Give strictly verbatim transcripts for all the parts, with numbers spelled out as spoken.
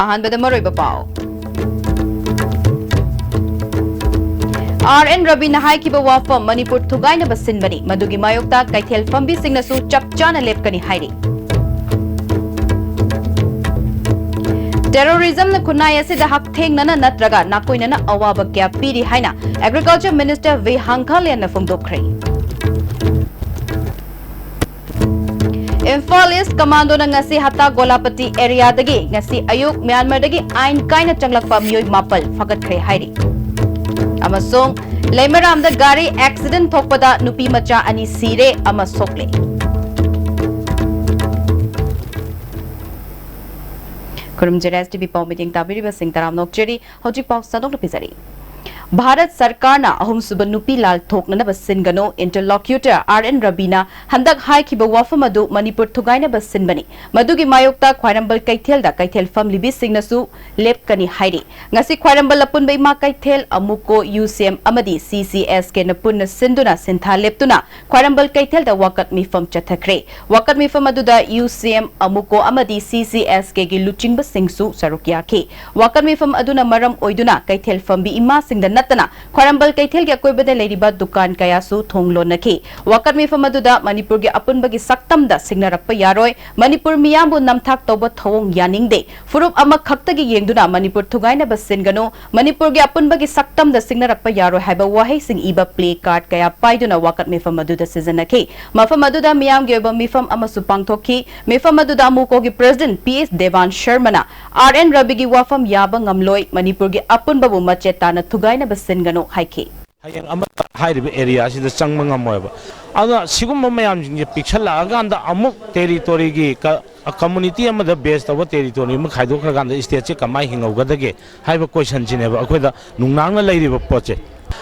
ꯑꯍꯥꯟꯕꯗ ꯃꯔꯨꯑꯣꯏꯕ ꯄꯥꯎ꯫ ꯑꯥꯔ ꯑꯦꯟ ꯔꯕꯤꯅ ꯍꯥꯏꯈꯤꯕ ꯋꯥꯐꯝ, ꯃꯅꯤꯄꯨꯔ ꯊꯨꯒꯥꯏꯅꯕ ꯁꯤꯟꯕꯅꯤ, ꯃꯗꯨꯒꯤ ꯃꯥꯌꯣꯛꯇ ꯀꯩꯊꯦꯜ ꯐꯝꯕꯤꯁꯤꯡꯅꯁꯨ ꯆꯞ ꯆꯥꯅ ꯂꯦꯞꯀꯅꯤ ꯍꯥꯏꯔꯤ꯫ ꯇꯦꯔꯣꯔꯤꯖꯝꯅ ꯈꯨꯟꯅꯥꯏ ꯑꯁꯤꯗ ꯍꯛꯊꯦꯡꯅꯅ ꯅꯠꯇ꯭ꯔꯒ ꯅꯥꯀꯣꯏꯅꯅ ꯑꯋꯥꯕ ꯀꯌꯥ ꯄꯤꯔꯤ ꯍꯥꯏꯅ Agriculture Minister ꯚꯤ ꯍꯥꯡꯈꯥꯂꯤꯌꯥꯟꯅ ꯐꯣꯡꯗꯣꯛꯈ꯭ꯔꯦ꯫ ꯏꯝꯐꯥꯜ ꯏꯁ ꯀꯃꯥꯟꯗꯣꯅ ꯉꯁꯤ ꯍꯠꯇꯥ ꯒꯣꯂꯥꯄꯇꯤ ꯑꯦꯔꯤꯌꯥꯗꯒꯤ ꯉꯁꯤ ꯑꯌꯨꯛ ꯃ꯭ꯌꯥꯟꯃꯥꯔꯗꯒꯤ ꯑꯥꯏꯟ ꯀꯥꯏꯅ ꯆꯪꯂꯛꯄ ꯃꯤꯑꯣꯏ ꯃꯥꯄꯜ ꯐꯥꯒꯠꯈ꯭ꯔꯦ ꯍꯥꯏꯔꯤ꯫ ꯑꯃꯁꯨꯡ ꯂꯩꯃꯔꯥꯝꯗ ꯒꯥꯔꯤ ꯑꯦꯛꯁꯤꯗꯦꯟ ꯊꯣꯛꯄꯗ ꯅꯨꯄꯤ ꯃꯆꯥ ꯑꯅꯤ ꯁꯤꯔꯦ ꯑꯃ ꯁꯣꯛꯂꯦ꯫ ꯈꯨꯔꯨꯝꯖꯔꯦ ꯑꯦꯁ ꯇꯤ ꯚꯤ ꯄꯥꯎ ꯃꯤꯠꯌꯦꯡ ꯇꯥꯕꯤꯔꯤꯕꯁꯤꯡ ꯇꯔꯥꯝꯅ ꯑꯣꯛꯆꯔꯤ꯫ ꯍꯧꯖꯤꯛ ꯄꯥꯎ ꯁꯟꯗꯣꯛꯅ ꯄꯤꯖꯔꯤ꯫ ꯚꯥꯔꯠ ꯁꯔꯀꯥꯔꯅ ꯑꯍꯨꯝꯁꯨꯕ ꯅꯨꯄꯤ ꯂꯥꯜ ꯊꯣꯛꯅꯅꯕ ꯁꯤꯟꯒꯅꯨ, interlocutor ꯑꯥꯔ ꯑꯦꯟ ꯔꯕꯤꯅ ꯍꯟꯗꯛ ꯍꯥꯏꯈꯤꯕ ꯋꯥꯐꯝ ꯑꯗꯨ ꯃꯅꯤꯄꯨꯔ ꯊꯨꯒꯥꯏꯅꯕ ꯁꯤꯟꯕꯅꯤ꯫ ꯃꯗꯨꯒꯤ ꯃꯥꯌꯣꯛꯇ ꯈ꯭ꯋꯥꯏꯔꯝꯕꯟ ꯀꯩꯊꯦꯜꯗ ꯀꯩꯊꯦꯜ ꯐꯝꯂꯤꯕꯤꯁꯤꯡꯅꯁꯨ ꯂꯦꯞꯀꯅꯤ ꯍꯥꯏꯔꯤ꯫ ꯉꯁꯤ ꯈ꯭ꯋꯥꯏꯔꯝꯕꯟ ꯑꯄꯨꯟꯕ ꯏꯃꯥ ꯀꯩꯊꯦꯜ, ꯑꯃꯨꯀꯣ, ꯌꯨ ꯁꯤ ꯑꯦꯝ ꯑꯃꯗꯤ ꯁꯤ ꯁꯤ ꯑꯦꯁ ꯀꯦꯅ ꯄꯨꯟꯅ ꯁꯤꯟꯗꯨꯅ ꯁꯤꯟꯊꯥ ꯂꯦꯞꯇꯨꯅ ꯈ꯭ꯋꯥꯏꯔꯝꯕꯟ ꯀꯩꯊꯦꯜꯗ ꯋꯥꯀꯠ ꯃꯤꯐꯝ ꯆꯠꯊꯈ꯭ꯔꯦ꯫ ꯋꯥꯀꯠ ꯃꯤꯐꯝ ꯑꯗꯨꯗ ꯌꯨ ꯁꯤ ꯑꯦꯝ, ꯑꯃꯨꯀꯣ ꯑꯃꯗꯤ ꯁꯤ ꯁꯤ ꯑꯦꯁ ꯀꯦꯒꯤ ꯂꯨꯆꯤꯡꯕꯁꯤꯡꯁꯨ ꯁꯔꯨꯛ ꯌꯥꯈꯤ꯫ ꯋꯥꯀꯠ ꯃꯤꯐꯝ ꯑꯗꯨꯅ ꯃꯔꯝ ꯑꯣꯏꯗꯨꯅ ꯀꯩꯊꯦꯜ ꯐꯝꯕꯤ ꯏꯃꯥꯁꯤꯡꯗ ꯅꯠꯇꯅ ꯈ꯭ꯋꯥꯏꯔꯝꯕꯟ ꯀꯩꯊꯦꯜꯒꯤ ꯑꯀꯣꯏꯕꯗ ꯂꯩꯔꯤꯕ ꯗꯨꯀꯥꯟ ꯀꯌꯥꯁꯨ ꯊꯣꯡ ꯂꯣꯟꯅꯈꯤ꯫ ꯋꯥꯀꯠ ꯃꯤꯐꯝ ꯑꯗꯨꯗ ꯃꯅꯤꯄꯨꯔꯒꯤ ꯑꯄꯨꯟꯕꯒꯤ ꯁꯛꯇꯝꯗ ꯁꯤꯡꯅꯔꯛꯄ ꯌꯥꯔꯣꯏ, ꯃꯅꯤꯄꯨꯔ ꯃꯤꯌꯥꯝꯕꯨ ꯅꯝꯊꯥꯛ ꯇꯧꯕ ꯊꯧꯑꯣꯡ ꯌꯥꯅꯤꯡꯗꯦ, ꯐꯨꯔꯨꯞ ꯑꯃꯈꯛꯇꯒꯤ ꯌꯦꯡꯗꯨꯅ ꯃꯅꯤꯄꯨꯔ ꯊꯨꯒꯥꯏꯅꯕ ꯁꯤꯟꯒꯅꯨ, ꯃꯅꯤꯄꯨꯔꯒꯤ ꯑꯄꯨꯟꯕꯒꯤ ꯁꯛꯇꯝꯗ ꯁꯤꯡꯅꯔꯛꯄ ꯌꯥꯔꯣꯏ ꯍꯥꯏꯕ ꯋꯥꯍꯩꯁꯤꯡ ꯏꯕ ꯄ꯭ꯂꯦ ꯀꯥꯔꯗ ꯀꯌꯥ ꯄꯥꯏꯗꯨꯅ ꯋꯥꯀꯠ ꯃꯤꯐꯝ ꯑꯗꯨꯗ ꯁꯤꯖꯤꯟꯅꯈꯤ꯫ ꯃꯐꯝ ꯑꯗꯨꯗ ꯃꯤꯌꯥꯝꯒꯤ ꯑꯣꯏꯕ ꯃꯤꯐꯝ ꯑꯃꯁꯨ ꯄꯥꯡꯊꯣꯛꯈꯤ꯫ ꯃꯤꯐꯝ ꯑꯗꯨꯗ ꯑꯃꯨꯀꯣꯒꯤ ꯄ꯭ꯔꯦꯁꯤꯗꯦꯟꯠ ꯄꯤ ꯑꯦꯁ ꯗꯦꯕꯥꯟ ꯁꯔꯃꯅ ꯑꯥꯔ ꯑꯦꯟ ꯔꯕꯤꯒꯤ ꯋꯥꯐꯝ ꯌꯥꯕ ꯉꯝꯂꯣꯏ, ꯃꯅꯤꯄꯨꯔꯒꯤ ꯑꯄꯨꯟꯕꯕꯨ ꯃꯆꯦꯠ ꯇꯥꯅ ꯊꯨꯒꯥꯏꯅꯕ ꯁꯤꯟꯒꯅꯨ ꯍꯥꯏꯈꯤ꯫ ꯍꯌꯦꯡ ꯑꯃꯠꯇ ꯍꯥꯏꯔꯤꯕ ꯑꯦꯔꯤꯌꯥꯁꯤꯗ ꯆꯪꯕ ꯉꯝꯃꯣꯏꯕ꯫ ꯑꯗꯨꯅ ꯁꯤꯒꯨꯝꯕ ꯃꯌꯥꯝꯁꯤꯡꯁꯦ ꯄꯤꯛꯁꯜꯂꯛꯑꯀꯥꯟꯗ ꯑꯃꯨꯛ ꯇꯦꯔꯤꯇꯣꯔꯤꯒꯤ ꯀ-, ꯀꯝꯃꯨꯅꯤꯇꯤ ꯑꯃꯗ ꯕꯦꯁ ꯇꯧꯕ ꯇꯦꯔꯤꯇꯣꯔꯤ ꯑꯃ ꯈꯥꯏꯗꯣꯛꯈ꯭ꯔꯀꯥꯟꯗ ꯏꯁꯇꯦꯠꯁꯦ ꯀꯃꯥꯏꯅ ꯍꯤꯡꯍꯧꯒꯗꯒꯦ ꯍꯥꯏꯕ ꯀꯣꯏꯁꯟꯁꯤꯅꯦꯕ ꯑꯩꯈꯣꯏꯗ ꯅꯨꯡꯅꯥꯡꯅ ꯂꯩꯔꯤꯕ ꯄꯣꯠꯁꯦ꯫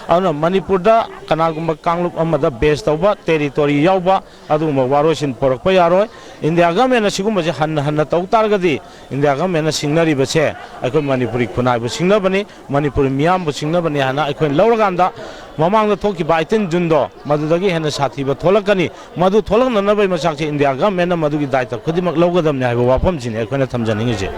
ꯑꯗꯨꯅ ꯃꯅꯤꯄꯨꯔꯗ ꯀꯅꯥꯒꯨꯝꯕ ꯀꯥꯡꯂꯨꯞ ꯑꯃꯗ ꯕꯦꯁ ꯇꯧꯕ ꯇꯦꯔꯤꯇꯣꯔꯤ ꯌꯥꯎꯕ ꯑꯗꯨꯒꯨꯝꯕ ꯋꯥꯔꯣꯏꯁꯤꯟ ꯄꯣꯔꯛꯄ ꯌꯥꯔꯣꯏ꯫ ꯏꯟꯗꯤꯌꯥ ꯒꯃꯦꯟꯅ ꯁꯤꯒꯨꯝꯕꯁꯦ ꯍꯟꯅ ꯍꯟꯅ ꯇꯧ ꯇꯥꯔꯒꯗꯤ ꯏꯟꯗꯤꯌꯥ ꯒꯃꯦꯟꯅ ꯁꯤꯡꯅꯔꯤꯕꯁꯦ ꯑꯩꯈꯣꯏ ꯃꯅꯤꯄꯨꯔꯤ ꯈꯨꯟꯅꯥꯏꯕꯨ ꯁꯤꯡꯅꯕꯅꯤ, ꯃꯅꯤꯄꯨꯔꯤ ꯃꯤꯌꯥꯝꯕꯨ ꯁꯤꯡꯅꯕꯅꯤ ꯍꯥꯏꯅ ꯑꯩꯈꯣꯏꯅ ꯂꯧꯔꯀꯥꯟꯗ ꯃꯃꯥꯡꯗ ꯊꯣꯛꯈꯤꯕ ꯑꯩꯠꯇꯤꯟ ꯖꯨꯟꯗꯣ ꯃꯗꯨꯗꯒꯤ ꯍꯦꯟꯅ ꯁꯥꯊꯤꯕ ꯊꯣꯛꯂꯛꯀꯅꯤ꯫ ꯃꯗꯨ ꯊꯣꯛꯂꯛꯅꯅꯕꯒꯤ ꯃꯆꯥꯛꯁꯦ ꯏꯟꯗꯤꯌꯥ ꯒꯃꯦꯟꯅ ꯃꯗꯨꯒꯤ ꯗꯥꯏꯇ ꯈꯨꯗꯤꯡꯃꯛ ꯂꯧꯒꯗꯕꯅꯤ ꯍꯥꯏꯕ ꯋꯥꯐꯝꯁꯤꯅꯤ ꯑꯩꯈꯣꯏꯅ ꯊꯝꯖꯅꯤꯡꯉꯤꯁꯦ꯫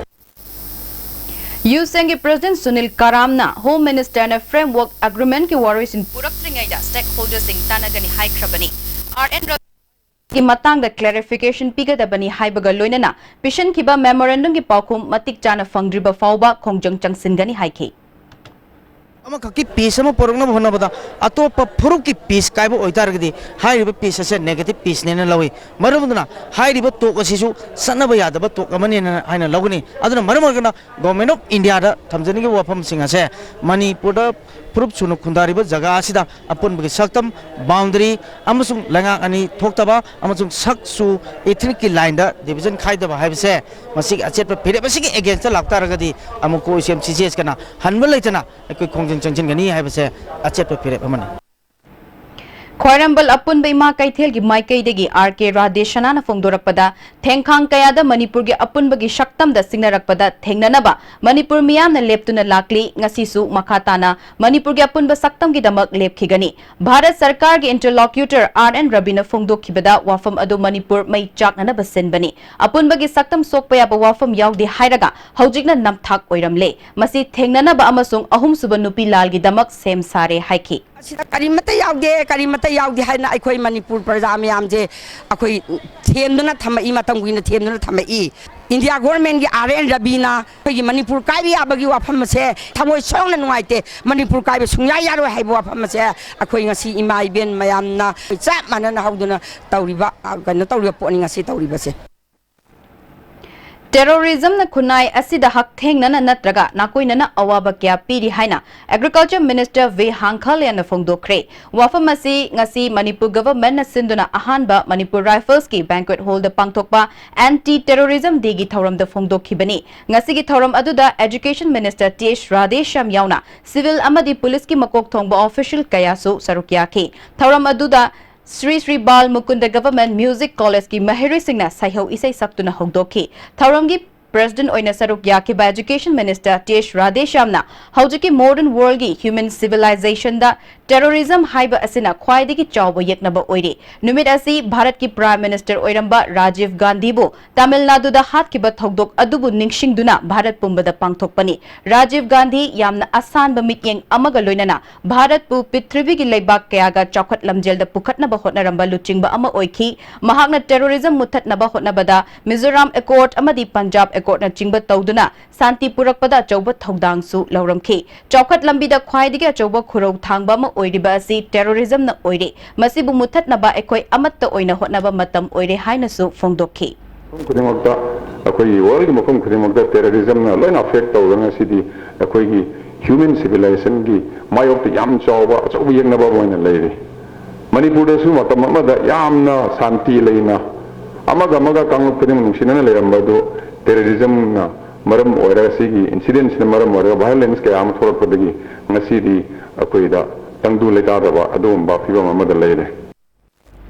ꯌꯨꯁꯦꯡꯒꯤ President ꯁꯨꯅꯤꯜ ꯀꯥꯔꯥꯝꯅ Home Ministerꯅ Framework Agreementꯀꯤ ꯋꯥꯔꯣꯏꯁꯤꯟ ꯄꯨꯔꯛꯇ꯭ꯔꯤꯉꯩꯗ stakeholderꯁꯤꯡ ꯇꯥꯟꯅꯒꯅꯤ ꯍꯥꯏꯈ꯭ꯔꯕꯅꯤ꯫ ꯑꯥꯔ ꯑꯦꯟ ꯔꯕꯤꯒꯤ ꯃꯇꯥꯡꯗ clarification ꯄꯤꯒꯗꯕꯅꯤ ꯍꯥꯏꯕꯒ ꯂꯣꯏꯅꯅ ꯄꯤꯁꯤꯟꯈꯤꯕ memorandumꯒꯤ ꯄꯥꯎꯈꯨꯝ ꯃꯇꯤꯛ ꯆꯥꯅ ꯐꯪꯗ꯭ꯔꯤꯕ ꯐꯥꯎꯕ ꯈꯣꯡꯖꯪ ꯆꯪꯁꯤꯟꯒꯅꯤ ꯍꯥꯏꯈꯤ꯫ ꯑꯃꯈꯛꯀꯤ peace ꯑꯃ ꯄꯨꯔꯛꯅꯕ ꯍꯣꯠꯅꯕꯗ ꯑꯇꯣꯞꯄ ꯐꯨꯔꯨꯞꯀꯤ peace ꯀꯥꯏꯕ ꯑꯣꯏꯇꯥꯔꯒꯗꯤ ꯍꯥꯏꯔꯤꯕ peace ꯑꯁꯦ negative peaceꯅꯦꯅ ꯂꯧꯏ꯫ ꯃꯔꯝ ꯑꯗꯨꯅ ꯍꯥꯏꯔꯤꯕ talk ꯑꯁꯤꯁꯨ ꯆꯠꯅꯕ ꯌꯥꯗꯕ talk ꯑꯃꯅꯦꯅ ꯍꯥꯏꯅ ꯂꯧꯒꯅꯤ꯫ ꯑꯗꯨꯅ ꯃꯔꯝ ꯑꯣꯏꯔꯒꯅ Government of Indiaꯗ ꯊꯝꯖꯅꯤꯡꯉꯤꯕ ꯋꯥꯐꯝꯁꯤꯡ ꯑꯁꯦ ꯃꯅꯤꯄꯨꯔꯗ ꯐꯨꯔꯨꯞ ꯁꯨꯅ ꯈꯨꯟꯗꯥꯔꯤꯕ ꯖꯒꯥ ꯑꯁꯤꯗ ꯑꯄꯨꯟꯕꯒꯤ ꯁꯛꯇꯝ, boundary ꯑꯃꯁꯨꯡ ꯂꯩꯉꯥꯛ ꯑꯅꯤ ꯊꯣꯛꯇꯕ ꯑꯃꯁꯨꯡ ꯁꯛꯁꯨ ethnicꯀꯤ lineꯗ division ꯈꯥꯏꯗꯕ ꯍꯥꯏꯕꯁꯦ ꯃꯁꯤꯒꯤ ꯑꯆꯦꯠꯄ ꯐꯤꯔꯦꯞ ꯑꯁꯤꯒꯤ againstꯇ ꯂꯥꯛꯇꯥꯔꯒꯗꯤ ꯑꯃꯨꯛ ꯑꯩꯈꯣꯏ ꯁꯤ ꯑꯦꯝ ꯁꯤ ꯖꯤ ꯑꯦꯁꯀꯅ ꯍꯟꯕ ꯂꯩꯇꯅ ꯑꯩꯈꯣꯏ ꯈꯣꯡꯖꯪ ꯆꯪꯁꯤꯟꯒꯅꯤ ꯍꯥꯏꯕꯁꯦ ꯑꯆꯦꯠꯄ ꯐꯤꯔꯦꯞ ꯑꯃꯅꯤ꯫ ꯈ꯭ꯋꯥꯏꯔꯝꯕꯟ ꯑꯄꯨꯟꯕ ꯏꯃꯥ ꯀꯩꯊꯦꯜꯒꯤ ꯃꯥꯏꯀꯩꯗꯒꯤ ꯑꯥꯔ ꯀꯦ ꯔꯥꯙꯦꯁꯅꯥꯅ ꯐꯣꯡꯗꯣꯔꯛꯄꯗ, ꯊꯦꯡꯈꯥꯡ ꯀꯌꯥꯗ ꯃꯅꯤꯄꯨꯔꯒꯤ ꯑꯄꯨꯟꯕꯒꯤ ꯁꯛꯇꯝꯗ ꯁꯤꯡꯅꯔꯛꯄꯗ ꯊꯦꯡꯅꯅꯕ ꯃꯅꯤꯄꯨꯔ ꯃꯤꯌꯥꯝꯅ ꯂꯦꯞꯇꯨꯅ ꯂꯥꯛꯂꯤ꯫ ꯉꯁꯤꯁꯨ ꯃꯈꯥ ꯇꯥꯅ ꯃꯅꯤꯄꯨꯔꯒꯤ ꯑꯄꯨꯟꯕ ꯁꯛꯇꯝꯒꯤꯗꯃꯛ ꯂꯦꯞꯈꯤꯒꯅꯤ꯫ ꯚꯥꯔꯠ ꯁꯔꯀꯥꯔꯒꯤ interlocutor ꯑꯥꯔ ꯑꯦꯟ ꯔꯕꯤꯅ ꯐꯣꯡꯗꯣꯛꯈꯤꯕꯗ ꯋꯥꯐꯝ ꯑꯗꯨ ꯃꯅꯤꯄꯨꯔ ꯃꯩ ꯆꯥꯛꯅꯅꯕ ꯁꯤꯟꯕꯅꯤ꯫ ꯑꯄꯨꯟꯕꯒꯤ ꯁꯛꯇꯝ ꯁꯣꯛꯄ ꯌꯥꯕ ꯋꯥꯐꯝ ꯌꯥꯎꯗꯦ ꯍꯥꯏꯔꯒ ꯍꯧꯖꯤꯛꯅ ꯅꯝꯊꯥꯛ ꯑꯣꯏꯔꯝꯂꯦ꯫ ꯃꯁꯤ ꯊꯦꯡꯅꯅꯕ ꯑꯃꯁꯨꯡ ꯑꯍꯨꯝꯁꯨꯕ ꯅꯨꯄꯤ ꯂꯥꯜꯒꯤꯗꯃꯛ ꯁꯦꯝ ꯁꯥꯔꯦ ꯍꯥꯏꯈꯤ꯫ ꯑꯁꯤꯗ ꯀꯔꯤꯃꯠꯇ ꯌꯥꯎꯗꯦ, ꯀꯔꯤꯃꯠꯇ ꯌꯥꯎꯗꯦ ꯍꯥꯏꯅ ꯑꯩꯈꯣꯏ ꯃꯅꯤꯄꯨꯔ ꯄ꯭ꯔꯖꯥ ꯃꯌꯥꯝꯁꯦ ꯑꯩꯈꯣꯏ ꯊꯦꯝꯗꯨꯅ ꯊꯝꯃꯛꯏ, ꯃꯇꯝ ꯀꯨꯏꯅ ꯊꯦꯝꯗꯨꯅ ꯊꯝꯃꯛꯏ꯫ ꯏꯟꯗꯤꯌꯥ ꯒꯣꯔꯃꯦꯟꯒꯤ ꯑꯥꯔ ꯑꯦꯟ ꯔꯕꯤꯅ ꯑꯩꯈꯣꯏꯒꯤ ꯃꯅꯤꯄꯨꯔ ꯀꯥꯏꯕ ꯌꯥꯕꯒꯤ ꯋꯥꯐꯝ ꯑꯁꯦ ꯊꯃꯣꯏ ꯁꯣꯛꯅ ꯅꯨꯡꯉꯥꯏꯇꯦ꯫ ꯃꯅꯤꯄꯨꯔ ꯀꯥꯏꯕ ꯁꯨꯡꯌꯥ ꯌꯥꯔꯣꯏ ꯍꯥꯏꯕ ꯋꯥꯐꯝ ꯑꯁꯦ ꯑꯩꯈꯣꯏ ꯉꯁꯤ ꯏꯃꯥ ꯏꯕꯦꯟ ꯃꯌꯥꯝꯅ ꯆꯞ ꯃꯥꯟꯅꯅ ꯍꯧꯗꯨꯅ ꯇꯧꯔꯤꯕ, ꯀꯩꯅꯣ ꯇꯧꯔꯤꯕ ꯄꯣꯠꯅꯤ ꯉꯁꯤ ꯇꯧꯔꯤꯕꯁꯦ꯫ Terrorismꯅ ꯈꯨꯟꯅꯥꯏ ꯑꯁꯤꯗ ꯍꯛꯊꯦꯡꯅꯅ ꯅꯠꯇ꯭ꯔꯒ ꯅꯥꯀꯣꯏꯅꯅ ꯑꯋꯥꯕ ꯀꯌꯥ ꯄꯤꯔꯤ ꯍꯥꯏꯅ Agriculture Minister ꯚꯤ ꯍꯥꯡꯈꯥꯂꯤꯌꯥꯅ ꯐꯣꯡꯗꯣꯛꯈ꯭ꯔꯦ꯫ ꯋꯥꯐꯝ ꯑꯁꯤ ꯉꯁꯤ ꯃꯅꯤꯄꯨꯔ governmentꯅ ꯁꯤꯟꯗꯨꯅ ꯑꯍꯥꯟꯕ ꯃꯅꯤꯄꯨꯔ Riflesꯀꯤ banquet hallꯗ ꯄꯥꯡꯊꯣꯛꯄ Anti Terrorism Dayꯒꯤ ꯊꯧꯔꯝꯗ ꯐꯣꯡꯗꯣꯛꯈꯤꯕꯅꯤ꯫ ꯉꯁꯤꯒꯤ ꯊꯧꯔꯝ ꯑꯗꯨꯗ Education Minister T H Radheshyam ꯌꯥꯎꯅ civil ꯑꯃꯗꯤ policeꯀꯤ ꯃꯀꯣꯛ ꯊꯣꯡꯕ official ꯀꯌꯥꯁꯨ ꯁꯔꯨꯛ ꯌꯥꯈꯤ꯫ ꯊꯧꯔꯝ ꯑꯗꯨꯗ ꯁ꯭ꯔꯤ ꯁ꯭ꯔꯤ ꯕꯥꯜ ꯃꯨꯀꯨꯟꯗ Government Music Collegeꯀꯤ ꯃꯍꯩꯔꯣꯏꯁꯤꯡꯅ ꯁꯩꯍꯧ ꯏꯁꯩ ꯁꯛꯇꯨꯅ ꯍꯧꯗꯣꯛꯈꯤ꯫ ꯊꯧꯔꯝꯒꯤ President ꯑꯣꯏꯅ ꯁꯔꯨꯛ ꯌꯥꯈꯤꯕ Education Minister T H Radheshyamꯅ ꯍꯧꯖꯤꯛꯀꯤ modern worldꯒꯤ human civilizationꯗ terrorism ꯍꯥꯏꯕ ꯑꯁꯤꯅ ꯈ꯭ꯋꯥꯏꯗꯒꯤ ꯆꯥꯎꯕ ꯌꯦꯛꯅꯕ ꯑꯣꯏꯔꯤ꯫ ꯅꯨꯃꯤꯠ ꯑꯁꯤ ꯚꯥꯔꯠꯀꯤ Prime Minister ꯑꯣꯏꯔꯝꯕ ꯔꯥꯖꯤꯚ ꯒꯥꯟꯙꯤꯕꯨ ꯇꯥꯃꯤꯜ ꯅꯥꯗꯨꯗ ꯍꯥꯠꯈꯤꯕ ꯊꯧꯗꯣꯛ ꯑꯗꯨꯕꯨ ꯅꯤꯡꯁꯤꯡꯗꯨꯅ ꯚꯥꯔꯠ ꯄꯨꯝꯕꯗ ꯄꯥꯡꯊꯣꯛꯄꯅꯤ꯫ ꯔꯥꯖꯤꯚ ꯒꯥꯟꯙꯤ ꯌꯥꯝꯅ ꯑꯁꯥꯟꯕ ꯃꯤꯠꯌꯦꯡ ꯑꯃꯒ ꯂꯣꯏꯅꯅ ꯚꯥꯔꯠꯄꯨ ꯄ꯭ꯔꯤꯊꯤꯕꯤꯒꯤ ꯂꯩꯕꯥꯛ ꯀꯌꯥꯒ ꯆꯥꯎꯈꯠ ꯂꯝꯖꯦꯜꯗ ꯄꯨꯈꯠꯅꯕ ꯍꯣꯠꯅꯔꯝꯕ ꯂꯨꯆꯤꯡꯕ ꯑꯃ ꯑꯣꯏꯈꯤ꯫ ꯃꯍꯥꯛꯅ terrorism ꯃꯨꯠꯊꯠꯅꯕ ꯍꯣꯠꯅꯕꯗ Mizoram Accord ꯑꯃꯗꯤ Punjab Accordꯅꯆꯤꯡꯕ ꯇꯧꯗꯨꯅ ꯁꯥꯟꯇꯤ ꯄꯨꯔꯛꯄꯗ ꯑꯆꯧꯕ ꯊꯧꯗꯥꯡꯁꯨ ꯂꯧꯔꯝꯈꯤ꯫ ꯆꯥꯎꯈꯠ ꯂꯝꯕꯤꯗ ꯈ꯭ꯋꯥꯏꯗꯒꯤ ꯑꯆꯧꯕ ꯈꯨꯔꯧ ꯊꯥꯡꯕ ꯑꯃ ꯑꯣꯏꯔꯤꯕ ꯑꯁꯤ terrorismꯅ ꯑꯣꯏꯔꯤ꯫ ꯃꯁꯤꯕꯨ ꯃꯨꯠꯊꯠꯅꯕ ꯑꯩꯈꯣꯏ ꯑꯃꯠꯇ ꯑꯣꯏꯅ ꯍꯣꯠꯅꯕ ꯃꯇꯝ ꯑꯣꯏꯔꯦ ꯍꯥꯏꯅꯁꯨ ꯐꯣꯡꯗꯣꯛꯈꯤ꯫ ꯃꯐꯝ ꯈꯨꯗꯤꯡꯃꯛꯇ, ꯑꯩꯈꯣꯏꯒꯤ worldꯒꯤ ꯃꯐꯝ ꯈꯨꯗꯤꯡꯃꯛꯇ terrorismꯅ ꯂꯣꯏꯅ affect ꯇꯧꯗꯅ ꯉꯁꯤꯗꯤ ꯑꯩꯈꯣꯏꯒꯤ human civilizationꯒꯤ ꯃꯥꯌꯣꯛꯇ ꯌꯥꯝ ꯆꯥꯎꯕ ꯑꯆꯧꯕ ꯌꯦꯛꯅꯕ ꯑꯃ ꯑꯣꯏꯅ ꯂꯩꯔꯤ꯫ ꯃꯅꯤꯄꯨꯔꯗꯁꯨ ꯃꯇꯝ ꯑꯃꯗ ꯌꯥꯝꯅ ꯁꯥꯟꯇꯤ ꯂꯩꯅ ꯑꯃꯒ ꯑꯃꯒ ꯀꯥꯡꯂꯨꯞ ꯈꯨꯗꯤꯡꯃꯛ ꯅꯨꯡꯁꯤꯅꯅ ꯂꯩꯔꯝꯕ ꯑꯗꯨ terrorismꯅ ꯃꯔꯝ ꯑꯣꯏꯔꯒ, ꯁꯤꯒꯤ incidentꯁꯤꯅ ꯃꯔꯝ ꯑꯣꯏꯔꯒ violence ꯀꯌꯥ ꯑꯃ ꯊꯣꯛꯂꯛꯄꯗꯒꯤ ꯉꯁꯤꯗꯤ ꯑꯩꯈꯣꯏꯗ ꯇꯪꯗꯨ ꯂꯩꯇꯥꯗꯕ ꯑꯗꯨꯒꯨꯝꯕ ꯐꯤꯕꯝ ꯑꯃꯗ ꯂꯩꯔꯦ꯫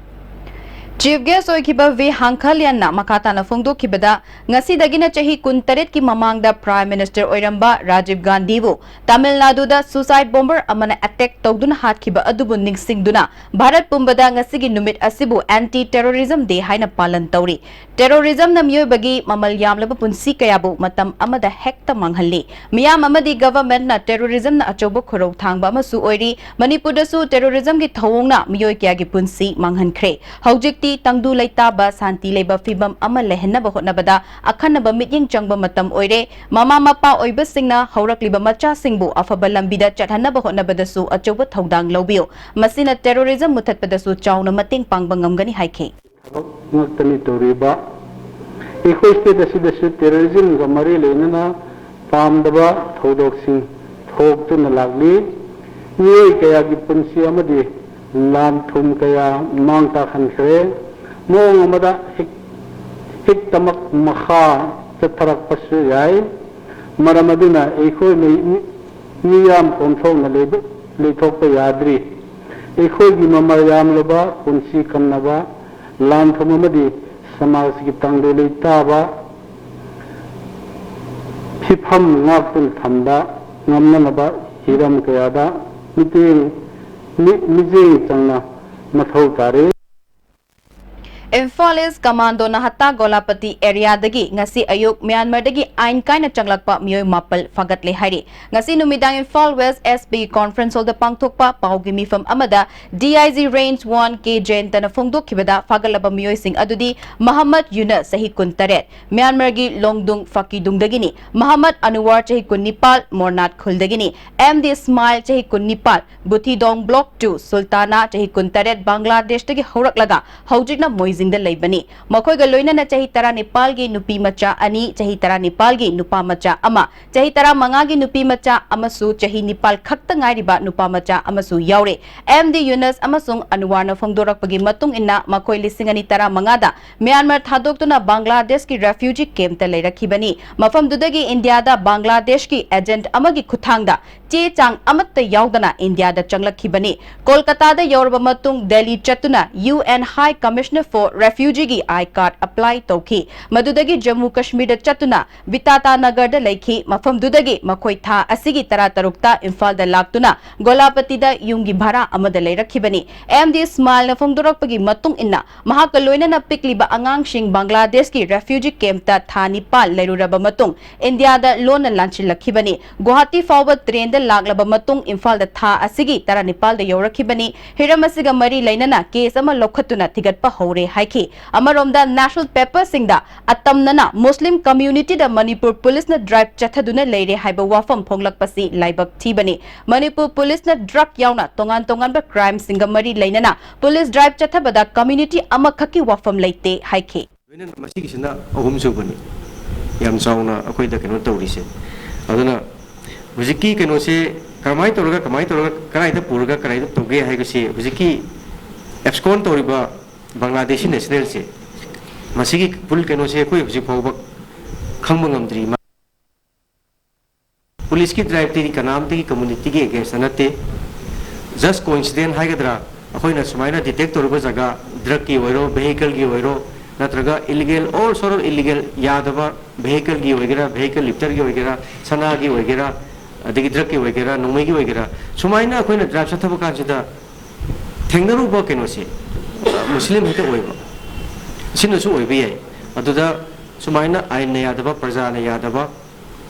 Chief Guest ꯑꯣꯏꯈꯤꯕ V ꯍꯥꯡꯈꯜꯌꯟꯅ ꯃꯈꯥ ꯇꯥꯅ ꯐꯣꯡꯗꯣꯛꯈꯤꯕꯗ, ꯉꯁꯤꯗꯒꯤꯅ ꯆꯍꯤ ꯀꯨꯟꯇꯔꯦꯠꯀꯤ ꯃꯃꯥꯡꯗ Prime Minister ꯑꯣꯏꯔꯝꯕ ꯔꯥꯖꯤꯚ ꯒꯥꯟꯙꯤꯕꯨ ꯇꯥꯃꯤꯜ ꯅꯥꯗꯨꯗ suicide bomber ꯑꯃꯅ attack ꯇꯧꯗꯨꯅ ꯍꯥꯠꯈꯤꯕ ꯑꯗꯨꯕꯨ ꯅꯤꯡꯁꯤꯡꯗꯨꯅ ꯚꯥꯔꯠ ꯄꯨꯝꯕꯗ ꯉꯁꯤꯒꯤ ꯅꯨꯃꯤꯠ ꯑꯁꯤꯕꯨ Anti Terrorism Day ꯍꯥꯏꯅ ꯄꯥꯂꯟ ꯇꯧꯔꯤ꯫ Terrorismꯅ ꯃꯤꯑꯣꯏꯕꯒꯤ ꯃꯃꯜ ꯌꯥꯝꯂꯕ ꯄꯨꯟꯁꯤ ꯀꯌꯥꯕꯨ ꯃꯇꯝ ꯑꯃꯗ ꯍꯦꯛꯇ ꯃꯥꯡꯍꯜꯂꯤ꯫ ꯃꯤꯌꯥꯝ ꯑꯃꯗꯤ governmentꯅ terrorismꯅ ꯑꯆꯧꯕ ꯈꯨꯔꯧ ꯊꯥꯡꯕ ꯑꯃꯁꯨ ꯑꯣꯏꯔꯤ꯫ ꯃꯅꯤꯄꯨꯔꯗꯁꯨ terrorismꯒꯤ ꯊꯧꯑꯣꯡꯅ ꯃꯤꯑꯣꯏ ꯀꯌꯥꯒꯤ ꯄꯨꯟꯁꯤ ꯃꯥꯡꯍꯟꯈ꯭ꯔꯦ꯫ ꯍꯧꯖꯤꯛꯇꯤ ꯇꯪꯗꯨ ꯂꯩꯇꯥꯕ, ꯁꯥꯟꯇꯤ ꯂꯩꯕ ꯐꯤꯕꯝ ꯑꯃ ꯂꯩꯍꯟꯅꯕ ꯍꯣꯠꯅꯕꯗ ꯑꯈꯟꯅꯕ ꯃꯤꯠꯌꯦꯡ ꯆꯪꯕ ꯃꯇꯝ ꯑꯣꯏꯔꯦ꯫ ꯃꯃꯥ ꯃꯄꯥ ꯑꯣꯏꯕꯁꯤꯡꯅ ꯍꯧꯔꯛꯂꯤꯕ ꯃꯆꯥꯁꯤꯡꯕꯨ ꯑꯐꯕ ꯂꯝꯕꯤꯗ ꯆꯠꯍꯟꯅꯕ ꯍꯣꯠꯅꯕꯗꯁꯨ ꯑꯆꯧꯕ ꯊꯧꯗꯥꯡ ꯂꯧꯕꯤꯌꯨ꯫ ꯃꯁꯤꯅ terrorism ꯃꯨꯠꯊꯠꯄꯗꯁꯨ ꯆꯥꯎꯅ ꯃꯇꯦꯡ ꯄꯥꯡꯕ ꯉꯝꯒꯅꯤ ꯍꯥꯏꯈꯤ꯫ ꯊꯕꯛ ꯉꯥꯛꯇꯅꯤ ꯇꯧꯔꯤꯕ꯫ ꯑꯩꯈꯣꯏ state ꯑꯁꯤꯗꯁꯨ terrorismꯒ ꯃꯔꯤ ꯂꯩꯅꯅ ꯄꯥꯝꯗꯕ ꯊꯧꯗꯣꯛꯁꯤꯡ ꯊꯣꯛꯇꯨꯅ ꯂꯥꯛꯂꯤ꯫ ꯃꯤꯑꯣꯏ ꯀꯌꯥꯒꯤ ꯄꯨꯟꯁꯤ ꯑꯃꯗꯤ ꯂꯥꯟ ꯊꯨꯝ ꯀꯌꯥ ꯃꯥꯡ ꯇꯥꯛꯍꯟꯈ꯭ꯔꯦ꯫ ꯃꯑꯣꯡ ꯑꯃꯗ ꯍꯦꯛ-, ꯍꯦꯛꯇꯃꯛ ꯃꯈꯥ ꯆꯠꯊꯔꯛꯄꯁꯨ ꯌꯥꯏ꯫ ꯃꯔꯝ ꯑꯗꯨꯅ ꯑꯩꯈꯣꯏ ꯃꯤ-, ꯃꯤ-, ꯃꯤꯌꯥꯝ ꯀꯣꯝꯊꯣꯛꯅ ꯂꯩꯕ-, ꯂꯩꯊꯣꯛꯄ ꯌꯥꯗ꯭ꯔꯤ꯫ ꯑꯩꯈꯣꯏꯒꯤ ꯃꯃꯜ ꯌꯥꯝꯂꯕ ꯄꯨꯟꯁꯤ ꯀꯟꯅꯕ, ꯂꯥꯟ ꯊꯨꯝ ꯑꯃꯗꯤ ꯁꯃꯥꯖꯀꯤ ꯇꯪꯗꯨ ꯂꯩꯇꯥꯕ ꯐꯤꯐꯝ ꯉꯥꯛꯇꯨꯅ ꯊꯝꯕ ꯉꯝꯅꯅꯕ ꯍꯤꯔꯝ ꯀꯌꯥꯗ ꯃꯤꯠꯌꯦꯡ, ꯃꯤ-, ꯃꯤꯠꯌꯦꯡ ꯆꯪꯅ ꯃꯊꯧ ꯇꯥꯔꯤ꯫ ꯏꯝꯐꯥꯜ ꯏꯁ ꯀꯃꯥꯟꯗꯣꯅ ꯍꯠꯇꯥ ꯒꯣꯂꯥꯄꯇꯤ ꯑꯦꯔꯤꯌꯥꯗꯒꯤ ꯉꯁꯤ ꯑꯌꯨꯛ ꯃ꯭ꯌꯥꯟꯃꯥꯔꯗꯒꯤ ꯑꯥꯏꯟ ꯀꯥꯏꯅ ꯆꯪꯂꯛꯄ ꯃꯤꯑꯣꯏ ꯃꯥꯄꯜ ꯐꯥꯒꯠꯂꯦ ꯍꯥꯏꯔꯤ꯫ ꯉꯁꯤ ꯅꯨꯃꯤꯗꯥꯡ Imphal west S P conference ꯍꯣꯜꯗ ꯄꯥꯡꯊꯣꯛꯄ ꯄꯥꯎꯒꯤ ꯃꯤꯐꯝ ꯑꯃꯗ D I G range one K ꯖꯌꯟꯇꯅ ꯐꯣꯡꯗꯣꯛꯈꯤꯕꯗ ꯐꯥꯒꯠꯂꯕ ꯃꯤꯑꯣꯏꯁꯤꯡ ꯑꯗꯨꯗꯤ ꯃꯍꯝꯃꯗ ꯌꯨꯅꯁ ꯆꯍꯤ ꯀꯨꯟꯇꯔꯦꯠ, ꯃ꯭ꯌꯥꯟꯃꯥꯔꯒꯤ ꯂꯣꯡꯗꯨꯡ ꯐꯀꯤꯗꯨꯡꯗꯒꯤꯅꯤ, ꯃꯍꯝꯃꯗ ꯑꯅꯨꯋꯥꯔ ꯆꯍꯤ ꯀꯨꯟꯅꯤꯄꯥꯜ, ꯃꯣꯔꯅꯥꯠ ꯈꯨꯜꯗꯒꯤꯅꯤ, ꯑꯦꯝ ꯗꯤ ꯏꯁꯃꯥꯏꯜ ꯆꯍꯤ ꯀꯨꯟꯅꯤꯄꯥꯜ, ꯕꯨꯊꯤꯗꯣꯡ ꯕ꯭ꯂꯣꯛ ꯇꯨ, ꯁꯨꯜꯇꯥꯅꯥ ꯆꯍꯤ ꯀꯨꯟꯇꯔꯦꯠ, ꯕꯪꯒ꯭ꯂꯥꯗꯦꯁꯇꯒꯤ ꯍꯧꯔꯛꯂꯒ ꯍꯧꯖꯤꯛꯅ ꯃꯣꯏꯖꯤꯡꯗ ꯂꯩꯕꯅꯤ꯫ ꯃꯈꯣꯏꯒ ꯂꯣꯏꯅꯅ ꯆꯍꯤ ꯇꯔꯥꯅꯤꯄꯥꯜꯒꯤ ꯅꯨꯄꯤ ꯃꯆꯥ ꯑꯅꯤ, ꯆꯍꯤ ꯇꯔꯥꯅꯤꯄꯥꯜꯒꯤ ꯅꯨꯄꯥ ꯃꯆꯥ ꯑꯃ, ꯆꯍꯤ ꯇꯔꯥꯃꯉꯥꯒꯤ ꯅꯨꯄꯤ ꯃꯆꯥ ꯑꯃꯁꯨ ꯆꯍꯤ ꯅꯤꯄꯥꯜ ꯈꯛꯇ ꯉꯥꯏꯔꯤꯕ ꯅꯨꯄꯥ ꯃꯆꯥ ꯑꯃꯁꯨ ꯌꯥꯎꯔꯦ꯫ ꯑꯦꯝ ꯗꯤ ꯌꯨꯅꯁ ꯑꯃꯁꯨꯡ ꯑꯟꯋꯥꯔꯅ ꯐꯣꯡꯗꯣꯔꯛꯄꯒꯤ ꯃꯇꯨꯡ ꯏꯟꯅ, ꯃꯈꯣꯏ ꯂꯤꯁꯤꯡ ꯑꯅꯤ ꯇꯔꯥꯃꯉꯥꯗ ꯃ꯭ꯌꯥꯟꯃꯥꯔ ꯊꯥꯗꯣꯛꯇꯨꯅ ꯕꯪꯒ꯭ꯂꯥꯗꯦꯁꯀꯤ ꯔꯦꯐ꯭ꯌꯨꯖꯤ ꯀꯦꯝꯞꯇ ꯂꯩꯔꯛꯈꯤꯕꯅꯤ꯫ ꯃꯐꯝꯗꯨꯗꯒꯤ ꯏꯟꯗꯤꯌꯥꯗ ꯕꯪꯒ꯭ꯂꯥꯗꯦꯁꯀꯤ ꯑꯦꯖꯦꯟꯠ ꯑꯃꯒꯤ ꯈꯨꯠꯊꯥꯡꯗ ꯆꯦ ꯆꯥꯡ ꯑꯃꯠꯇ ꯌꯥꯎꯗꯅ ꯏꯟꯗꯤꯌꯥꯗ ꯆꯪꯂꯛꯈꯤꯕꯅꯤ꯫ ꯀꯣꯜꯀꯇꯥꯗ ꯌꯧꯔꯕ ꯃꯇꯨꯡ ꯗꯦꯜꯂꯤ ꯆꯠꯇꯨꯅ U N High Commissioner for Refugeeꯒꯤ ꯑꯥꯏ ꯀꯥꯔꯗ ꯑꯦꯄ꯭ꯂꯥꯏ ꯇꯧꯈꯤ꯫ ꯃꯗꯨꯗꯒꯤ ꯖꯝꯃꯨ ꯀꯥꯁꯃꯤꯔꯗ ꯆꯠꯇꯨꯅ ꯕꯤꯇꯥꯇꯥ ꯅꯒꯔꯗ ꯂꯩꯈꯤ꯫ ꯃꯐꯝꯗꯨꯗꯒꯤ ꯃꯈꯣꯏ ꯊꯥ ꯑꯁꯤꯒꯤ ꯇꯔꯥꯇꯔꯨꯛꯇ ꯏꯝꯐꯥꯜꯗ ꯂꯥꯛꯇꯨꯅ ꯒꯣꯂꯥꯄꯇꯤꯗ ꯌꯨꯝꯒꯤ ꯚꯔꯥ ꯑꯃꯗ ꯂꯩꯔꯛꯈꯤꯕꯅꯤ꯫ ꯑꯦꯝ ꯗꯤ ꯏꯁꯃꯥꯏꯜꯅ ꯐꯣꯡꯗꯣꯔꯛꯄꯒꯤ ꯃꯇꯨꯡ ꯏꯟꯅ, ꯃꯍꯥꯛꯀ ꯂꯣꯏꯅꯅ ꯄꯤꯛꯂꯤꯕ ꯑꯉꯥꯡꯁꯤꯡ ꯕꯪꯒ꯭ꯂꯥꯗꯦꯁꯀꯤ ꯔꯦꯐ꯭ꯌꯨꯖꯤ ꯀꯦꯝꯞꯇ ꯊꯥ ꯅꯤꯄꯥꯜ ꯂꯩꯔꯨꯔꯕ ꯃꯇꯨꯡ ꯏꯟꯗꯤꯌꯥꯗ ꯂꯣꯟꯅ ꯂꯥꯟꯁꯤꯜꯂꯛꯈꯤꯕꯅꯤ꯫ ꯒꯨꯋꯥꯍꯥꯇꯤ ꯐꯥꯎꯕ ꯇ꯭ꯔꯦꯟꯗ ꯂꯥꯛꯂꯕ ꯃꯇꯨꯡ ꯏꯝꯐꯥꯜꯗ ꯊꯥ ꯑꯁꯤꯒꯤ ꯇꯔꯥꯅꯤꯄꯥꯜꯗ ꯌꯧꯔꯛꯈꯤꯕꯅꯤ꯫ ꯍꯤꯔꯝ ꯑꯁꯤꯒ ꯃꯔꯤ ꯂꯩꯅꯅ ꯀꯦꯁ ꯑꯃ ꯂꯧꯈꯠꯇꯨꯅ ꯊꯤꯒꯠꯄ ꯍꯧꯔꯦ ꯍꯥꯏꯈꯤ꯫ ꯑꯃꯔꯣꯝꯗ, ꯅꯦꯁꯅꯦꯜ ꯄꯦꯄꯔꯁꯤꯡꯗ ꯑꯇꯝꯅꯅ ꯃꯨꯁꯂꯤꯝ ꯀꯝꯃ꯭ꯌꯨꯅꯤꯇꯤꯗ ꯃꯅꯤꯄꯨꯔ ꯄꯨꯂꯤꯁꯅ ꯗ꯭ꯔꯥꯏꯚ ꯆꯠꯊꯗꯨꯅ ꯂꯩꯔꯦ ꯍꯥꯏꯕ ꯋꯥꯐꯝ ꯐꯣꯡꯂꯛꯄꯁꯤ ꯂꯥꯏꯕꯛ ꯊꯤꯕꯅꯤ꯫ ꯃꯅꯤꯄꯨꯔ ꯄꯨꯂꯤꯁꯅ ꯗ꯭ꯔꯒ ꯌꯥꯎꯅ ꯇꯣꯉꯥꯟ ꯇꯣꯉꯥꯟꯕ ꯀ꯭ꯔꯥꯏꯝꯁꯤꯡꯒ ꯃꯔꯤ ꯂꯩꯅꯅ ꯄꯨꯂꯤꯁ ꯗ꯭ꯔꯥꯏꯚ ꯆꯠꯊꯕꯗ ꯀꯝꯃ꯭ꯌꯨꯅꯤꯇꯤ ꯑꯃꯈꯛꯀꯤ ꯋꯥꯐꯝ ꯂꯩꯇꯦ ꯍꯥꯏꯈꯤ꯫ ꯂꯣꯏꯅꯅ ꯃꯁꯤꯒꯤꯁꯤꯅ ꯑꯍꯨꯝꯁꯨꯕꯅꯤ ꯌꯥꯝ ꯆꯥꯎꯅ ꯑꯩꯈꯣꯏꯗ ꯀꯩꯅꯣ ꯇꯧꯔꯤꯁꯦ꯫ ꯑꯗꯨꯅ ꯍꯧꯖꯤꯛꯀꯤ ꯀꯩꯅꯣꯁꯦ ꯀꯔꯝꯍꯥꯏꯅ ꯇꯧꯔꯒ, ꯀꯃꯥꯏꯅ ꯇꯧꯔꯒ, ꯀꯗꯥꯏꯗ ꯄꯨꯔꯒ ꯀꯗꯥꯏꯗ ꯇꯧꯒꯦ ꯍꯥꯏꯕꯁꯤ ꯍꯧꯖꯤꯛꯀꯤ ꯑꯦꯞꯁꯀꯣꯟ ꯇꯧꯔꯤꯕ ꯕꯪꯒ꯭ꯂꯥꯗꯦꯁꯤ ꯅꯦꯁꯅꯦꯜꯁꯦ, ꯃꯁꯤꯒꯤ ꯐꯨꯜ ꯀꯩꯅꯣꯁꯦ ꯑꯩꯈꯣꯏ ꯍꯧꯖꯤꯛ ꯐꯥꯎꯕ ꯈꯪꯕ ꯉꯝꯗ꯭ꯔꯤ꯫ ꯄꯨꯂꯤꯁꯀꯤ ꯗ꯭ꯔꯥꯏꯚꯇꯤ ꯀꯅꯥꯝꯇꯒꯤ ꯀꯝꯃ꯭ꯌꯨꯅꯤꯇꯤꯒꯤ ꯑꯦꯒꯦꯟꯁꯇ ꯅꯠꯇꯦ꯫ ꯖꯁ ꯀꯣꯏꯟꯁꯤꯗꯦꯟ ꯍꯥꯏꯒꯗ꯭ꯔꯥ, ꯑꯩꯈꯣꯏꯅ ꯁꯨꯃꯥꯏꯅ ꯗꯤꯇꯦꯛ ꯇꯧꯔꯨꯕ ꯖꯒꯥ, ꯗ꯭ꯔꯒꯀꯤ ꯑꯣꯏꯔꯣ, ꯚꯦꯍꯤꯀꯜꯒꯤ ꯑꯣꯏꯔꯣ, ꯅꯠꯇ꯭ꯔꯒ illegal, all sort of illegal, ꯌꯥꯗꯕ vehicle ꯒꯤ ꯑꯣꯏꯒꯦꯔꯥ, vehicle lifter ꯒꯤ ꯑꯣꯏꯒꯦꯔꯥ, ꯁꯅꯥꯒꯤ ꯑꯣꯏꯒꯦꯔꯥ, ꯑꯗꯒꯤ drug ꯀꯤ ꯑꯣꯏꯒꯦꯔꯥ, ꯅꯣꯡꯃꯩꯒꯤ ꯑꯣꯏꯒꯦꯔꯥ, ꯁꯨꯃꯥꯏꯅ ꯑꯩꯈꯣꯏꯅ drive ꯆꯠꯊꯕ ꯀꯥꯟꯁꯤꯗ ꯊꯦꯡꯅꯔꯨꯕ ꯀꯩꯅꯣꯁꯦ, ꯃꯨꯁꯂꯤꯝ ꯍꯦꯛꯇ ꯑꯣꯏꯕ, ꯑꯁꯤꯅꯁꯨ ꯑꯣꯏꯕ ꯌꯥꯏ꯫ ꯑꯗꯨꯗ ꯁꯨꯃꯥꯏꯅ ꯑꯥꯏꯟꯅ ꯌꯥꯗꯕ, ꯄ꯭ꯔꯖꯥꯅ ꯌꯥꯗꯕ,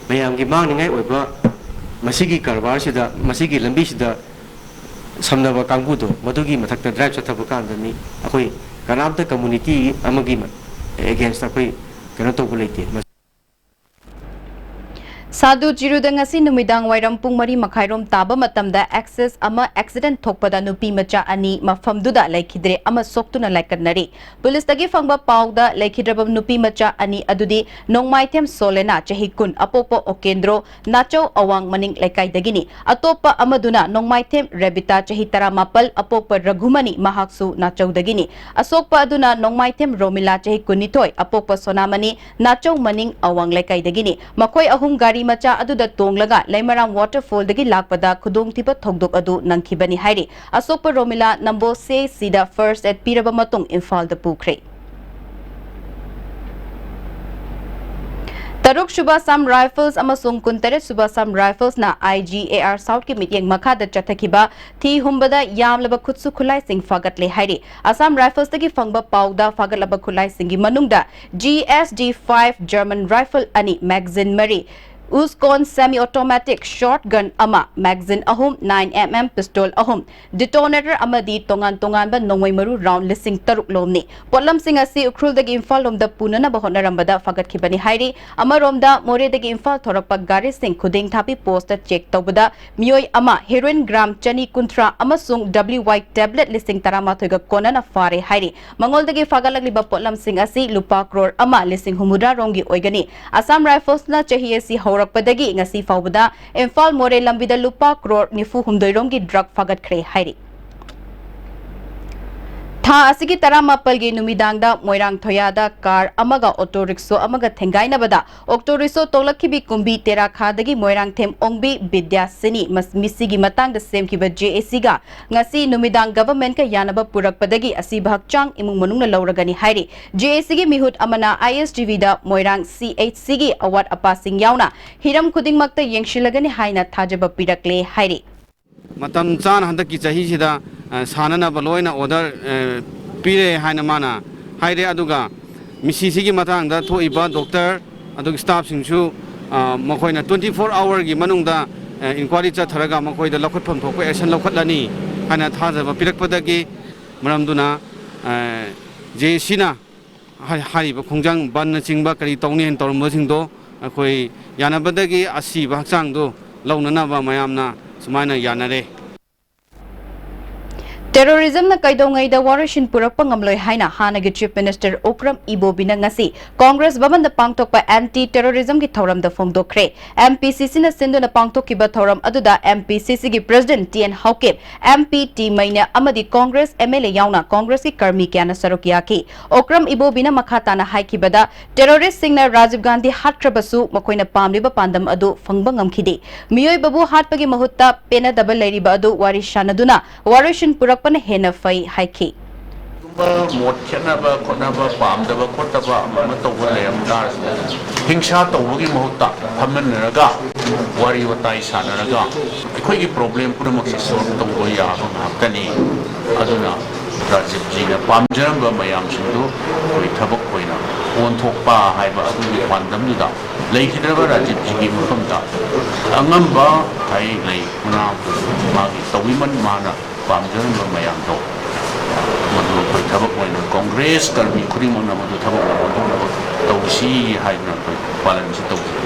ꯃꯌꯥꯝꯒꯤ ꯃꯥꯡꯅꯤꯡꯉꯥꯏ ꯑꯣꯏꯕ ꯃꯁꯤꯒꯤ ꯀꯔꯕꯥꯔꯁꯤꯗ, ꯃꯁꯤꯒꯤ ꯂꯝꯕꯤꯁꯤꯗ ꯁꯝꯅꯕ ꯀꯥꯡꯕꯨꯗꯣ, ꯃꯗꯨꯒꯤ ꯃꯊꯛꯇ drive ꯆꯠꯊꯕ ꯀꯥꯟꯗꯅꯤ ꯑꯩꯈꯣꯏ ꯀꯅꯥꯝꯇ community ꯑꯃꯒꯤ against ꯑꯩꯈꯣꯏ ꯀꯩꯅꯣ ꯇꯧꯕ ꯂꯩꯇꯦ꯫ ꯁꯥꯗꯨ ꯆꯤꯔꯨꯗ ꯉꯁꯤ ꯅꯨꯃꯤꯗꯥꯡ ꯋꯥꯏꯔꯝ ꯄꯨꯡ ꯃꯔꯤ ꯃꯈꯥꯏꯔꯣꯝ ꯇꯥꯕ ꯃꯇꯝꯗ Access ꯑꯃ accident ꯊꯣꯛꯄꯗ ꯅꯨꯄꯤ ꯃꯆꯥ ꯑꯅꯤ ꯃꯐꯝꯗꯨꯗ ꯂꯩꯈꯤꯗ꯭ꯔꯦ ꯑꯃ ꯁꯣꯛꯇꯨꯅ ꯂꯥꯏꯀꯠꯅꯔꯤ꯫ ꯄꯨꯂꯤꯁꯇꯒꯤ ꯐꯪꯕ ꯄꯥꯎꯗ ꯂꯩꯈꯤꯗ꯭ꯔꯕ ꯅꯨꯄꯤ ꯃꯆꯥ ꯑꯅꯤ ꯑꯗꯨꯗꯤ ꯅꯣꯡꯃꯥꯏꯊꯦꯝ ꯁꯣꯂꯦꯅꯥ, ꯆꯍꯤ ꯀꯨꯟ, ꯑꯄꯣꯛꯄ ꯑꯣꯀꯦꯟꯗ꯭ꯔꯣ, ꯅꯥꯆꯧ ꯑꯋꯥꯡ ꯃꯅꯤꯡ ꯂꯩꯀꯥꯏꯗꯒꯤꯅꯤ꯫ ꯑꯇꯣꯞꯄ ꯑꯃꯗꯨꯅ ꯅꯣꯡꯃꯥꯏꯊꯦꯝ ꯔꯦꯕꯤꯇꯥ, ꯆꯍꯤ ꯇꯔꯥꯃꯥꯄꯜ, ꯑꯄꯣꯛꯄ ꯔꯘꯨꯃꯅꯤ, ꯃꯍꯥꯛꯁꯨ ꯅꯥꯆꯧꯗꯒꯤꯅꯤ꯫ ꯑꯁꯣꯛꯄ ꯑꯗꯨꯅ ꯅꯣꯡꯃꯥꯏꯊꯦꯝ ꯔꯣꯃꯤꯂꯥ, ꯆꯍꯤ ꯀꯨꯟꯅꯤꯊꯣꯏ, ꯑꯄꯣꯛꯄ ꯁꯣꯅꯥꯃꯅꯤ, ꯅꯥꯆꯧ ꯃꯅꯤꯡ ꯑꯋꯥꯡ ꯂꯩꯀꯥꯏꯗꯒꯤꯅꯤ꯫ ꯃꯈꯣꯏ ꯑꯍꯨꯝ ꯒꯥꯔꯤ ꯃꯆꯥ ꯑꯗꯨꯗ ꯇꯣꯡꯂꯒ ꯂꯩꯃꯔꯥꯝ waterfall ꯗꯒꯤ ꯂꯥꯛꯄꯗ ꯈꯨꯗꯣꯡꯊꯤꯕ ꯊꯧꯗꯣꯛ ꯑꯗꯨ ꯅꯪꯈꯤꯕꯅꯤ ꯍꯥꯏꯔꯤ꯫ ꯑꯁꯣꯛꯄ ꯔꯣꯃꯤꯂꯥ ꯅꯝꯕꯣꯜ C H C ꯗ first aid ꯄꯤꯔꯕ ꯃꯇꯨꯡ ꯏꯝꯐꯥꯜꯗ ꯄꯨꯈ꯭ꯔꯦ꯫ ꯇꯔꯨꯛ ꯁꯨꯕ Assam Rifles ꯑꯃꯁꯨꯡ ꯀꯨꯟꯇꯔꯦꯠ ꯁꯨꯕ Assam Rifles ꯅ I G A R South ꯀꯤ ꯃꯤꯠꯌꯦꯡ ꯃꯈꯥꯗ ꯆꯠꯊꯈꯤꯕ ꯊꯤ ꯍꯨꯝꯕꯗ ꯌꯥꯝꯂꯕ ꯈꯨꯠꯁꯨ ꯈꯨꯠꯂꯥꯏꯁꯤꯡ ꯐꯥꯒꯠꯂꯦ ꯍꯥꯏꯔꯤ꯫ Assam Rifles ꯇꯒꯤ ꯐꯪꯕ ꯄꯥꯎꯗ ꯐꯥꯒꯠꯂꯕ ꯈꯨꯠꯂꯥꯏꯁꯤꯡꯒꯤ ꯃꯅꯨꯡꯗ G S D five German rifle ꯑꯅꯤ, magazine ꯃꯔꯤ, Uzkon semi automatic shotgun ꯑꯃ, magazine ꯑꯍꯨꯝ, nine M M pistol ꯑꯍꯨꯝ, detonator ꯑꯃꯗꯤ ꯇꯣꯉꯥꯟ ꯇꯣꯉꯥꯟꯕ ꯅꯣꯡꯃꯩ ꯃꯔꯨ round ꯂꯤꯁꯤꯡ ꯇꯔꯨꯛ ꯂꯣꯝꯅꯤ꯫ ꯄꯣꯠꯂꯝꯁꯤꯡ ꯑꯁꯤ ꯎꯈ꯭ꯔꯨꯜꯗꯒꯤ ꯏꯝꯐꯥꯜ ꯂꯣꯝꯗ ꯄꯨꯅꯅꯕ ꯍꯣꯠꯅꯔꯝꯕꯗ ꯐꯥꯒꯠꯈꯤꯕꯅꯤ ꯍꯥꯏꯔꯤ꯫ ꯑꯃꯔꯣꯝꯗ, ꯃꯣꯔꯦꯗꯒꯤ ꯏꯝꯐꯥꯜ ꯊꯣꯔꯛꯄ ꯒꯥꯔꯤꯁꯤꯡ ꯈꯨꯗꯤꯡ ꯊꯥꯄꯤ post ꯇ check ꯇꯧꯕꯗ ꯃꯤꯑꯣꯏ ꯑꯃ, heroin gram ꯆꯅꯤ ꯀꯨꯟꯊ꯭ꯔꯥ ꯑꯃꯁꯨꯡ W Y tablet ꯂꯤꯁꯤꯡ ꯇꯔꯥꯃꯥꯊꯣꯏꯒ ꯀꯣꯟꯅꯅ ꯐꯥꯔꯦ ꯍꯥꯏꯔꯤ꯫ ꯃꯉꯣꯟꯗꯒꯤ ꯐꯥꯒꯠꯂꯛꯂꯤꯕ ꯄꯣꯠꯂꯝꯁꯤꯡ ꯑꯁꯤ ꯂꯨꯄꯥ ꯀ꯭ꯔꯣꯔ ꯑꯃ ꯂꯤꯁꯤꯡ ꯍꯨꯝꯐꯨꯇꯔꯥ ꯔꯣꯝꯒꯤ ꯑꯣꯏꯒꯅꯤ꯫ Assam Rifles ꯅ ꯆꯍꯤ ꯑꯁꯤ ꯍꯧꯔꯛꯄꯗꯒꯤ ꯉꯁꯤ ꯐꯥꯎꯕꯗ ꯏꯝꯐꯥꯜ ꯃꯣꯔꯦ ꯂꯝꯕꯤꯗ ꯂꯨꯄꯥ ꯀ꯭ꯔꯣꯔ ꯅꯤꯐꯨ ꯍꯨꯝꯗꯣꯏ ꯔꯣꯝꯒꯤ drug ꯐꯥꯒꯠꯈ꯭ꯔꯦ ꯍꯥꯏꯔꯤ꯫ ꯊꯥ ꯑꯁꯤꯒꯤ ꯇꯔꯥꯃꯥꯄꯜꯒꯤ ꯅꯨꯃꯤꯗꯥꯡꯗ ꯃꯣꯏꯔꯥꯡ ꯊꯣꯌꯥꯗ ꯀꯥꯔ ꯑꯃꯒ ꯑꯣꯇꯣ ꯔꯤꯛꯁꯣ ꯑꯃꯒ ꯊꯦꯡꯒꯥꯏꯅꯕꯗ ꯑꯣꯛꯇꯣ ꯔꯤꯛꯁꯣ ꯇꯣꯡꯂꯛꯈꯤꯕꯤ ꯀꯨꯝꯕꯤ ꯇꯦꯔꯥꯈꯥꯗꯒꯤ ꯃꯣꯏꯔꯥꯡꯊꯦꯝ ꯑꯣꯡꯕꯤ ꯕꯤꯗ꯭ꯌꯥꯁꯤꯅꯤ ꯃꯁ-, ꯃꯤꯁꯤꯒꯤ ꯃꯇꯥꯡꯗ ꯁꯦꯝꯈꯤꯕ ꯖꯦ ꯑꯦ ꯁꯤꯒ ꯉꯁꯤ ꯅꯨꯃꯤꯗꯥꯡ ꯒꯚꯔꯟꯃꯦꯟꯠꯀ ꯌꯥꯅꯕ ꯄꯨꯔꯛꯄꯗꯒꯤ ꯑꯁꯤꯕ ꯍꯛꯆꯥꯡ ꯏꯃꯨꯡ ꯃꯅꯨꯡꯅ ꯂꯧꯔꯒꯅꯤ ꯍꯥꯏꯔꯤ꯫ ꯖꯦ ꯑꯦ ꯁꯤꯒꯤ ꯃꯤꯍꯨꯠ ꯑꯃꯅ ꯑꯥꯏ ꯑꯦꯁ ꯇꯤ ꯚꯤꯗ ꯃꯣꯏꯔꯥꯡ ꯁꯤ ꯑꯩꯆ ꯁꯤꯒꯤ ꯑꯋꯥꯠ ꯑꯄꯥꯁꯤꯡ ꯌꯥꯎꯅ ꯍꯤꯔꯝ ꯈꯨꯗꯤꯡꯃꯛꯇ ꯌꯦꯡꯁꯤꯜꯂꯒꯅꯤ ꯍꯥꯏꯅ ꯊꯥꯖꯕ ꯄꯤꯔꯛꯂꯦ ꯍꯥꯏꯔꯤ꯫ ꯃꯇꯝ ꯆꯥꯅ ꯍꯟꯗꯛꯀꯤ ꯆꯍꯤꯁꯤꯗ, ꯑ, ꯁꯥꯟꯅꯅꯕ ꯂꯣꯏꯅ ꯑꯣꯔꯗꯔ, ꯑ, ꯄꯤꯔꯦ ꯍꯥꯏꯅ ꯃꯥꯅ ꯍꯥꯏꯔꯦ꯫ ꯑꯗꯨꯒ ꯃꯤꯁꯤꯁꯤꯒꯤ ꯃꯇꯥꯡꯗ ꯊꯣꯛꯏꯕ ꯗꯣꯛꯇꯔ ꯑꯗꯨꯒ ꯁ꯭ꯇꯥꯐꯁꯤꯡꯁꯨ, ꯑ, ꯃꯈꯣꯏꯅ ꯇ꯭ꯋꯦꯟꯇꯤ ꯐꯣꯔ ꯑꯋꯥꯔꯒꯤ ꯃꯅꯨꯡꯗ, ꯑ, ꯏꯟꯀ꯭ꯋꯥꯏꯔꯤ ꯆꯠꯊꯔꯒ ꯃꯈꯣꯏꯗ ꯂꯧꯈꯠꯐꯝ ꯊꯣꯛꯄ ꯑꯦꯛꯁꯟ ꯂꯧꯈꯠꯂꯅꯤ ꯍꯥꯏꯅ ꯊꯥꯖꯕ ꯄꯤꯔꯛꯄꯗꯒꯤ ꯃꯔꯝꯗꯨꯅ, ꯑ, ꯖꯦ ꯑꯦ ꯁꯤꯅ ꯍꯥꯏ-, ꯍꯥꯏꯔꯤꯕ ꯈꯣꯡꯖꯪ ꯕꯟꯅꯆꯤꯡꯕ ꯀꯔꯤ ꯇꯧꯅꯤ ꯍꯥꯏꯅ ꯇꯧꯔꯝꯕꯁꯤꯡꯗꯣ ꯑꯩꯈꯣꯏ ꯌꯥꯅꯕꯗꯒꯤ ꯑꯁꯤꯕ ꯍꯛꯆꯥꯡꯗꯣ ꯂꯧꯅꯅꯕ ꯃꯌꯥꯝꯅ ꯁꯨꯃꯥꯏꯅ ꯌꯥꯅꯔꯦ꯫ ꯇꯦꯔꯣꯔꯤꯖꯝꯅ ꯀꯩꯗꯧꯉꯩꯗ ꯋꯥꯔꯣꯏꯁꯤꯟ ꯄꯨꯔꯛꯄ ꯉꯝꯂꯣꯏ ꯍꯥꯏꯅ ꯍꯥꯟꯅꯒꯤ ꯆꯤꯐ ꯃꯤꯅꯤꯁꯇꯔ ꯎꯀ꯭ꯔꯝ ꯏꯕꯣꯕꯤꯅ ꯉꯁꯤ ꯀꯣꯡꯒ꯭ꯔꯦꯁ ꯚꯕꯟꯗ ꯄꯥꯡꯊꯣꯛꯄ ꯑꯦꯟꯇꯤ ꯇꯦꯔꯣꯔꯤꯖꯝꯒꯤ ꯊꯧꯔꯝꯗ ꯐꯣꯡꯗꯣꯛꯈ꯭ꯔꯦ꯫ ꯑꯦꯝ ꯄꯤ ꯁꯤ ꯁꯤꯅ ꯁꯤꯟꯗꯨꯅ ꯄꯥꯡꯊꯣꯛꯈꯤꯕ ꯊꯧꯔꯝ ꯑꯗꯨꯗ ꯑꯦꯝ ꯄꯤ ꯁꯤ ꯁꯤꯒꯤ ꯄ꯭ꯔꯦꯁꯤꯗꯦꯟꯠ ꯇꯤ ꯑꯦꯟ ꯍꯧꯀꯤꯞ, ꯑꯦꯝ ꯄꯤ ꯇꯤ ꯃꯩꯅ ꯑꯃꯗꯤ ꯀꯣꯡꯒ꯭ꯔꯦꯁ ꯑꯦꯝ ꯑꯦꯜ ꯑꯦ ꯌꯥꯎꯅ ꯀꯣꯡꯒ꯭ꯔꯦꯁꯀꯤ ꯀꯔꯃꯤ ꯀꯌꯥꯅ ꯁꯔꯨꯛ ꯌꯥꯈꯤ꯫ ꯑꯣꯀ꯭ꯔꯝ ꯏꯕꯣꯕꯤꯅ ꯃꯈꯥ ꯇꯥꯅ ꯍꯥꯏꯈꯤꯕꯗ, ꯇꯦꯔꯣꯔꯤꯁꯁꯤꯡꯅ ꯔꯥꯖꯤꯕ ꯒꯥꯟꯙꯤ ꯍꯥꯠꯈ꯭ꯔꯕꯁꯨ ꯃꯈꯣꯏꯅ ꯄꯥꯝꯂꯤꯕ ꯄꯥꯟꯗꯝ ꯑꯗꯨ ꯐꯪꯕ ꯉꯝꯈꯤꯗꯦ꯫ ꯃꯤꯑꯣꯏꯕꯕꯨ ꯍꯥꯠꯄꯒꯤ ꯃꯍꯨꯠꯇ ꯄꯦꯟꯅꯗꯕ ꯂꯩꯔꯤꯕ ꯑꯗꯨ ꯋꯥꯔꯤ ꯁꯥꯟꯅꯗꯨꯅ ꯋꯥꯔꯣꯏꯁꯤꯟ ꯄꯨꯔꯛꯄꯅ ꯍꯦꯟꯅ ꯐꯩ ꯍꯥꯏꯈꯤ꯫ ꯀꯔꯤꯒꯨꯝꯕ ꯃꯣꯠ ꯈꯦꯠꯅꯕ ꯈꯣꯠꯅꯕ, ꯄꯥꯝꯗꯕ ꯈꯣꯠꯇꯕ ꯑꯃ ꯑꯃ ꯇꯧꯕ ꯂꯩꯔꯝ ꯇꯥꯔꯁꯨ, ꯍꯤꯡꯁꯥ ꯇꯧꯕꯒꯤ ꯃꯍꯨꯠꯇ ꯐꯝꯃꯤꯟꯅꯔꯒ ꯋꯥꯔꯤ ꯋꯥꯇꯥꯏ ꯁꯥꯟꯅꯔꯒ ꯑꯩꯈꯣꯏꯒꯤ ꯄ꯭ꯔꯣꯕ꯭ꯂꯦꯝ ꯄꯨꯝꯅꯃꯛꯁꯦ ꯁꯣꯜꯕ ꯇꯧꯕ ꯌꯥꯕ ꯉꯥꯛꯇꯅꯤ꯫ ꯑꯗꯨꯅ ꯔꯥꯖꯤꯕꯖꯤꯅ ꯄꯥꯝꯖꯔꯝꯕ ꯃꯌꯥꯝꯁꯤꯡꯗꯨ ꯑꯩꯈꯣꯏ ꯊꯕꯛ ꯑꯣꯏꯅ ꯑꯣꯟꯊꯣꯛꯄ ꯍꯥꯏꯕ ꯑꯗꯨꯒꯤ ꯄꯥꯟꯗꯝꯗꯨꯗ ꯂꯩꯈꯤꯗ꯭ꯔꯕ ꯔꯥꯖꯤꯕꯖꯤꯒꯤ ꯃꯐꯝꯗ ꯑꯉꯝꯕ ꯍꯥꯏ ꯂꯩ ꯃꯅꯥ ꯃꯥꯒꯤ ꯇꯧꯕꯤꯃꯟ ꯃꯥꯅ ꯄꯥꯝꯖꯔꯝꯕ ꯃꯌꯥꯝꯗꯣ ꯃꯗꯨ ꯑꯩꯈꯣꯏ ꯊꯕꯛ ꯑꯣꯏꯅ ꯀꯣꯡꯒ꯭ꯔꯦꯁ ꯀꯔꯃꯤ ꯈꯨꯗꯤꯡꯃꯛꯅ ꯃꯗꯨ ꯊꯕꯛ ꯑꯣꯏꯅ ꯑꯣꯟꯊꯣꯛꯅꯕ ꯇꯧꯁꯤ ꯍꯥꯏꯗꯨꯅ ꯑꯩꯈꯣꯏ ꯄꯥꯂꯟꯁꯤ ꯇꯧꯖꯩ꯫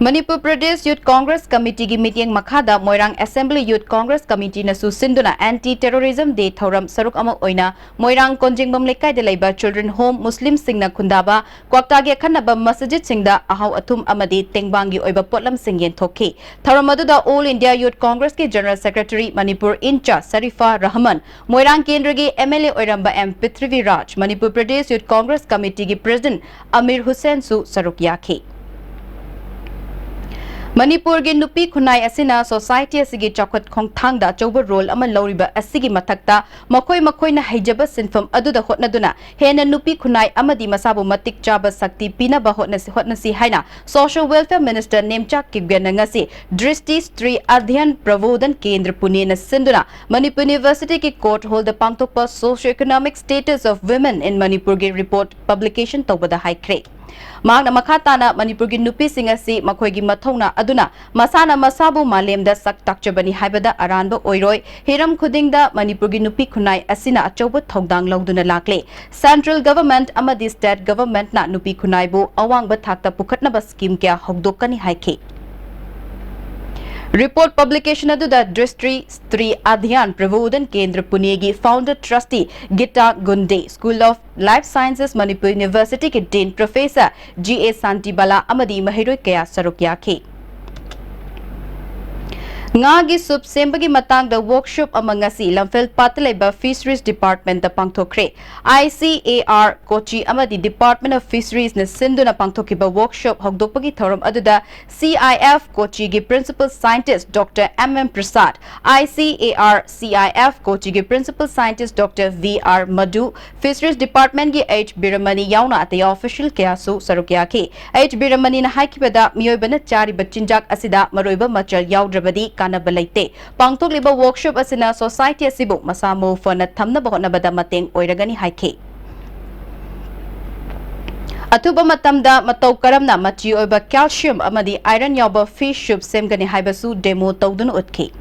ꯃꯅꯤꯄꯨꯔ ꯄ꯭ꯔꯗꯦꯁ ꯌꯨꯊ ꯀꯣꯡꯒ꯭ꯔꯦꯁ ꯀꯃꯤꯇꯤꯒꯤ ꯃꯤꯠꯌꯦꯡ ꯃꯈꯥꯗ ꯃꯣꯏꯔꯥꯡ ꯑꯦꯁꯦꯝꯕ꯭ꯂꯤ ꯌꯨꯊ ꯀꯣꯡꯒ꯭ꯔꯦꯁ ꯀꯃꯤꯇꯤꯅꯁꯨ ꯁꯤꯟꯗꯨꯅ ꯑꯦꯟꯇꯤ ꯇꯦꯔꯣꯔꯤꯖꯝ ꯗꯦ ꯊꯧꯔꯝ ꯁꯔꯨꯛ ꯑꯃ ꯑꯣꯏꯅ ꯃꯣꯏꯔꯥꯡ ꯀꯣꯟꯖꯤꯡꯕꯝ ꯂꯩꯀꯥꯏꯗ ꯂꯩꯕ ꯆꯤꯜꯗ꯭ꯔꯦꯟ ꯍꯣꯝ, ꯃꯨꯁꯂꯤꯝꯁꯤꯡꯅ ꯈꯨꯟꯗꯥꯕ ꯀ꯭ꯋꯥꯛꯇꯥꯒꯤ ꯑꯈꯟꯅꯕ ꯃꯁꯖꯤꯗꯁꯤꯡꯗ ꯑꯍꯥꯎ ꯑꯊꯨꯝ ꯑꯃꯗꯤ ꯇꯦꯡꯕꯥꯡꯒꯤ ꯑꯣꯏꯕ ꯄꯣꯠꯂꯝꯁꯤꯡ ꯌꯦꯟꯊꯣꯛꯈꯤ꯫ ꯊꯧꯔꯝ ꯑꯗꯨꯗ ꯑꯣꯜ ꯏꯟꯗꯤꯌꯥ ꯌꯨꯊ ꯀꯣꯡꯒ꯭ꯔꯦꯁꯀꯤ general secretary, Manipur in charge Sharifa Rahman, Moirang ꯀꯦꯟꯗ꯭ꯔꯒꯤ ꯑꯦꯝ ꯑꯦꯜ ꯑꯦ ꯑꯣꯏꯔꯝꯕ M Prithviraj, Manipur Pradesh youth Congress ꯀꯃꯤꯇꯤꯒꯤ ꯄ꯭ꯔꯦꯁꯤꯗꯦꯟꯠ ꯑꯃꯤꯔ ꯍꯨꯁꯦꯟꯁꯨ ꯁꯔꯨꯛ ꯌꯥꯈꯤ꯫ ꯃꯅꯤꯄꯨꯔꯒꯤ ꯅꯨꯄꯤ ꯈꯨꯟꯅꯥꯏ ꯑꯁꯤꯅ ꯁꯣꯁꯥꯏꯇꯤ ꯑꯁꯤꯒꯤ ꯆꯥꯎꯈꯠ ꯈꯣꯡꯊꯥꯡꯗ ꯑꯆꯧꯕ ꯔꯣꯜ ꯑꯃ ꯂꯧꯔꯤꯕ ꯑꯁꯤꯒꯤ ꯃꯊꯛꯇ, ꯃꯈꯣꯏ ꯃꯈꯣꯏꯅ ꯍꯩꯖꯕ ꯁꯤꯟꯐꯝ ꯑꯗꯨꯗ ꯍꯣꯠꯅꯗꯨꯅ ꯍꯦꯟꯅ ꯅꯨꯄꯤ ꯈꯨꯟꯅꯥꯏ ꯑꯃꯗꯤ ꯃꯁꯥꯕꯨ ꯃꯇꯤꯛ ꯆꯥꯕ ꯁꯛꯇꯤ ꯄꯤꯅꯕ ꯍꯣꯠꯅꯁꯤ, ꯍꯣꯠꯅꯁꯤ ꯍꯥꯏꯅ ꯁꯣꯁꯤꯌꯦꯜ ꯋꯦꯜꯐꯤꯌꯔ ꯃꯤꯅꯤꯁꯇꯔ ꯅꯦꯝꯆꯥꯛ ꯀꯤꯞꯒꯦꯟꯅ ꯉꯁꯤ ꯗ꯭ꯔꯤꯁꯇꯤ ꯁ꯭ꯇ꯭ꯔꯤ ꯑꯙ꯭ꯌꯥꯟ ꯄ꯭ꯔꯕꯣꯙꯟ ꯀꯦꯟꯗ꯭ꯔ ꯄꯨꯅꯦꯅ ꯁꯤꯟꯗꯨꯅ ꯃꯅꯤꯄꯨꯔ ꯌꯨꯅꯤꯚꯔꯁꯤꯇꯤꯒꯤ ꯀꯣꯔꯠ ꯍꯣꯜꯗ ꯄꯥꯡꯊꯣꯛꯄ Socio-Economic Status of Women in Manipurꯒꯤ ꯔꯤꯄꯣꯔꯠ ꯄꯕ꯭ꯂꯤꯀꯦꯁꯟ ꯇꯧꯕꯗ ꯍꯥꯏꯈ꯭ꯔꯦ꯫ ꯃꯍꯥꯛꯅ ꯃꯈꯥ ꯇꯥꯅ ꯃꯅꯤꯄꯨꯔꯒꯤ ꯅꯨꯄꯤꯁꯤꯡ ꯑꯁꯤ ꯃꯈꯣꯏꯒꯤ ꯃꯊꯧꯅꯥ ꯑꯗꯨꯅ ꯃꯁꯥꯅ ꯃꯁꯥꯕꯨ ꯃꯥꯂꯦꯝꯗ ꯁꯛ ꯇꯥꯛꯆꯕꯅꯤ ꯍꯥꯏꯕꯗ ꯑꯔꯥꯟꯕ ꯑꯣꯏꯔꯣꯏ꯫ ꯍꯤꯔꯝ ꯈꯨꯗꯤꯡꯗ ꯃꯅꯤꯄꯨꯔꯒꯤ ꯅꯨꯄꯤ ꯈꯨꯟꯅꯥꯏ ꯑꯁꯤꯅ ꯑꯆꯧꯕ ꯊꯧꯗꯥꯡ ꯂꯧꯗꯨꯅ ꯂꯥꯛꯂꯦ꯫ ꯁꯦꯟꯇ꯭ꯔꯦꯜ ꯒꯚꯔꯟꯃꯦꯟꯠ ꯑꯃꯗꯤ ꯁ꯭ꯇꯦꯠ ꯒꯚꯔꯟꯃꯦꯟꯠꯅ ꯅꯨꯄꯤ ꯈꯨꯟꯅꯥꯏꯕꯨ ꯑꯋꯥꯡꯕ ꯊꯥꯛꯇ ꯄꯨꯈꯠꯅꯕ ꯁ꯭ꯀꯤꯝ ꯀꯌꯥ ꯍꯧꯗꯣꯛꯀꯅꯤ ꯍꯥꯏꯈꯤ꯫ ꯔꯤꯄꯣꯔꯠ ꯄꯕ꯭ꯂꯤꯀꯦꯁꯟ ꯑꯗꯨꯗ ꯗ꯭ꯔꯤꯁꯇꯤ ꯁ꯭ꯇ꯭ꯔꯤ ꯑꯙ꯭ꯌꯥꯟ ꯄ꯭ꯔꯕꯣꯙꯟ ꯀꯦꯟꯗ꯭ꯔ ꯄꯨꯅꯦꯒꯤ founder trustee Gita Gunde, school of life sciences Manipur ꯌꯨꯅꯤꯚꯔꯁꯤꯇꯤꯒꯤ ꯗꯤꯟ ꯄ꯭ꯔꯣꯐꯦꯁꯔ ꯖꯤ ꯑꯦ ꯁꯥꯟꯇꯤꯕꯥꯂꯥ ꯑꯃꯗꯤ ꯃꯍꯩꯔꯣꯏ ꯀꯌꯥ ꯁꯔꯨꯛ ꯌꯥꯈꯤ꯫ ꯉꯥꯒꯤ ꯁꯨꯞ ꯁꯦꯝꯕꯒꯤ ꯃꯇꯥꯡꯗ ꯋꯥꯔꯛꯁꯣꯞ ꯑꯃ ꯉꯁꯤ ꯂꯝꯐꯦꯜ ꯄꯥꯠꯇ ꯂꯩꯕ ꯐꯤꯁꯔꯤꯁ ꯗꯤꯄꯥꯔꯠꯃꯦꯟꯠꯇ ꯄꯥꯡꯊꯣꯛꯈ꯭ꯔꯦ꯫ ꯑꯥꯏ ꯁꯤ ꯑꯦ ꯑꯥꯔ ꯀꯣꯆꯤ ꯑꯃꯗꯤ Department of Fisheries ꯅ ꯁꯤꯟꯗꯨꯅ ꯄꯥꯡꯊꯣꯛꯈꯤꯕ ꯋꯥꯔꯛꯁꯣꯞ ꯍꯧꯗꯣꯛꯄꯒꯤ ꯊꯧꯔꯝ ꯑꯗꯨꯗ ꯁꯤ ꯑꯥꯏ ꯑꯦꯐ ꯀꯣꯆꯤꯒꯤ principal scientist doctor M M Prasad, I C A R C I F ꯀꯣꯆꯤꯒꯤ principal scientist doctor V R Madhu, fisheries ꯗꯤꯄꯥꯔꯠꯃꯦꯟꯠꯀꯤ ꯑꯩꯆ ꯕꯤꯔꯃꯅꯤ ꯌꯥꯎꯅ ꯑꯇꯩ ꯑꯣꯐꯤꯁꯤꯌꯦꯜ ꯀꯌꯥꯁꯨ ꯁꯔꯨꯛ ꯌꯥꯈꯤ꯫ ꯑꯩꯆ ꯕꯤꯔꯃꯅꯤꯅ ꯍꯥꯏꯈꯤꯕꯗ, ꯃꯤꯑꯣꯏꯕꯅ ꯆꯥꯔꯤꯕ ꯆꯤꯟꯖꯥꯛ ꯑꯁꯤꯗ ꯃꯔꯨꯑꯣꯏꯕ ꯃꯆꯜ ꯌꯥꯎꯗ꯭ꯔꯕꯗꯤ ꯀꯥꯟꯅꯕ ꯂꯩꯇꯦ꯫ ꯄꯥꯡꯊꯣꯛꯂꯤꯕ ꯋꯥꯔꯛꯁꯣꯞ ꯑꯁꯤꯅ ꯁꯣꯁꯥꯏꯇꯤ ꯑꯁꯤꯕꯨ ꯃꯁꯥ ꯃꯎ ꯐꯅ ꯊꯝꯅꯕ ꯍꯣꯠꯅꯕꯗ ꯃꯇꯦꯡ ꯑꯣꯏꯔꯒꯅꯤ ꯍꯥꯏꯈꯤ꯫ ꯑꯊꯨꯕ ꯃꯇꯝꯗ ꯃꯇꯧ ꯀꯔꯝꯅ ꯃꯆꯤ ꯑꯣꯏꯕ ꯀꯦꯜꯁꯤꯌꯝ ꯑꯃꯗꯤ ꯑꯥꯏꯔꯟ ꯌꯥꯎꯕ ꯐꯤꯁ ꯁꯨꯞ ꯁꯦꯝꯒꯅꯤ ꯍꯥꯏꯕꯁꯨ ꯗꯦꯃꯣ ꯇꯧꯗꯨꯅ ꯎꯠꯈꯤ꯫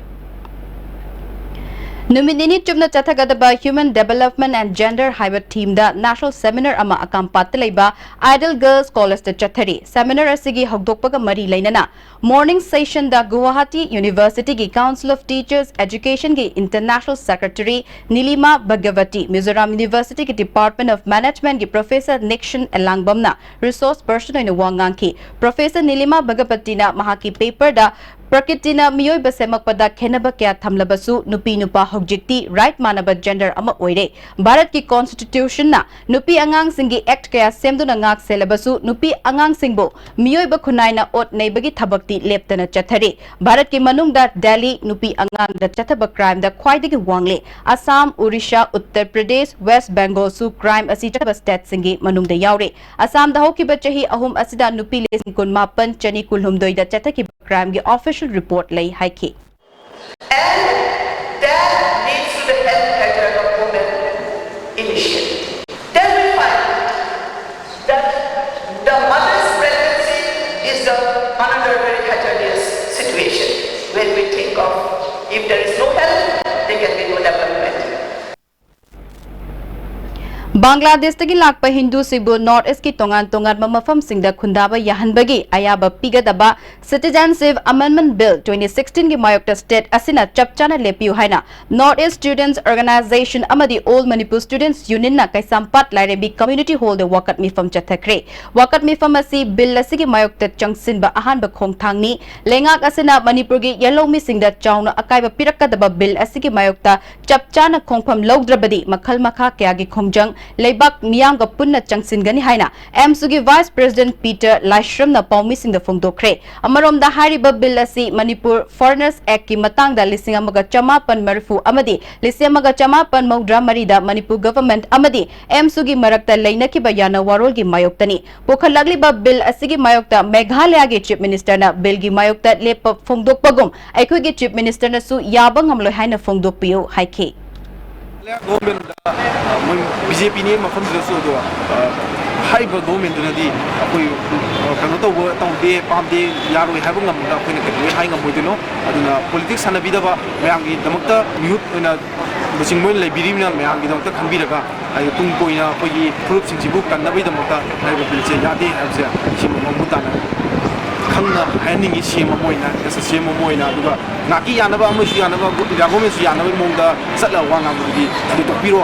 ꯅꯨꯃꯤꯠ ꯅꯤꯅꯤ ꯆꯨꯞꯅ ꯆꯠꯊꯒꯗꯕ Human Development and Gender ꯍꯥꯏꯕ themeꯗ national seminar ꯑꯃ ꯑꯀꯥꯝꯄꯥꯠꯇ ꯂꯩꯕ Ideal Girls Collegeꯇ ꯆꯠꯊꯔꯤ꯫ Seminar ꯑꯁꯤꯒꯤ ꯍꯧꯗꯣꯛꯄꯒ ꯃꯔꯤ ꯂꯩꯅꯅ morning sessionꯗ Guwahati Universityꯒꯤ Council of Teachers Educationꯒꯤ International Secretary Nilima Bhagavati, Mizoram Universityꯒꯤ Department of Managementꯒꯤ Professor Nixon Elangbamꯅ resource person ꯑꯣꯏꯅ ꯋꯥ ꯉꯥꯡꯈꯤ꯫ Professor Nilima Bhagavatiꯅ ꯃꯍꯥꯛꯀꯤ paperꯗ ꯄ꯭ꯔꯀ꯭ꯔꯤꯇꯤꯅ ꯃꯤꯑꯣꯏꯕ ꯁꯦꯝꯃꯛꯄꯗ ꯈꯦꯟꯅꯕ ꯀꯌꯥ ꯊꯝꯂꯕꯁꯨ, ꯅꯨꯄꯤ ꯅꯨꯄꯥ ꯍꯧꯖꯤꯛꯇꯤ right ꯃꯥꯟꯅꯕ gender ꯑꯃ ꯑꯣꯏꯔꯦ꯫ ꯚꯥꯔꯠꯀꯤ Constitutionꯅ ꯅꯨꯄꯤ ꯑꯉꯥꯡꯁꯤꯡꯒꯤ act ꯀꯌꯥ ꯁꯦꯝꯗꯨꯅ ꯉꯥꯛ ꯁꯦꯜꯂꯕꯁꯨ, ꯅꯨꯄꯤ ꯑꯉꯥꯡꯁꯤꯡꯕꯨ ꯃꯤꯑꯣꯏꯕ ꯈꯨꯟꯅꯥꯏꯅ ꯑꯣꯠ ꯅꯩꯕꯒꯤ ꯊꯕꯛꯇꯤ ꯂꯦꯞꯇꯅ ꯆꯠꯊꯔꯤ꯫ ꯚꯥꯔꯠꯀꯤ ꯃꯅꯨꯡꯗ ꯗꯦꯜꯂꯤ ꯅꯨꯄꯤ ꯑꯉꯥꯡꯗ ꯆꯠꯊꯕ crimeꯗ ꯈ꯭ꯋꯥꯏꯗꯒꯤ ꯋꯥꯡꯂꯦ꯫ ꯑꯁꯥꯝ, ꯑꯣꯔꯤꯁꯥ, ꯎꯠꯇꯔ ꯄ꯭ꯔꯗꯦꯁ, ꯋꯦꯁ ꯕꯦꯡꯒꯣꯜꯁꯨ crime ꯑꯁꯤ ꯆꯠꯊꯕ stateꯁꯤꯡꯒꯤ ꯃꯅꯨꯡꯗ ꯌꯥꯎꯔꯤ꯫ ꯑꯁꯥꯝꯗ ꯍꯧꯈꯤꯕ ꯆꯍꯤ ꯑꯍꯨꯝ ꯑꯁꯤꯗ ꯅꯨꯄꯤ ꯂꯤꯁꯤꯡ ꯀꯨꯟꯃꯥꯄꯟ ꯆꯅꯤ ꯀꯨꯟꯍꯨꯝꯗꯣꯏꯗ ꯆꯠꯊꯈꯤꯕ crimeꯒꯤ official report ꯂꯩ ꯍꯥꯏꯈꯤ꯫ And that leads to the health hazard of women initially. Then we find that the mother's pregnancy is the, another very hazardous situation when we think of if there is no health, there can be no development. ꯕꯪꯒ꯭ꯂꯥꯗꯦꯁꯇꯒꯤ ꯂꯥꯛꯄ ꯍꯤꯟꯗꯨꯁꯤꯡꯕꯨ North Eastꯀꯤ ꯇꯣꯉꯥꯟ ꯇꯣꯉꯥꯟꯕ ꯃꯐꯝꯁꯤꯡꯗ ꯈꯨꯟꯗꯥꯕ ꯌꯥꯍꯟꯕꯒꯤ ꯑꯌꯥꯕ ꯄꯤꯒꯗꯕ Citizenship Amendment Bill twenty sixteenꯒꯤ ꯃꯥꯌꯣꯛꯇ state ꯑꯁꯤꯅ ꯆꯞ ꯆꯥꯅ ꯂꯦꯞꯄꯤꯌꯨ ꯍꯥꯏꯅ North East Students Organization ꯑꯃꯗꯤ All Manipur Students Unionꯅ ꯀꯩꯁꯥꯝꯄꯥꯠ ꯂꯥꯏꯔꯦꯝꯕꯤ community hallꯗ ꯋꯥꯀꯠ ꯃꯤꯐꯝ ꯆꯠꯊꯈ꯭ꯔꯦ꯫ ꯋꯥꯀꯠ ꯃꯤꯐꯝ ꯑꯁꯤ bill ꯑꯁꯤꯒꯤ ꯃꯥꯌꯣꯛꯇ ꯆꯪꯁꯤꯟꯕ ꯑꯍꯥꯟꯕ ꯈꯣꯡꯊꯥꯡꯅꯤ꯫ ꯂꯩꯉꯥꯛ ꯑꯁꯤꯅ ꯃꯅꯤꯄꯨꯔꯒꯤ ꯌꯦꯜꯍꯧꯃꯤꯁꯤꯡꯗ ꯆꯥꯎꯅ ꯑꯀꯥꯏꯕ ꯄꯤꯔꯛꯀꯗꯕ bill ꯑꯁꯤꯒꯤ ꯃꯥꯌꯣꯛꯇ ꯆꯞ ꯆꯥꯅ ꯈꯣꯡꯐꯝ ꯂꯧꯗ꯭ꯔꯕꯗꯤ ꯃꯈꯜ ꯃꯈꯥ ꯀꯌꯥꯒꯤ ꯈꯣꯡꯖꯪ ꯂꯩꯕꯥꯛ ꯃꯤꯌꯥꯝꯒ ꯄꯨꯟꯅ ꯆꯪꯁꯤꯟꯒꯅꯤ ꯍꯥꯏꯅ ꯑꯦꯝꯁꯨꯒꯤ Vice President Peter ꯂꯥꯏꯁ꯭ꯔꯝꯅ ꯄꯥꯎꯃꯤꯁꯤꯡꯗ ꯐꯣꯡꯗꯣꯛꯈ꯭ꯔꯦ꯫ ꯑꯃꯔꯣꯝꯗ ꯍꯥꯏꯔꯤꯕ bill ꯑꯁꯤ Manipur Foreigners Actꯀꯤ ꯃꯇꯥꯡꯗ ꯂꯤꯁꯤꯡ ꯑꯃꯒ ꯆꯃꯥꯄꯟ ꯃꯔꯤꯐꯨ ꯑꯃꯗꯤ ꯂꯤꯁꯤꯡ ꯑꯃꯒ ꯆꯃꯥꯄꯟ ꯃꯧꯗ꯭ꯔꯥ ꯃꯔꯤꯗ Manipur Government ꯑꯃꯗꯤ ꯑꯦꯝꯁꯨꯒꯤ ꯃꯔꯛꯇ ꯂꯩꯅꯈꯤꯕ ꯌꯥꯅ ꯋꯥꯔꯣꯜꯒꯤ ꯃꯥꯌꯣꯛꯇꯅꯤ꯫ ꯄꯨꯈꯠꯂꯛꯂꯤꯕ bill ꯑꯁꯤꯒꯤ ꯃꯥꯌꯣꯛꯇ ꯃꯦꯘꯥꯂꯌꯒꯤ Chief Ministerꯅ billꯒꯤ ꯃꯥꯌꯣꯛꯇ ꯂꯦꯞꯄ ꯐꯣꯡꯗꯣꯛꯄꯒꯨꯝ ꯑꯩꯈꯣꯏꯒꯤ Chief Ministerꯅꯁꯨ ꯌꯥꯕ ꯉꯝꯂꯣꯏ ꯍꯥꯏꯅ ꯐꯣꯡꯗꯣꯛꯄꯤꯌꯨ ꯍꯥꯏꯈꯤ꯫ ꯒꯣꯔꯃꯦꯟꯗ ꯃꯣꯏ ꯕꯤ ꯖꯦ ꯄꯤꯅꯤ ꯃꯐꯝꯗꯨꯗꯁꯨ ꯑꯗꯣ, ꯑ, ꯍꯥꯏꯔꯤꯕ ꯒꯣꯚꯔꯟꯃꯦꯟꯠꯇꯨꯅꯗꯤ ꯑꯩꯈꯣꯏ, ꯑ, ꯀꯩꯅꯣ ꯇꯧꯕ ꯇꯧꯗꯦ, ꯄꯥꯝꯗꯦ, ꯌꯥꯔꯣꯏ ꯍꯥꯏꯕ ꯉꯝꯃꯒ ꯑꯩꯈꯣꯏꯅ ꯀꯩꯗꯧꯕꯩ ꯍꯥꯏ ꯉꯝꯃꯣꯏꯗꯣꯏꯅꯣ? ꯑꯗꯨꯅ ꯄꯣꯂꯤꯇꯤꯛꯁ ꯁꯥꯟꯅꯕꯤꯗꯕ, ꯃꯌꯥꯝꯒꯤꯗꯃꯛꯇ ꯃꯤꯍꯨꯠ ꯑꯣꯏꯅ ꯂꯨꯆꯤꯡꯕ ꯑꯣꯏꯅ ꯂꯩꯕꯤꯔꯤꯕꯅꯤꯅ ꯃꯌꯥꯝꯒꯤꯗꯃꯛꯇ ꯈꯟꯕꯤꯔꯒ, ꯍꯥꯏꯗꯤ ꯇꯨꯡ ꯀꯣꯏꯅ ꯑꯩꯈꯣꯏꯒꯤ ꯐꯨꯔꯨꯞꯁꯤꯡꯁꯤꯕꯨ ꯀꯟꯅꯕꯒꯤꯗꯃꯛꯇ ꯍꯥꯏꯔꯤꯕ ꯕꯤꯜꯁꯦ ꯌꯥꯗꯦ ꯍꯥꯏꯕꯁꯦ ꯁꯤ ꯃꯃꯨꯠ ꯇꯥꯅ ꯈꯪꯅ ꯍꯥꯏꯍꯟꯅꯤꯡꯉꯤ, ꯁꯤ ꯑꯦꯝ ꯑꯃ ꯑꯣꯏꯅ, ꯑꯦꯁ ꯑꯦ ꯁꯤ ꯑꯦꯝ ꯑꯃ ꯑꯣꯏꯅ꯫ ꯑꯗꯨꯒ ꯉꯥꯛꯀꯤ ꯌꯥꯅꯕ, ꯑꯃꯁꯨ ꯌꯥꯅꯕ, ꯏꯟꯗꯤꯌꯥ ꯒꯣꯚꯔꯟꯃꯦꯟꯠꯁꯨ ꯌꯥꯅꯕꯒꯤ ꯃꯑꯣꯡꯗ ꯆꯠꯂꯒ ꯋꯥ ꯉꯥꯡꯕꯗꯨꯗꯤ ꯑꯗꯨ ꯇꯣꯛꯄꯤꯔꯣ꯫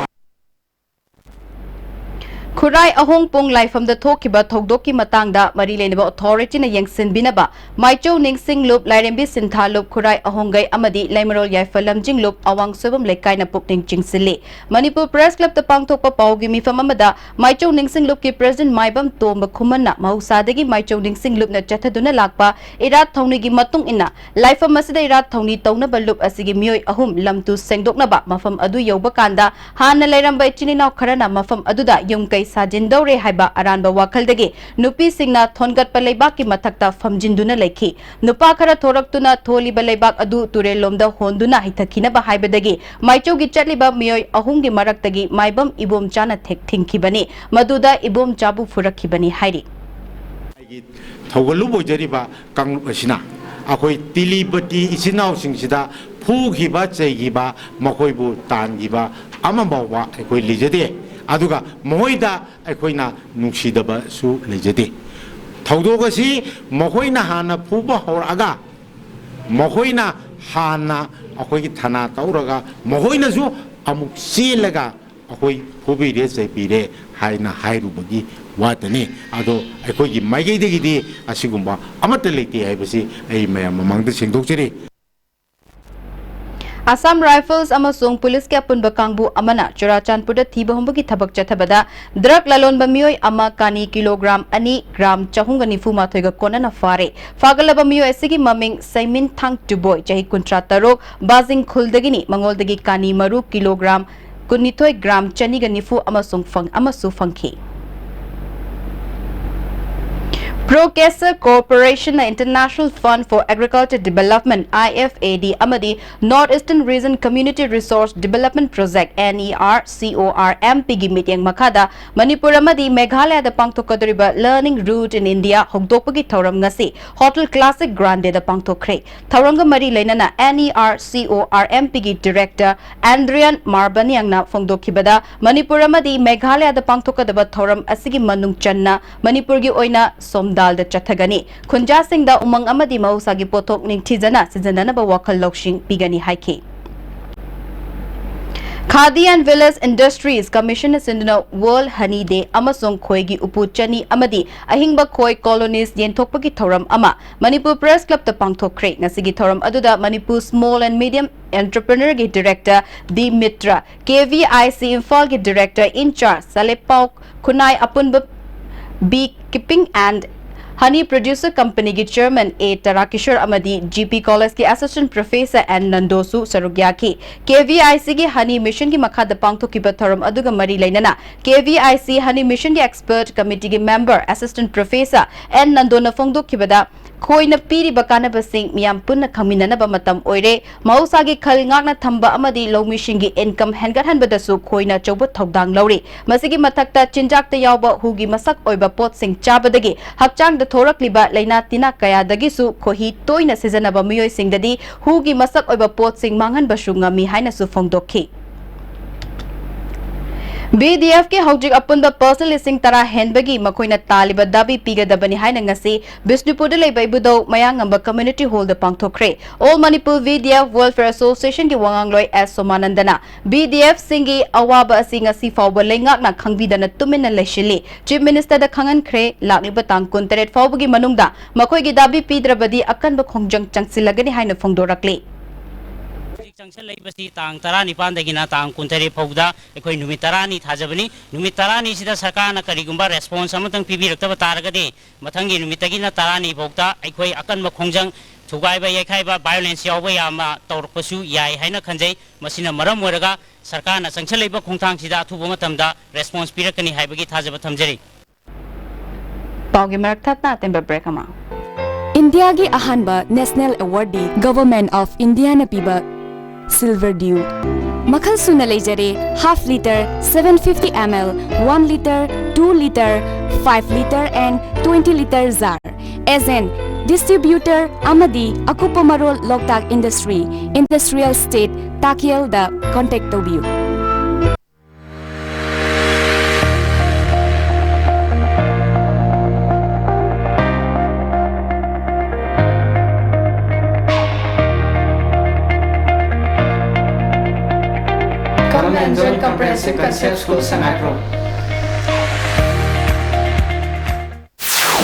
ꯈꯨꯔꯥꯏ ꯑꯍꯣꯡꯄꯣꯡ ꯂꯥꯏꯐꯝꯗ ꯊꯣꯛꯈꯤꯕ ꯊꯧꯗꯣꯛꯀꯤ ꯃꯇꯥꯡꯗ ꯃꯔꯤ ꯂꯩꯅꯕ ꯑꯣꯊꯣꯔꯤꯇꯤꯅ ꯌꯦꯡꯁꯤꯟꯕꯤꯅꯕ ꯃꯥꯏꯆꯧ ꯅꯤꯡꯁꯤꯡ ꯂꯨꯞ, ꯂꯥꯏꯔꯦꯝꯕꯤ ꯁꯤꯟꯊꯥ ꯂꯨꯞ, ꯈꯨꯔꯥꯏ ꯑꯍꯣꯡꯒꯩ ꯑꯃꯗꯤ ꯂꯩꯃꯔꯣꯜ ꯌꯥꯏꯐ ꯂꯝꯖꯤꯡ ꯂꯨꯞ ꯑꯋꯥꯡ ꯁꯣꯏꯕꯝ ꯂꯩꯀꯥꯏꯅ ꯄꯨꯛꯅꯤꯡ ꯆꯤꯡꯁꯤꯜꯂꯤ꯫ ꯃꯅꯤꯄꯨꯔ ꯄ꯭ꯔꯦꯁ ꯀ꯭ꯂꯕꯇ ꯄꯥꯡꯊꯣꯛꯄ ꯄꯥꯎꯒꯤ ꯃꯤꯐꯝ ꯑꯃꯗ ꯃꯥꯏꯆꯧ ꯅꯤꯡꯁꯤꯡ ꯂꯨꯞꯀꯤ ꯄ꯭ꯔꯦꯁꯤꯗꯦꯟꯠ ꯃꯥꯏꯕꯝ ꯇꯣꯝꯕ ꯈꯨꯃꯟꯅ ꯃꯍꯧꯁꯥꯗꯒꯤ ꯃꯥꯏꯆꯧ ꯅꯤꯡꯁꯤꯡ ꯂꯨꯞꯅ ꯆꯠꯊꯗꯨꯅ ꯂꯥꯛꯄ ꯏꯔꯥꯠ ꯊꯧꯅꯤꯒꯤ ꯃꯇꯨꯡ ꯏꯟꯅ ꯂꯥꯏꯐꯝ ꯑꯁꯤꯗ ꯏꯔꯥꯠ ꯊꯧꯅꯤ ꯇꯧꯅꯕ ꯂꯨꯞ ꯑꯁꯤꯒꯤ ꯃꯤꯑꯣꯏ ꯑꯍꯨꯝ ꯂꯝ ꯇꯨ ꯁꯦꯡꯗꯣꯛꯅꯕ ꯃꯐꯝ ꯑꯗꯨ ꯌꯧꯕ ꯀꯥꯟꯗ ꯍꯥꯟꯅ ꯂꯩꯔꯝꯕ ꯏꯆꯤꯟ ꯏꯅꯥꯎ ꯈꯔꯅ ꯃꯐꯝ ꯑꯗꯨꯗ ꯌꯨꯝ ꯀꯩ ꯁꯥꯖꯤꯟꯗꯧꯔꯦ ꯍꯥꯏꯕ ꯑꯔꯥꯟꯕ ꯋꯥꯈꯜꯗꯒꯤ ꯅꯨꯄꯤꯁꯤꯡꯅ ꯊꯣꯟꯒꯠꯄ ꯂꯩꯕꯥꯛꯀꯤ ꯃꯊꯛꯇ ꯐꯝꯖꯤꯟꯗꯨꯅ ꯂꯩꯈꯤ꯫ ꯅꯨꯄꯥ ꯈꯔ ꯊꯣꯔꯛꯇꯨꯅ ꯊꯣꯜꯂꯤꯕ ꯂꯩꯕꯥꯛ ꯑꯗꯨ ꯇꯨꯔꯦꯜꯂꯣꯝꯗ ꯍꯣꯟꯗꯨꯅ ꯍꯩꯊꯈꯤꯅꯕ ꯍꯥꯏꯕꯗꯒꯤ ꯃꯥꯏꯆꯧꯒꯤ ꯆꯠꯂꯤꯕ ꯃꯤꯑꯣꯏ ꯑꯍꯨꯝꯒꯤ ꯃꯔꯛꯇꯒꯤ ꯃꯥꯏꯕꯝ ꯏꯕꯣꯝꯆꯥꯅ ꯊꯦꯛ-, ꯊꯤꯡꯈꯤꯕꯅꯤ꯫ ꯃꯗꯨꯗ ꯏꯕꯣꯝꯆꯥꯕꯨ ꯐꯨꯔꯛꯈꯤꯕꯅꯤ ꯍꯥꯏꯔꯤ꯫ ꯑꯩꯒꯤ ꯊꯧꯒꯜꯂꯨꯞ ꯑꯣꯏꯖꯔꯤꯕ ꯀꯥꯡꯂꯨꯞ ꯑꯁꯤꯅ ꯑꯩꯈꯣꯏ ꯇꯤꯂꯤꯄꯇꯤ ꯏꯆꯤꯟ ꯏꯅꯥꯎꯁꯤꯡꯁꯤꯗ ꯐꯨꯈꯤꯕ, ꯆꯩꯈꯤꯕ, ꯃꯈꯣꯏꯕꯨ ꯇꯥꯟꯈꯤꯕ ꯑꯃ ꯐꯥꯎꯕ ꯑꯩꯈꯣꯏ ꯂꯩꯖꯗꯦ꯫ ꯑꯗꯨꯒ ꯃꯈꯣꯏꯗ ꯑꯩꯈꯣꯏꯅ ꯅꯨꯡꯁꯤꯗꯕꯁꯨ ꯂꯩꯖꯗꯦ꯫ ꯊꯧꯗꯣꯛ ꯑꯁꯤ ꯃꯈꯣꯏꯅ ꯍꯥꯟꯅ ꯐꯨꯕ ꯍꯧꯔꯛꯑꯒ, ꯃꯈꯣꯏꯅ ꯍꯥꯟꯅ ꯑꯩꯈꯣꯏꯒꯤ ꯊꯥꯅꯥ ꯇꯧꯔꯒ, ꯃꯈꯣꯏꯅꯁꯨ ꯑꯃꯨꯛ ꯆꯦꯜꯂꯒ ꯑꯩꯈꯣꯏ ꯐꯨꯕꯤꯔꯦ, ꯆꯩꯕꯤꯔꯦ ꯍꯥꯏꯅ ꯍꯥꯏꯔꯨꯕꯒꯤ ꯋꯥꯇꯅꯤ꯫ ꯑꯗꯣ ꯑꯩꯈꯣꯏꯒꯤ ꯃꯥꯏꯀꯩꯗꯒꯤꯗꯤ ꯑꯁꯤꯒꯨꯝꯕ ꯑꯃꯠꯇ ꯂꯩꯇꯦ ꯍꯥꯏꯕꯁꯤ ꯑꯩ ꯃꯌꯥꯝ ꯃꯃꯥꯡꯗ ꯁꯦꯡꯗꯣꯛꯆꯔꯤ꯫ ꯑꯁꯥꯝ ꯔꯥꯏꯐꯜꯁ ꯑꯃꯁꯨꯡ ꯄꯨꯂꯤꯁꯀꯤ ꯑꯄꯨꯟꯕ ꯀꯥꯡꯕꯨ ꯑꯃꯅ ꯆꯨꯔꯥꯆꯥꯟꯄꯨꯔꯗ ꯊꯤꯕ ꯍꯨꯝꯕꯒꯤ ꯊꯕꯛ ꯆꯠꯊꯕꯗ ꯗ꯭ꯔꯒ ꯂꯂꯣꯟꯕ ꯃꯤꯑꯣꯏ ꯑꯃ ꯀꯥꯅꯤ ꯀꯤꯂꯣꯒ꯭ꯔꯥꯝ ꯑꯅꯤ ꯒ꯭ꯔꯥꯝ ꯆꯍꯨꯝꯒ ꯅꯤꯐꯨ ꯃꯥꯊꯣꯏꯒ ꯀꯣꯟꯅꯅ ꯐꯥꯔꯦ꯫ ꯐꯥꯒꯠꯂꯕ ꯃꯤꯑꯣꯏ ꯑꯁꯤꯒꯤ ꯃꯃꯤꯡ ꯁꯩꯃꯤꯟ ꯊꯥꯡ ꯇꯨꯕꯣꯏ, ꯆꯍꯤ ꯀꯨꯟꯊ꯭ꯔꯥ ꯇꯔꯨꯛ, ꯕꯥꯖꯤꯡ ꯈꯨꯜꯗꯒꯤꯅꯤ꯫ ꯃꯉꯣꯟꯗꯒꯤ ꯀꯥꯅꯤ ꯃꯔꯨ ꯀꯤꯂꯣꯒ꯭ꯔꯥꯝ ꯀꯨꯟꯅꯤꯊꯣꯏ ꯒ꯭ꯔꯥꯝ ꯆꯅꯤꯒ ꯅꯤꯐꯨ ꯑꯃꯁꯨꯡ ꯐꯪ-, ꯑꯃꯁꯨ ꯐꯪꯈꯤ꯫ Processor Corporation ꯅ International Fund for Agriculture Development, I F A D, ꯑꯃꯗꯤ North Eastern Region Community Resource Development Project, N E R C O R M P, ꯒꯤ ꯃꯤꯠꯌꯦꯡ ꯃꯈꯥꯗ ꯃꯅꯤꯄꯨꯔ ꯑꯃꯗꯤ ꯃꯦꯘꯥꯂꯌꯥꯗ ꯄꯥꯡꯊꯣꯛꯀꯗꯧꯔꯤꯕ Learning Root in India ꯍꯧꯗꯣꯛꯄꯒꯤ ꯊꯧꯔꯝ ꯉꯁꯤ Hotel Classic Grande ꯗ ꯄꯥꯡꯊꯣꯛꯈ꯭ꯔꯦ꯫ ꯊꯧꯔꯝꯒ ꯃꯔꯤ ꯂꯩꯅꯅ N E R C O R M P ꯒꯤ Director Adrian Marbaniang ꯅ ꯐꯣꯡꯗꯣꯛꯈꯤꯕꯗ, ꯃꯅꯤꯄꯨꯔ ꯑꯃꯗꯤ ꯃꯦꯘꯥꯂꯌꯥꯗ ꯄꯥꯡꯊꯣꯛꯀꯗꯕ ꯊꯧꯔꯝ ꯑꯁꯤꯒꯤ ꯃꯅꯨꯡ ꯆꯟꯅ ꯃꯅꯤꯄꯨꯔꯒꯤ ꯑꯣꯏꯅ ꯁꯣꯝꯗꯥꯜꯗ ꯆꯠꯊꯒꯅꯤ꯫ ꯈꯨꯟꯖꯥꯁꯤꯡꯗ ꯎꯃꯪ ꯑꯃꯗꯤ ꯃꯍꯧꯁꯥꯒꯤ ꯄꯣꯠꯊꯣꯛ ꯅꯤꯡꯊꯤꯖꯅ ꯁꯤꯖꯤꯟꯅꯅꯕ ꯋꯥꯈꯜ ꯂꯧꯁꯤꯡ ꯄꯤꯒꯅꯤ ꯍꯥꯏꯈꯤ꯫ Khadi and Village Industries Commission ꯅ ꯁꯤꯟꯗꯨꯅ World Honey Day ꯑꯃꯁꯨꯡ ꯈꯣꯏꯒꯤ ꯎꯄꯨ ꯆꯅꯤ ꯑꯃꯗꯤ ꯑꯍꯤꯡꯕ ꯈꯣꯏ colonies ꯌꯦꯟꯊꯣꯛꯄꯒꯤ ꯊꯧꯔꯝ ꯑꯃ ꯃꯅꯤꯄꯨꯔ Press Club ꯇ ꯄꯥꯡꯊꯣꯛꯈ꯭ꯔꯦ꯫ ꯉꯁꯤꯒꯤ ꯊꯧꯔꯝ ꯑꯗꯨꯗ Manipur Small and Medium Entrepreneur ꯒꯤ Director D Mitra, K V I C ꯏꯝꯐꯥꯜꯒꯤ Director in Charge ꯁꯂꯦꯄꯥꯎ ꯈꯨꯟꯅꯥꯏ ꯑꯄꯨꯟꯕ Bee Keeping and Honey Producer Company ꯒꯤ Chairman A ꯇꯔꯥꯀꯤꯁꯣꯔ ꯑꯃꯗꯤ G P College ꯀꯤ Assistant Professor N ꯅꯟꯗꯣꯁꯨ ꯁꯔꯨꯛ ꯌꯥꯈꯤ꯫ K V I C ꯒꯤ Honey Mission ꯒꯤ ꯃꯈꯥꯗ ꯄꯥꯡꯊꯣꯛꯈꯤꯕ ꯊꯧꯔꯝ ꯑꯗꯨꯒ ꯃꯔꯤ ꯂꯩꯅꯅ K V I C Honey Mission ꯒꯤ Expert Committee ꯒꯤ Member Assistant Professor N ꯅꯟꯗꯣꯅ ꯐꯣꯡꯗꯣꯛꯈꯤꯕꯗ, ꯈꯣꯏꯅ ꯄꯤꯔꯤꯕ ꯀꯥꯟꯅꯕꯁꯤꯡ ꯃꯤꯌꯥꯝ ꯄꯨꯟꯅ ꯈꯪꯃꯤꯟꯅꯅꯕ ꯃꯇꯝ ꯑꯣꯏꯔꯦ꯫ ꯃꯍꯧꯁꯥꯒꯤ ꯈꯜ ꯉꯥꯛꯅ ꯊꯝꯕ ꯑꯃꯗꯤ ꯂꯧꯃꯤꯁꯤꯡꯒꯤ income ꯍꯦꯟꯒꯠꯍꯟꯕꯗꯁꯨ ꯈꯣꯏꯅ ꯑꯆꯧꯕ ꯊꯧꯗꯥꯡ ꯂꯧꯔꯤ꯫ ꯃꯁꯤꯒꯤ ꯃꯊꯛꯇ ꯆꯤꯟꯖꯥꯛꯇ ꯌꯥꯎꯕ ꯍꯨꯒꯤ ꯃꯁꯛ ꯑꯣꯏꯕ ꯄꯣꯠꯁꯤꯡ ꯆꯥꯕꯗꯒꯤ ꯍꯛꯆꯥꯡꯗ ꯊꯣꯔꯛꯂꯤꯕ ꯂꯥꯏꯅꯥ ꯇꯤꯟꯅꯥ ꯀꯌꯥꯗꯒꯤꯁꯨ ꯈꯣꯏꯍꯤ ꯇꯣꯏꯅ ꯁꯤꯖꯤꯟꯅꯕ ꯃꯤꯑꯣꯏꯁꯤꯡꯗꯗꯤ ꯍꯨꯒꯤ ꯃꯁꯛ ꯑꯣꯏꯕ ꯄꯣꯠꯁꯤꯡ ꯃꯥꯡꯍꯟꯕꯁꯨ ꯉꯝꯃꯤ ꯍꯥꯏꯅꯁꯨ ꯐꯣꯡꯗꯣꯛꯈꯤ꯫ B D F ꯀꯤ ꯍꯧꯖꯤꯛ ꯑꯄꯨꯟꯕ percent ꯂꯤꯁꯤꯡ ꯇꯔꯥ ꯍꯦꯟꯕꯒꯤ ꯃꯈꯣꯏꯅ ꯇꯥꯜꯂꯤꯕ ꯗꯥꯕꯤ ꯄꯤꯒꯗꯕꯅꯤ ꯍꯥꯏꯅ ꯉꯁꯤ ꯕꯤꯁꯅꯨꯄꯨꯔꯗ ꯂꯩꯕ ꯏꯕꯨꯙꯧ ꯃꯌꯥꯡꯉꯝꯕ Community Hall ꯗ ꯄꯥꯡꯊꯣꯛꯈ꯭ꯔꯦ꯫ All Manipur V D F Welfare Association ꯒꯤ ꯋꯥꯉꯥꯡꯂꯣꯏ S ꯁꯣꯃꯥꯅꯟꯗꯅ, B D F ꯁꯤꯡꯒꯤ ꯑꯋꯥꯕ ꯑꯁꯤ ꯉꯁꯤ ꯐꯥꯎꯕ ꯂꯩꯉꯥꯛꯅ ꯈꯪꯕꯤꯗꯅ ꯇꯨꯃꯤꯟꯅ ꯂꯩꯁꯤꯜꯂꯤ꯫ Chief Minister ꯗ ꯈꯪꯍꯟꯈ꯭ꯔꯦ꯫ ꯂꯥꯛꯂꯤꯕ ꯇꯥꯡ ꯀꯨꯟꯇꯔꯦꯠ ꯐꯥꯎꯕꯒꯤ ꯃꯅꯨꯡꯗ ꯃꯈꯣꯏꯒꯤ ꯗꯥꯕꯤ ꯄꯤꯗ꯭ꯔꯕꯗꯤ ꯑꯀꯟꯕ ꯈꯣꯡꯖꯪ ꯆꯪꯁꯤꯜꯂꯒꯅꯤ ꯍꯥꯏꯅ ꯐꯣꯡꯗꯣꯔꯛꯂꯤ꯫ ꯍꯧꯖꯤꯛ ꯆꯪꯁꯤꯜꯂꯛꯏꯕꯁꯤ ꯇꯥꯡ ꯇꯔꯥꯅꯤꯄꯥꯟꯗꯒꯤꯅ ꯇꯥꯡ ꯀꯨꯟꯇꯔꯦꯠ ꯐꯥꯎꯕꯗ ꯑꯩꯈꯣꯏ ꯅꯨꯃꯤꯠ ꯇꯔꯥꯅꯤ ꯊꯥꯖꯕꯅꯤ꯫ ꯅꯨꯃꯤꯠ ꯇꯔꯥꯅꯤꯁꯤꯗ ꯁꯔꯀꯥꯔꯅ ꯀꯔꯤꯒꯨꯝꯕ response ꯑꯃꯇꯪ ꯄꯤꯕꯤꯔꯛꯇꯕ ꯇꯥꯔꯒꯗꯤ, ꯃꯊꯪꯒꯤ ꯅꯨꯃꯤꯠꯇꯒꯤꯅ ꯇꯔꯥꯅꯤ ꯐꯥꯎꯗ ꯑꯩꯈꯣꯏ ꯑꯀꯟꯕ ꯈꯣꯡꯖꯪ, ꯊꯨꯒꯥꯏꯕ ꯌꯩꯈꯥꯏꯕ, violence ꯌꯥꯎꯕ ꯌꯥꯝꯅ ꯇꯧꯔꯛꯄꯁꯨ ꯌꯥꯏ ꯍꯥꯏꯅ ꯈꯟꯖꯩ꯫ ꯃꯁꯤꯅ ꯃꯔꯝ ꯑꯣꯏꯔꯒ ꯁꯔꯀꯥꯔꯅ ꯆꯪꯁꯤꯜꯂꯛꯏꯕ ꯈꯣꯡꯊꯥꯡꯁꯤꯗ ꯑꯊꯨꯕ ꯃꯇꯝꯗ response ꯄꯤꯔꯛꯀꯅꯤ ꯍꯥꯏꯕꯒꯤ ꯊꯥꯖꯕ ꯊꯝꯖꯔꯤ꯫ ꯄꯥꯎꯒꯤ ꯃꯔꯛ ꯊꯠꯅ ꯑꯇꯦꯟꯕ break ꯑꯃ꯫ ꯏꯟꯗꯤꯌꯥꯒꯤ ꯑꯍꯥꯟꯕ national award D Government of India ꯅ ꯄꯤꯕ Silver Dew꯫ ꯃꯈꯜ ꯁꯨꯅ ꯂꯩꯖꯔꯦ, half litre, seven fifty ml, one litre, two litre, five litre and twenty litre jar꯫ Agent, distributor ꯑꯃꯗꯤ ꯑꯀꯨꯞꯄ ꯃꯔꯣꯜ ꯂꯣꯛꯇꯥꯛ Industry, Industrial Estate, ꯇꯥꯈꯦꯜꯗ contact ꯇꯧꯕꯤꯌꯨ꯫ Come and join Comprehensive Concept School, Sangaiprou.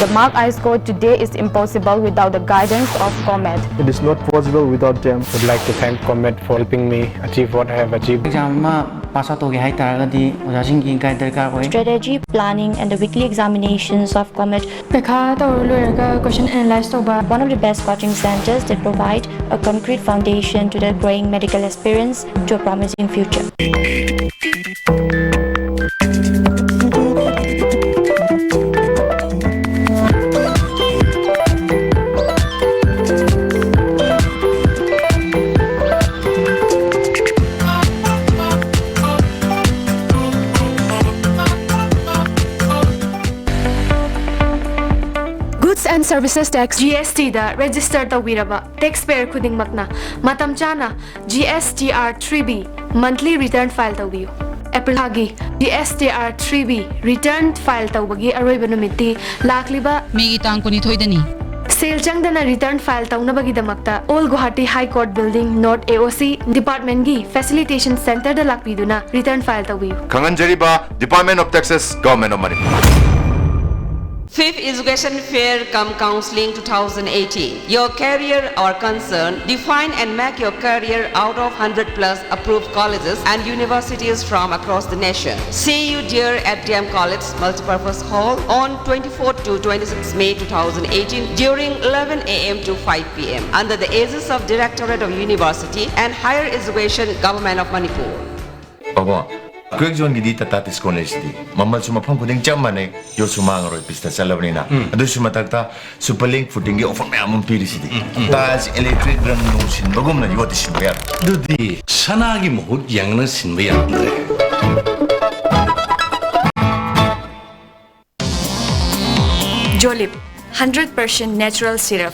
The mark I scored today is impossible without the guidance of COMET. It is not possible without them. I would like to thank COMET for helping me achieve what I have achieved. Exam ꯑꯃ pass out ꯇꯧꯒꯦ ꯍꯥꯏ ꯇꯥꯔꯒꯗꯤ ꯑꯣꯖꯥꯁꯤꯡꯒꯤ guide ꯗꯔꯀꯥꯔ ꯑꯣꯏ꯫ Strategy, planning and the weekly examinations of COMET. ꯄꯩꯈꯥ ꯇꯧꯔ ꯂꯣꯏꯔꯒ question analyze ꯇꯧꯕ꯫ One of the best coaching centres that provide a concrete foundation to the growing medical aspirants to a promising future. Goods and Services Tax, G S T the register ꯇꯧꯕꯤꯔꯕ taxpayer ꯈꯨꯗꯤꯡꯃꯛꯅ ꯃꯇꯝ ꯆꯥꯅ G S T R three B monthly return file ꯇꯧꯕꯤꯌꯨ꯫ April ꯊꯥꯒꯤ G S T R three B return file ꯇꯧꯕꯒꯤ ꯑꯔꯣꯏꯕ ꯅꯨꯃꯤꯠꯇꯤ ꯂꯥꯛꯂꯤꯕ ꯃꯦꯒꯤ ꯇꯥꯡ ꯀꯨꯟꯅꯤꯊꯣꯏꯗꯅꯤ꯫ ꯁꯦꯜ ꯆꯪꯗꯅ return file ꯇꯧꯅꯕꯒꯤꯗꯃꯛꯇ Old Guwahati High Court Building, North A O C department ꯒꯤ facilitation centre ꯗ ꯂꯥꯛꯄꯤꯗꯨꯅ return file ꯇꯧꯕꯤꯌꯨ꯫ ꯈꯪꯍꯟꯖꯔꯤꯕ Department of Taxes, Government of Manipur. Fifth Education Fair cum Counseling two thousand eighteen. Your career our concern. Define and make your career out of hundred plus approved colleges and universities from across the nation. See you dear at D M College Multipurpose Hall on twenty-fourth to twenty-sixth May two thousand eighteen during eleven A M to five P M under the aegis of Directorate of University and Higher Education, Government of Manipur. ꯄꯥꯕꯨꯡ, quake ꯖꯣꯟꯒꯤꯗꯤ Tata ꯇꯤꯁꯀꯣꯟ ꯂꯩꯁꯤꯗꯤ, ꯃꯃꯜꯁꯨ ꯃꯐꯝ ꯈꯨꯗꯤꯡ ꯆꯞ ꯃꯥꯟꯅꯩ, ꯌꯣꯠꯁꯨ ꯃꯥꯡꯉꯔꯣꯏ, ꯄꯤꯁꯇ ꯆꯠꯂꯕꯅꯤꯅ꯫ ꯑꯗꯨꯁꯨ ꯃꯊꯛꯇ super link ꯐꯨꯇꯤꯡꯒꯤ offer ꯃꯌꯥꯝ ꯑꯃ ꯄꯤꯔꯤꯁꯤꯗꯤ꯫ ꯇꯥꯏꯜꯁ, ꯏꯂꯦꯛꯇ꯭ꯔꯤꯛ, ꯔꯪ ꯅꯨꯡ ꯁꯤꯟꯕꯒꯨꯝꯅ ꯌꯣꯠꯇꯤ ꯁꯤꯟꯕ ꯌꯥꯔꯦ꯫ ꯑꯗꯨꯗꯤ ꯁꯅꯥꯒꯤ ꯃꯍꯨꯠ ꯌꯦꯡꯂꯒ ꯁꯤꯟꯕ ꯌꯥꯔꯝꯗ꯭ꯔꯦ꯫ ꯖꯣꯂꯤꯞ, ꯍꯟꯗ꯭ꯔꯦꯠ ꯄꯥꯔꯁꯦꯟ ꯅꯦꯆꯔꯦꯜ ꯁꯤꯔꯞ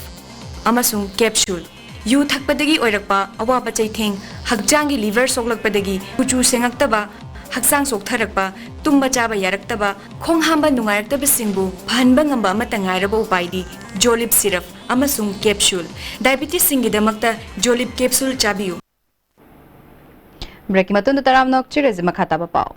ꯑꯃꯁꯨꯡ ꯀꯦꯞꯁꯨꯜ꯫ ꯌꯨ ꯊꯛꯄꯗꯒꯤ ꯑꯣꯏꯔꯛꯄ ꯑꯋꯥꯕ ꯆꯩꯊꯦꯡ, ꯍꯛꯆꯥꯡꯒꯤ ꯂꯤꯚꯔ ꯁꯣꯛꯂꯛꯄꯗꯒꯤ ꯀꯨꯆꯨ ꯁꯦꯡꯉꯛꯇꯕ, ꯍꯛꯆꯥꯡ ꯆꯣꯛꯊꯔꯛꯄ, ꯇꯨꯝꯕ ꯆꯥꯕ ꯌꯥꯔꯛꯇꯕ, ꯈꯣꯡ ꯍꯥꯝꯕ ꯅꯨꯡꯉꯥꯏꯔꯛꯇꯕꯁꯤꯡꯕꯨ ꯐꯍꯟꯕ ꯉꯝꯕ ꯑꯃꯠꯇ ꯉꯥꯏꯔꯕ ꯎꯄꯥꯏꯗꯤ ꯖꯣꯂꯤꯞ ꯁꯤꯔꯞ ꯑꯃꯁꯨꯡ ꯀꯦꯞꯁꯨꯜ꯫ ꯗꯥꯏꯕꯤꯇꯤꯁꯁꯤꯡꯒꯤꯗꯃꯛꯇ ꯖꯣꯂꯤꯞ ꯀꯦꯞꯁꯨꯜ ꯆꯥꯕꯤꯌꯨ꯫ ꯕ꯭ꯔꯦꯛꯀꯤ ꯃꯇꯨꯡꯗ ꯇꯔꯥꯝꯅ ꯑꯣꯛꯆꯔꯁꯤ꯫ ꯃꯈꯥ ꯇꯥꯕ ꯄꯥꯎ꯫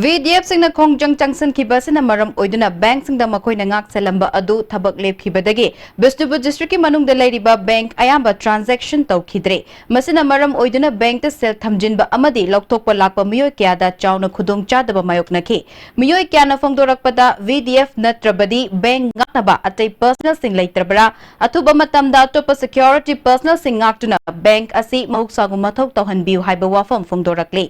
ꯚꯤ ꯗꯤ ꯑꯦꯐꯁꯤꯡꯅ ꯈꯣꯡꯖꯪ ꯆꯪꯁꯤꯟꯈꯤꯕ ꯑꯁꯤꯅ ꯃꯔꯝ ꯑꯣꯏꯗꯨꯅ ꯕꯦꯡꯛꯁꯤꯡꯗ ꯃꯈꯣꯏꯅ ꯉꯥꯛ ꯁꯦꯜꯂꯝꯕ ꯑꯗꯨ ꯊꯕꯛ ꯂꯦꯞꯈꯤꯕꯗꯒꯤ ꯕꯤꯁꯅꯨꯄꯨꯔ ꯗꯤꯁꯇ꯭ꯔꯤꯛꯀꯤ ꯃꯅꯨꯡꯗ ꯂꯩꯔꯤꯕ ꯕꯦꯡꯛ ꯑꯌꯥꯝꯕ ꯇ꯭ꯔꯥꯟꯖꯦꯛꯁꯟ ꯇꯧꯈꯤꯗ꯭ꯔꯦ꯫ ꯃꯁꯤꯅ ꯃꯔꯝ ꯑꯣꯏꯗꯨꯅ ꯕꯦꯡꯛꯇ ꯁꯦꯜ ꯊꯝꯖꯤꯟꯕ ꯑꯃꯗꯤ ꯂꯧꯊꯣꯛꯄ ꯂꯥꯛꯄ ꯃꯤꯑꯣꯏ ꯀꯌꯥꯗ ꯆꯥꯎꯅ ꯈꯨꯗꯣꯡꯆꯥꯗꯕ ꯃꯥꯌꯣꯛꯅꯈꯤ꯫ ꯃꯤꯑꯣꯏ ꯀꯌꯥꯅ ꯐꯣꯡꯗꯣꯔꯛꯄꯗ, ꯚꯤ ꯗꯤ ꯑꯦꯐ ꯅꯠꯇ꯭ꯔꯕꯗꯤ ꯕꯦꯡꯛ ꯉꯥꯛꯅꯕ ꯑꯇꯩ ꯄꯔꯁꯅꯦꯜꯁꯤꯡ ꯂꯩꯇ꯭ꯔꯕ꯭ꯔꯥ? ꯑꯊꯨꯕ ꯃꯇꯝꯗ ꯑꯇꯣꯞꯄ ꯁꯦꯀ꯭ꯌꯨꯔꯤꯇꯤ ꯄꯔꯁꯅꯦꯜꯁꯤꯡ ꯉꯥꯛꯇꯨꯅ ꯕꯦꯡꯛ ꯑꯁꯤ ꯃꯍꯧꯁꯥꯒꯨꯝ ꯃꯊꯧ ꯇꯧꯍꯟꯕꯤꯌꯨ ꯍꯥꯏꯕ ꯋꯥꯐꯝ ꯐꯣꯡꯗꯣꯔꯛꯂꯤ꯫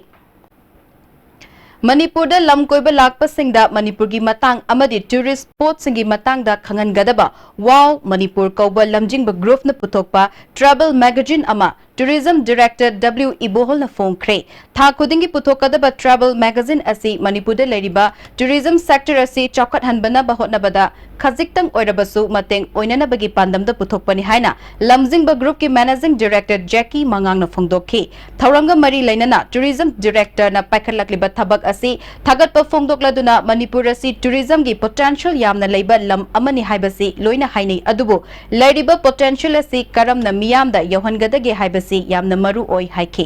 ꯃꯅꯤꯄꯨꯔꯗ ꯂꯝ ꯀꯣꯏꯕ ꯂꯥꯛꯄꯁꯤꯡꯗ ꯃꯅꯤꯄꯨꯔꯒꯤ ꯃꯇꯥꯡ ꯑꯃꯗꯤ ꯇꯨꯔꯤꯁ ꯁ꯭ꯄꯣꯠꯁꯤꯡꯒꯤ ꯃꯇꯥꯡꯗ ꯈꯪꯍꯟꯒꯗꯕ ꯋꯥꯎ ꯃꯅꯤꯄꯨꯔ ꯀꯧꯕ ꯂꯝꯖꯤꯡꯕ ꯒ꯭ꯔꯨꯞꯅ ꯄꯨꯊꯣꯛꯄ ꯇ꯭ꯔꯥꯚꯦꯜ ꯃꯦꯒꯥꯖꯤꯟ ꯑꯃ ꯇꯨꯔꯤꯖꯝ ꯗꯤꯔꯦꯛꯇꯔ ꯗꯕ꯭ꯂꯤꯎ ꯏꯕꯣꯍꯜꯅ ꯐꯣꯡꯈ꯭ꯔꯦ꯫ ꯊꯥ ꯈꯨꯗꯤꯡꯒꯤ ꯄꯨꯊꯣꯛꯀꯗꯕ ꯇ꯭ꯔꯥꯚꯦꯜ ꯃꯦꯒꯥꯖꯤꯟ ꯑꯁꯤ ꯃꯅꯤꯄꯨꯔꯗ ꯂꯩꯔꯤꯕ ꯇꯨꯔꯤꯖꯝ ꯁꯦꯛꯇꯔ ꯑꯁꯤ ꯆꯥꯎꯈꯠꯍꯟꯕꯅꯕ ꯍꯣꯠꯅꯕꯗ ꯈꯖꯤꯛꯇꯪ ꯑꯣꯏꯔꯕꯁꯨ ꯃꯇꯦꯡ ꯑꯣꯏꯅꯅꯕꯒꯤ ꯄꯥꯟꯗꯝꯗ ꯄꯨꯊꯣꯛꯄꯅꯤ ꯍꯥꯏꯅ ꯂꯝꯖꯤꯡꯕ ꯒ꯭ꯔꯨꯞꯀꯤ ꯃꯦꯅꯦꯖꯤꯡ ꯗꯤꯔꯦꯛꯇꯔ ꯖꯦꯀꯤ ꯃꯉꯥꯡꯅ ꯐꯣꯡꯗꯣꯛꯈꯤ꯫ ꯊꯧꯔꯝꯒ ꯃꯔꯤ ꯂꯩꯅꯅ ꯇꯨꯔꯤꯖꯝ ꯗꯤꯔꯦꯛꯇꯔꯅ ꯄꯥꯏꯈꯠꯂꯛꯂꯤꯕ ꯊꯕꯛ ꯑꯁꯤ ꯊꯥꯒꯠꯄ ꯐꯣꯡꯗꯣꯛꯂꯗꯨꯅ ꯃꯅꯤꯄꯨꯔ ꯑꯁꯤ ꯇꯨꯔꯤꯖꯝꯒꯤ ꯄꯣꯇꯦꯟꯁꯤꯌꯦꯜ ꯌꯥꯝꯅ ꯂꯩꯕ ꯂꯝ ꯑꯃꯅꯤ ꯍꯥꯏꯕꯁꯤ ꯂꯣꯏꯅ ꯍꯥꯏꯅꯩ, ꯑꯗꯨꯕꯨ ꯂꯩꯔꯤꯕ ꯄꯣꯇꯦꯟꯁꯤꯌꯦꯜ ꯑꯁꯤ ꯀꯔꯝꯅ ꯃꯤꯌꯥꯝꯗ ꯌꯧꯍꯟꯒꯗꯒꯦ ꯍꯥꯏꯕꯁꯤ ꯌꯥꯝꯅ ꯃꯔꯨ ꯑꯣꯏ ꯍꯥꯏꯈꯤ꯫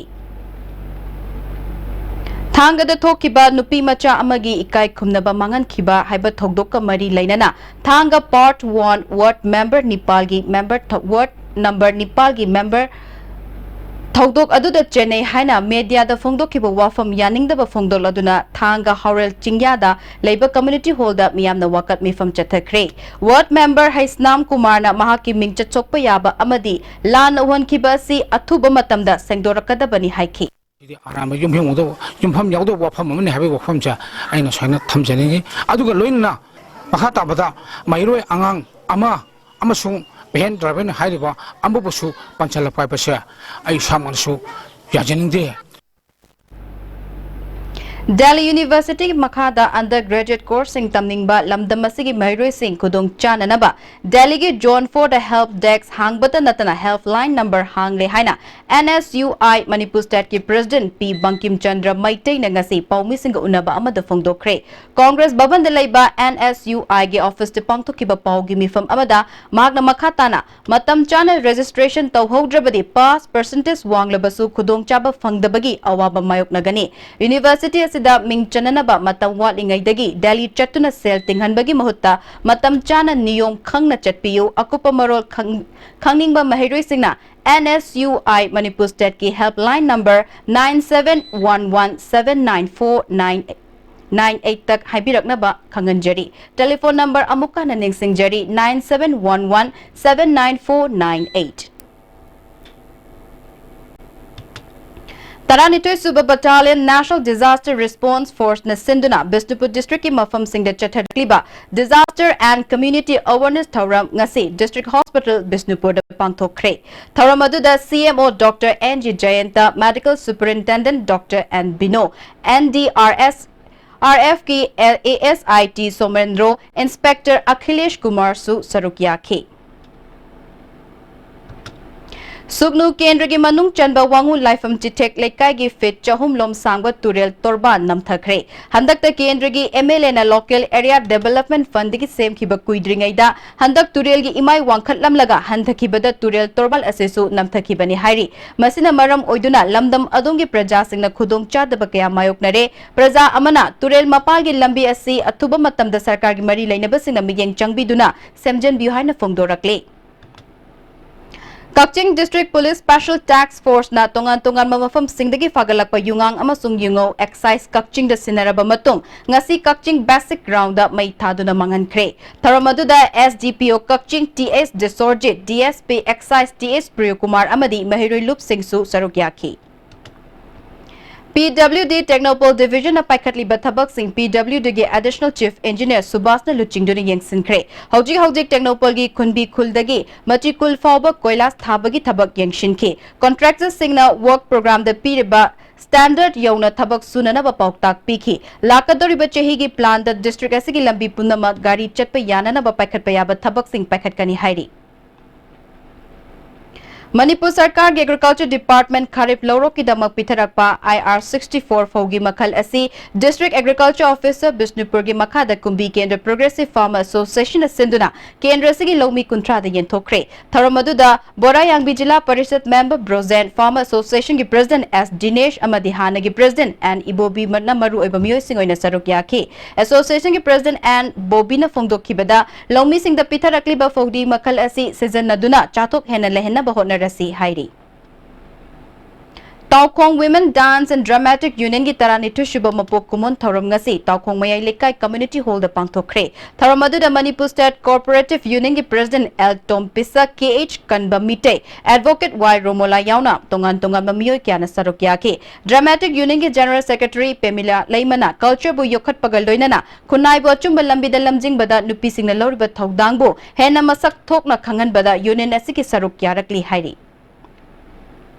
ꯊꯥꯡꯒꯗ ꯊꯣꯛꯈꯤꯕ ꯅꯨꯄꯤ ꯃꯆꯥ ꯑꯃꯒꯤ ꯏꯀꯥꯏ ꯈꯨꯝꯅꯕ ꯃꯥꯡꯍꯟꯈꯤꯕ ꯍꯥꯏꯕ ꯊꯧꯗꯣꯛꯀ ꯃꯔꯤ ꯂꯩꯅꯅ ꯊꯥꯡꯒ ꯄꯥꯔꯠ ꯋꯥꯟ ꯋꯥꯔꯗ ꯃꯦꯝꯕꯔ ꯅꯤꯄꯥꯜꯒꯤ ꯃꯦꯝꯕꯔ ꯊ-, ꯋꯥꯔꯗ ꯅꯝꯕꯔ ꯅꯤꯄꯥꯜꯒꯤ ꯃꯦꯝꯕꯔ ꯊꯧꯗꯣꯛ ꯑꯗꯨꯗ ꯆꯦꯟꯅꯩ ꯍꯥꯏꯅ ꯃꯦꯗꯤꯌꯥꯗ ꯐꯣꯡꯗꯣꯛꯈꯤꯕ ꯋꯥꯐꯝ ꯌꯥꯅꯤꯡꯗꯕ ꯐꯣꯡꯗꯣꯛꯂꯗꯨꯅ ꯊꯥꯡꯒ ꯍꯥꯎꯔꯦꯜ ꯆꯤꯡꯌꯥꯗ ꯂꯩꯕ ꯀꯝꯃ꯭ꯌꯨꯅꯤꯇꯤ ꯍꯣꯜꯗ ꯃꯤꯌꯥꯝꯅ ꯋꯥꯀꯠ ꯃꯤꯐꯝ ꯆꯠꯊꯈ꯭ꯔꯦ꯫ ꯋꯥꯔꯗ ꯃꯦꯝꯕꯔ ꯍꯩꯁꯅꯥꯝ ꯀꯨꯃꯥꯔꯅ ꯃꯍꯥꯛꯀꯤ ꯃꯤꯡꯆꯠ ꯁꯣꯛꯄ ꯌꯥꯕ ꯑꯃꯗꯤ ꯂꯥꯟꯅ ꯎꯍꯟꯈꯤꯕ ꯑꯁꯤ ꯑꯊꯨꯕ ꯃꯇꯝꯗ ꯁꯦꯡꯗꯣꯔꯛꯀꯗꯕꯅꯤ ꯍꯥꯏꯈꯤ꯫ ꯑꯔꯥꯟꯕ ꯌꯨꯝꯐꯝ ꯌꯥꯎꯗꯕ, ꯌꯨꯝꯐꯝ ꯌꯥꯎꯗꯕ ꯋꯥꯐꯝ ꯑꯃꯅꯤ ꯍꯥꯏꯕꯒꯤ ꯋꯥꯐꯝꯁꯦ ꯑꯩꯅ ꯁꯨꯃꯥꯏꯅ ꯊꯝꯖꯅꯤꯡꯉꯤ꯫ ꯑꯗꯨꯒ ꯂꯣꯏꯅꯅ ꯃꯈꯥ ꯇꯥꯕꯗ ꯃꯍꯩꯔꯣꯏ ꯑꯉꯥꯡ ꯑꯃ ꯑꯃꯁꯨꯡ ꯚꯦꯟ ꯗ꯭ꯔꯥꯏꯚꯔꯅꯤ ꯍꯥꯏꯔꯤꯕ ꯑꯃꯕꯨꯁꯨ ꯄꯟꯁꯤꯜꯂꯛꯄ ꯍꯥꯏꯕꯁꯦ ꯑꯩ ꯏꯁꯥꯃꯛꯅꯁꯨ ꯌꯥꯖꯅꯤꯡꯗꯦ꯫ ꯗꯦꯜꯂꯤ ꯌꯨꯅꯤꯚꯔꯁꯤꯇꯤꯒꯤ ꯃꯈꯥꯗ ꯑꯟꯗꯔ ꯒ꯭ꯔꯦꯖꯨꯑꯦꯠ ꯀꯣꯔꯁꯁꯤꯡ ꯇꯝꯅꯤꯡꯕ ꯂꯝꯗꯝ ꯑꯁꯤꯒꯤ ꯃꯍꯩꯔꯣꯏꯁꯤꯡ ꯈꯨꯗꯣꯡ ꯆꯥꯅꯅꯕ ꯗꯦꯜꯂꯤꯒꯤ ꯖꯣꯟ ꯐꯣꯔꯗ ꯍꯦꯜꯞ ꯗꯦꯁꯛ ꯍꯥꯡꯕꯇ ꯅꯠꯇꯅ ꯍꯦꯜꯞ ꯂꯥꯏꯟ ꯅꯝꯕꯔ ꯍꯥꯡꯂꯦ ꯍꯥꯏꯅ and S U I Manipur ꯁ꯭ꯇꯦꯠꯀꯤ ꯄ꯭ꯔꯦꯁꯤꯗꯦꯟꯠ ꯄꯤ ꯕꯪꯀꯤꯝ ꯆꯟꯗ꯭ꯔ ꯃꯩꯇꯩꯅ ꯉꯁꯤ ꯄꯥꯎꯃꯤꯁꯤꯡꯒ ꯎꯅꯕ ꯑꯃꯗ ꯐꯣꯡꯗꯣꯛꯈ꯭ꯔꯦ꯫ ꯀꯣꯡꯒ꯭ꯔꯦꯁ ꯚꯕꯟꯗ ꯂꯩꯕ ꯑꯦꯟ ꯑꯦꯁ ꯌꯨ ꯑꯥꯏꯒꯤ ꯑꯣꯐꯤꯁꯇ ꯄꯥꯡꯊꯣꯛꯈꯤꯕ ꯄꯥꯎꯒꯤ ꯃꯤꯐꯝ ꯑꯃꯗ ꯃꯍꯥꯛꯅ ꯃꯈꯥ ꯇꯥꯅ ꯃꯇꯝ ꯆꯥꯅ ꯔꯦꯖꯤꯁꯇ꯭ꯔꯦꯁꯟ ꯇꯧꯍꯧꯗ꯭ꯔꯕꯗꯤ ꯄꯥꯁ ꯄꯔꯁꯦꯟꯇꯦꯖ ꯋꯥꯡꯂꯕꯁꯨ ꯈꯨꯗꯣꯡꯆꯥꯕ ꯐꯪꯗꯕꯒꯤ ꯑꯋꯥꯕ ꯃꯥꯌꯣꯛꯅꯒꯅꯤ꯫ ꯌꯨꯅꯤꯚꯔꯁꯤꯇꯤ ꯑꯁꯤꯗ ꯃꯤꯡ ꯆꯟꯅꯅꯕ ꯃꯇꯝ ꯋꯥꯠꯂꯤꯉꯩꯗꯒꯤ ꯗꯦꯜꯂꯤ ꯆꯠꯇꯨꯅ ꯁꯦꯜ ꯇꯤꯡꯍꯟꯕꯒꯤ ꯃꯍꯨꯠꯇ ꯃꯇꯝ ꯆꯥꯅ ꯅꯤꯌꯣꯝ ꯈꯪꯅ ꯆꯠꯄꯤꯌꯨ꯫ ꯑꯀꯨꯞꯄ ꯃꯔꯣꯜ ꯈꯪ-, ꯈꯪꯅꯤꯡꯕ ꯃꯍꯩꯔꯣꯏꯁꯤꯡꯅ and S U I Manipur ꯁ꯭ꯇꯦꯠꯀꯤ helpline number nine seven one one seven nine four nine nine eight ꯇ ꯍꯥꯏꯕꯤꯔꯛꯅꯕ ꯈꯪꯍꯟꯖꯔꯤ꯫ ꯇꯦꯂꯤꯐꯣꯟ ꯅꯝꯕꯔ ꯑꯃꯨꯛ ꯍꯟꯅ ꯅꯤꯡꯁꯤꯡꯖꯔꯤ, nine seven one one seven nine four nine eight꯫ ꯇꯔꯥꯅꯤꯊꯣꯏ ꯁꯨꯕ Battalion National Disaster Response Force ꯅ ꯁꯤꯟꯗꯨꯅ ꯕꯤꯁꯅꯨꯄꯨꯔ ꯗꯤꯁꯇ꯭ꯔꯤꯛꯀꯤ ꯃꯐꯝꯁꯤꯡꯗ ꯆꯠꯊꯔꯛꯂꯤꯕ Disaster and Community Awareness ꯊꯧꯔꯝ ꯉꯁꯤ ꯗꯤꯁꯇ꯭ꯔꯤꯛ ꯍꯣꯁꯄꯤꯇꯥꯜ ꯕꯤꯁꯅꯨꯄꯨꯔꯗ ꯄꯥꯡꯊꯣꯛꯈ꯭ꯔꯦ꯫ ꯊꯧꯔꯝ ꯑꯗꯨꯗ C M O doctor N G Jayanta, medical superintendent doctor N Bino, N D R S, R F ꯀꯤ A S I T Somendro, inspector Akhilesh ꯀꯨꯃꯥꯔꯁꯨ ꯁꯔꯨꯛ ꯌꯥꯈꯤ꯫ ꯁꯨꯒꯅꯨ ꯀꯦꯟꯗ꯭ꯔꯒꯤ ꯃꯅꯨꯡ ꯆꯟꯕ ꯋꯥꯉꯨ ꯂꯥꯏꯐꯝ ꯆꯤꯊꯦꯛ ꯂꯩꯀꯥꯏꯒꯤ ꯐꯤꯠ ꯆꯍꯨꯝ ꯂꯣꯝ ꯁꯥꯡꯕ ꯇꯨꯔꯦꯜ ꯇꯣꯔꯕꯥꯟ ꯅꯝꯊꯈ꯭ꯔꯦ꯫ ꯍꯟꯗꯛꯇ ꯀꯦꯟꯗ꯭ꯔꯒꯤ ꯑꯦꯝ ꯑꯦꯜ ꯑꯦꯅ ꯂꯣꯀꯦꯜ ꯑꯦꯔꯤꯌꯥ ꯗꯦꯚꯂꯞꯃꯦꯟꯠ ꯐꯟꯗꯒꯤ ꯁꯦꯝꯈꯤꯕ ꯀꯨꯏꯗ꯭ꯔꯤꯉꯩꯗ ꯍꯟꯗꯛ ꯇꯨꯔꯦꯜꯒꯤ ꯏꯃꯥꯏ ꯋꯥꯡꯈꯠꯂꯝꯂꯒ ꯍꯟꯊꯈꯤꯕꯗ ꯇꯨꯔꯦꯜ ꯇꯣꯔꯕꯥꯟ ꯑꯁꯤꯁꯨ ꯅꯝꯊꯈꯤꯕꯅꯤ ꯍꯥꯏꯔꯤ꯫ ꯃꯁꯤꯅ ꯃꯔꯝ ꯑꯣꯏꯗꯨꯅ ꯂꯝꯗꯝ ꯑꯗꯣꯝꯒꯤ ꯄ꯭ꯔꯖꯥꯁꯤꯡꯅ ꯈꯨꯗꯣꯡ ꯆꯥꯗꯕ ꯀꯌꯥ ꯃꯥꯌꯣꯛꯅꯔꯦ꯫ ꯄ꯭ꯔꯖꯥ ꯑꯃꯅ ꯇꯨꯔꯦꯜ ꯃꯄꯥꯜꯒꯤ ꯂꯝꯕꯤ ꯑꯁꯤ ꯑꯊꯨꯕ ꯃꯇꯝꯗ ꯁꯔꯀꯥꯔꯒꯤ ꯃꯔꯤ ꯂꯩꯅꯕꯁꯤꯡꯅ ꯃꯤꯠꯌꯦꯡ ꯆꯪꯕꯤꯗꯨꯅ ꯁꯦꯝꯖꯤꯟꯕꯤꯌꯨ ꯍꯥꯏꯅ ꯐꯣꯡꯗꯣꯔꯛꯂꯤ꯫ ꯀꯛꯆꯤꯡ ꯗꯤꯁꯇ꯭ꯔꯤꯛ ꯄꯨꯂꯤꯁ ꯁ꯭ꯄꯦꯁꯦꯜ ꯇꯥꯁꯛ ꯐꯣꯔꯁꯅ ꯇꯣꯉꯥꯟ ꯇꯣꯉꯥꯟꯕ ꯃꯐꯝꯁꯤꯡꯗꯒꯤ ꯐꯥꯒꯠꯂꯛꯄ ꯌꯨꯉꯥꯡ ꯑꯃꯁꯨꯡ ꯌꯨꯉꯧ ꯑꯦꯛꯁꯥꯏꯖ ꯀꯛꯆꯤꯡꯗ ꯁꯤꯟꯅꯔꯕ ꯃꯇꯨꯡ, ꯉꯁꯤ ꯀꯛꯆꯤꯡ ꯕꯦꯁꯤꯛ ꯒ꯭ꯔꯥꯎꯟꯗ ꯃꯩ ꯊꯥꯗꯨꯅ ꯃꯥꯡꯍꯟꯈ꯭ꯔꯦ꯫ ꯊꯧꯔꯝ ꯑꯗꯨꯗ ꯑꯦꯁ ꯗꯤ ꯄꯤ ꯑꯣ ꯀꯛꯆꯤꯡ T S Disorjit, D S P excise T S Priyokumar ꯑꯃꯗꯤ ꯃꯍꯩꯔꯣꯏ ꯂꯨꯞꯁꯤꯡꯁꯨ ꯁꯔꯨꯛ ꯌꯥꯈꯤ꯫ ꯄꯤ ꯗꯕ꯭ꯂꯤꯎ ꯗꯤ ꯇꯦꯡꯅꯧꯄꯜ ꯗꯤꯚꯤꯖꯟꯅ ꯄꯥꯏꯈꯠꯂꯤꯕ ꯊꯕꯛꯁꯤꯡ ꯄꯤ ꯗꯕ꯭ꯂꯤꯎ ꯗꯤꯒꯤ ꯑꯦꯗꯤꯁꯅꯦꯜ ꯆꯤꯐ ꯏꯟꯖꯤꯅꯤꯌꯔ ꯁꯨꯕꯥꯁꯅ ꯂꯨꯆꯤꯡꯗꯨꯅ ꯌꯦꯡꯁꯤꯟꯈ꯭ꯔꯦ꯫ ꯍꯧꯖꯤꯛ ꯍꯧꯖꯤꯛ ꯇꯦꯡꯅꯧꯄꯜꯒꯤ ꯈꯨꯟꯕꯤ ꯈꯨꯜꯗꯒꯤ ꯃꯆꯤ ꯈꯨꯜ ꯐꯥꯎꯕ ꯀꯣꯏꯂꯥꯁ ꯊꯥꯕꯒꯤ ꯊꯕꯛ ꯌꯦꯡꯁꯤꯟꯈꯤ꯫ ꯀꯣꯟꯇ꯭ꯔꯦꯛꯇꯔꯁꯤꯡꯅ ꯋꯔꯛ ꯄ꯭ꯔꯣꯒ꯭ꯔꯥꯝꯗ ꯄꯤꯔꯤꯕ ꯁ꯭ꯇꯥꯟꯗꯔꯗ ꯌꯧꯅ ꯊꯕꯛ ꯁꯨꯅꯅꯕ ꯄꯥꯎꯇꯥꯛ ꯄꯤꯈꯤ꯫ ꯂꯥꯛꯀꯗꯧꯔꯤꯕ ꯆꯍꯤꯒꯤ ꯄ꯭ꯂꯥꯟꯗ ꯗꯤꯁꯇ꯭ꯔꯤꯛ ꯑꯁꯤꯒꯤ ꯂꯝꯕꯤ ꯄꯨꯝꯅꯃꯛ ꯒꯥꯔꯤ ꯆꯠꯄ ꯌꯥꯅꯅꯕ ꯄꯥꯏꯈꯠꯄ ꯌꯥꯕ ꯊꯕꯛꯁꯤꯡ ꯄꯥꯏꯈꯠꯀꯅꯤ ꯍꯥꯏꯔꯤ꯫ ꯃꯅꯤꯄꯨꯔ ꯁꯔꯀꯥꯔꯒꯤ ꯑꯦꯒ꯭ꯔꯤꯀꯜꯆꯔ ꯗꯤꯄꯥꯔꯠꯃꯦꯟ ꯈꯥꯔꯤꯐ ꯂꯧꯔꯣꯛꯀꯤꯗꯃꯛ ꯄꯤꯊꯔꯛꯄ ꯑꯥꯏ ꯑꯥꯔ ꯁꯤꯛꯁꯇꯤ ꯐꯣꯔ ꯐꯧꯒꯤ ꯃꯈꯜ ꯑꯁꯤ ꯗꯤꯁꯇ꯭ꯔꯤꯛ ꯑꯦꯒ꯭ꯔꯤꯀꯜꯆꯔ ꯑꯣꯐꯤꯁꯔ ꯕꯤꯁꯅꯨꯄꯨꯔꯒꯤ ꯃꯈꯥꯗ ꯀꯨꯝꯕꯤ ꯀꯦꯟꯗ꯭ꯔ ꯄ꯭ꯔꯣꯒ꯭ꯔꯦꯁꯤꯚ ꯐꯥꯔꯃꯔ ꯑꯦꯁꯣꯁꯤꯌꯦꯁꯟꯅ ꯁꯤꯟꯗꯨꯅ ꯀꯦꯟꯗ꯭ꯔ ꯑꯁꯤꯒꯤ ꯂꯧꯃꯤ ꯀꯨꯟꯊ꯭ꯔꯥꯗ ꯌꯦꯟꯊꯣꯛꯈ꯭ꯔꯦ꯫ ꯊꯧꯔꯝ ꯑꯗꯨꯗ ꯕꯣꯔꯥꯌꯥꯡꯕꯤ ꯖꯤꯂꯥ parishad member Brojen, farmer ꯑꯦꯁꯣꯁꯤꯌꯦꯁꯟꯒꯤ president ꯑꯦꯁ ꯗꯤꯅꯦꯁ ꯑꯃꯗꯤ ꯍꯥꯟꯅꯒꯤ ꯄ꯭ꯔꯦꯁꯤꯗꯦꯟꯠ ꯑꯦꯟ ꯏꯕꯣꯕꯤꯅ ꯃꯔꯨ ꯑꯣꯏꯕ ꯃꯤꯑꯣꯏꯁꯤꯡ ꯑꯣꯏꯅ ꯁꯔꯨꯛ ꯌꯥꯈꯤ꯫ ꯑꯦꯁꯣꯁꯤꯌꯦꯁꯟꯒꯤ ꯄ꯭ꯔꯦꯁꯤꯗꯦꯟꯠ ꯑꯦꯟ ꯕꯣꯕꯤꯅ ꯐꯣꯡꯗꯣꯛꯈꯤꯕꯗ, ꯂꯧꯃꯤꯁꯤꯡꯗ ꯄꯤꯊꯔꯛꯂꯤꯕ ꯐꯧꯗꯤ ꯃꯈꯜ ꯑꯁꯤ ꯁꯤꯖꯤꯟꯅꯗꯨꯅ ꯆꯥꯊꯣꯛ ꯍꯦꯟꯅ ꯂꯩꯍꯟꯅꯕ ꯍꯣꯠꯅꯔꯁꯤ ꯍꯥꯏꯔꯤ꯫ ꯇꯥꯎꯈꯣꯡ Women Dance and Dramatic Unionꯒꯤ ꯇꯔꯥꯅꯤꯊꯣꯏ ꯁꯨꯕ ꯃꯄꯣꯛ ꯀꯨꯝꯑꯣꯟ ꯊꯧꯔꯝ ꯉꯁꯤ ꯇꯥꯎꯈꯣꯡ ꯃꯌꯥꯏ ꯂꯩꯀꯥꯏ ꯀꯝꯃ꯭ꯌꯨꯅꯤꯇꯤ ꯍꯣꯜꯗ ꯄꯥꯡꯊꯣꯛꯈ꯭ꯔꯦ꯫ ꯊꯧꯔꯝ ꯑꯗꯨꯗ ꯃꯅꯤꯄꯨꯔ ꯁ꯭ꯇꯦꯠ ꯀꯣꯑꯣꯄꯔꯦꯇꯤꯚ ꯌꯨꯅꯤꯌꯟꯒꯤ president L Tom Pishak, K H Kanba Meitei, advocate ꯋꯥꯏ ꯔꯣꯃꯣꯂꯥ ꯌꯥꯎꯅ ꯇꯣꯉꯥꯟ ꯇꯣꯉꯥꯟꯕ ꯃꯤꯑꯣꯏ ꯀꯌꯥꯅ ꯁꯔꯨꯛ ꯌꯥꯈꯤ꯫ ꯗ꯭ꯔꯃꯥꯇꯤꯛ ꯌꯨꯅꯤꯌꯟꯒꯤ ꯖꯦꯅꯔꯦꯜ ꯁꯦꯀ꯭ꯔꯦꯇꯔꯤ ꯄꯦꯃꯤꯂꯥ ꯂꯩꯃꯅ ꯀꯜꯆꯔꯕꯨ ꯌꯣꯛꯈꯠꯄꯒ ꯂꯣꯏꯅꯅ ꯈꯨꯟꯅꯥꯏꯕꯨ ꯑꯆꯨꯝꯕ ꯂꯝꯕꯤꯗ ꯂꯝꯖꯤꯡꯕꯗ ꯅꯨꯄꯤꯁꯤꯡꯅ ꯂꯧꯔꯤꯕ ꯊꯧꯗꯥꯡꯕꯨ ꯍꯦꯟꯅ ꯃꯁꯛ ꯊꯣꯛꯅ ꯈꯪꯍꯟꯕꯗ ꯌꯨꯅꯤꯌꯟ ꯑꯁꯤꯒꯤ ꯁꯔꯨꯛ ꯌꯥꯔꯛꯂꯤ ꯍꯥꯏꯔꯤ꯫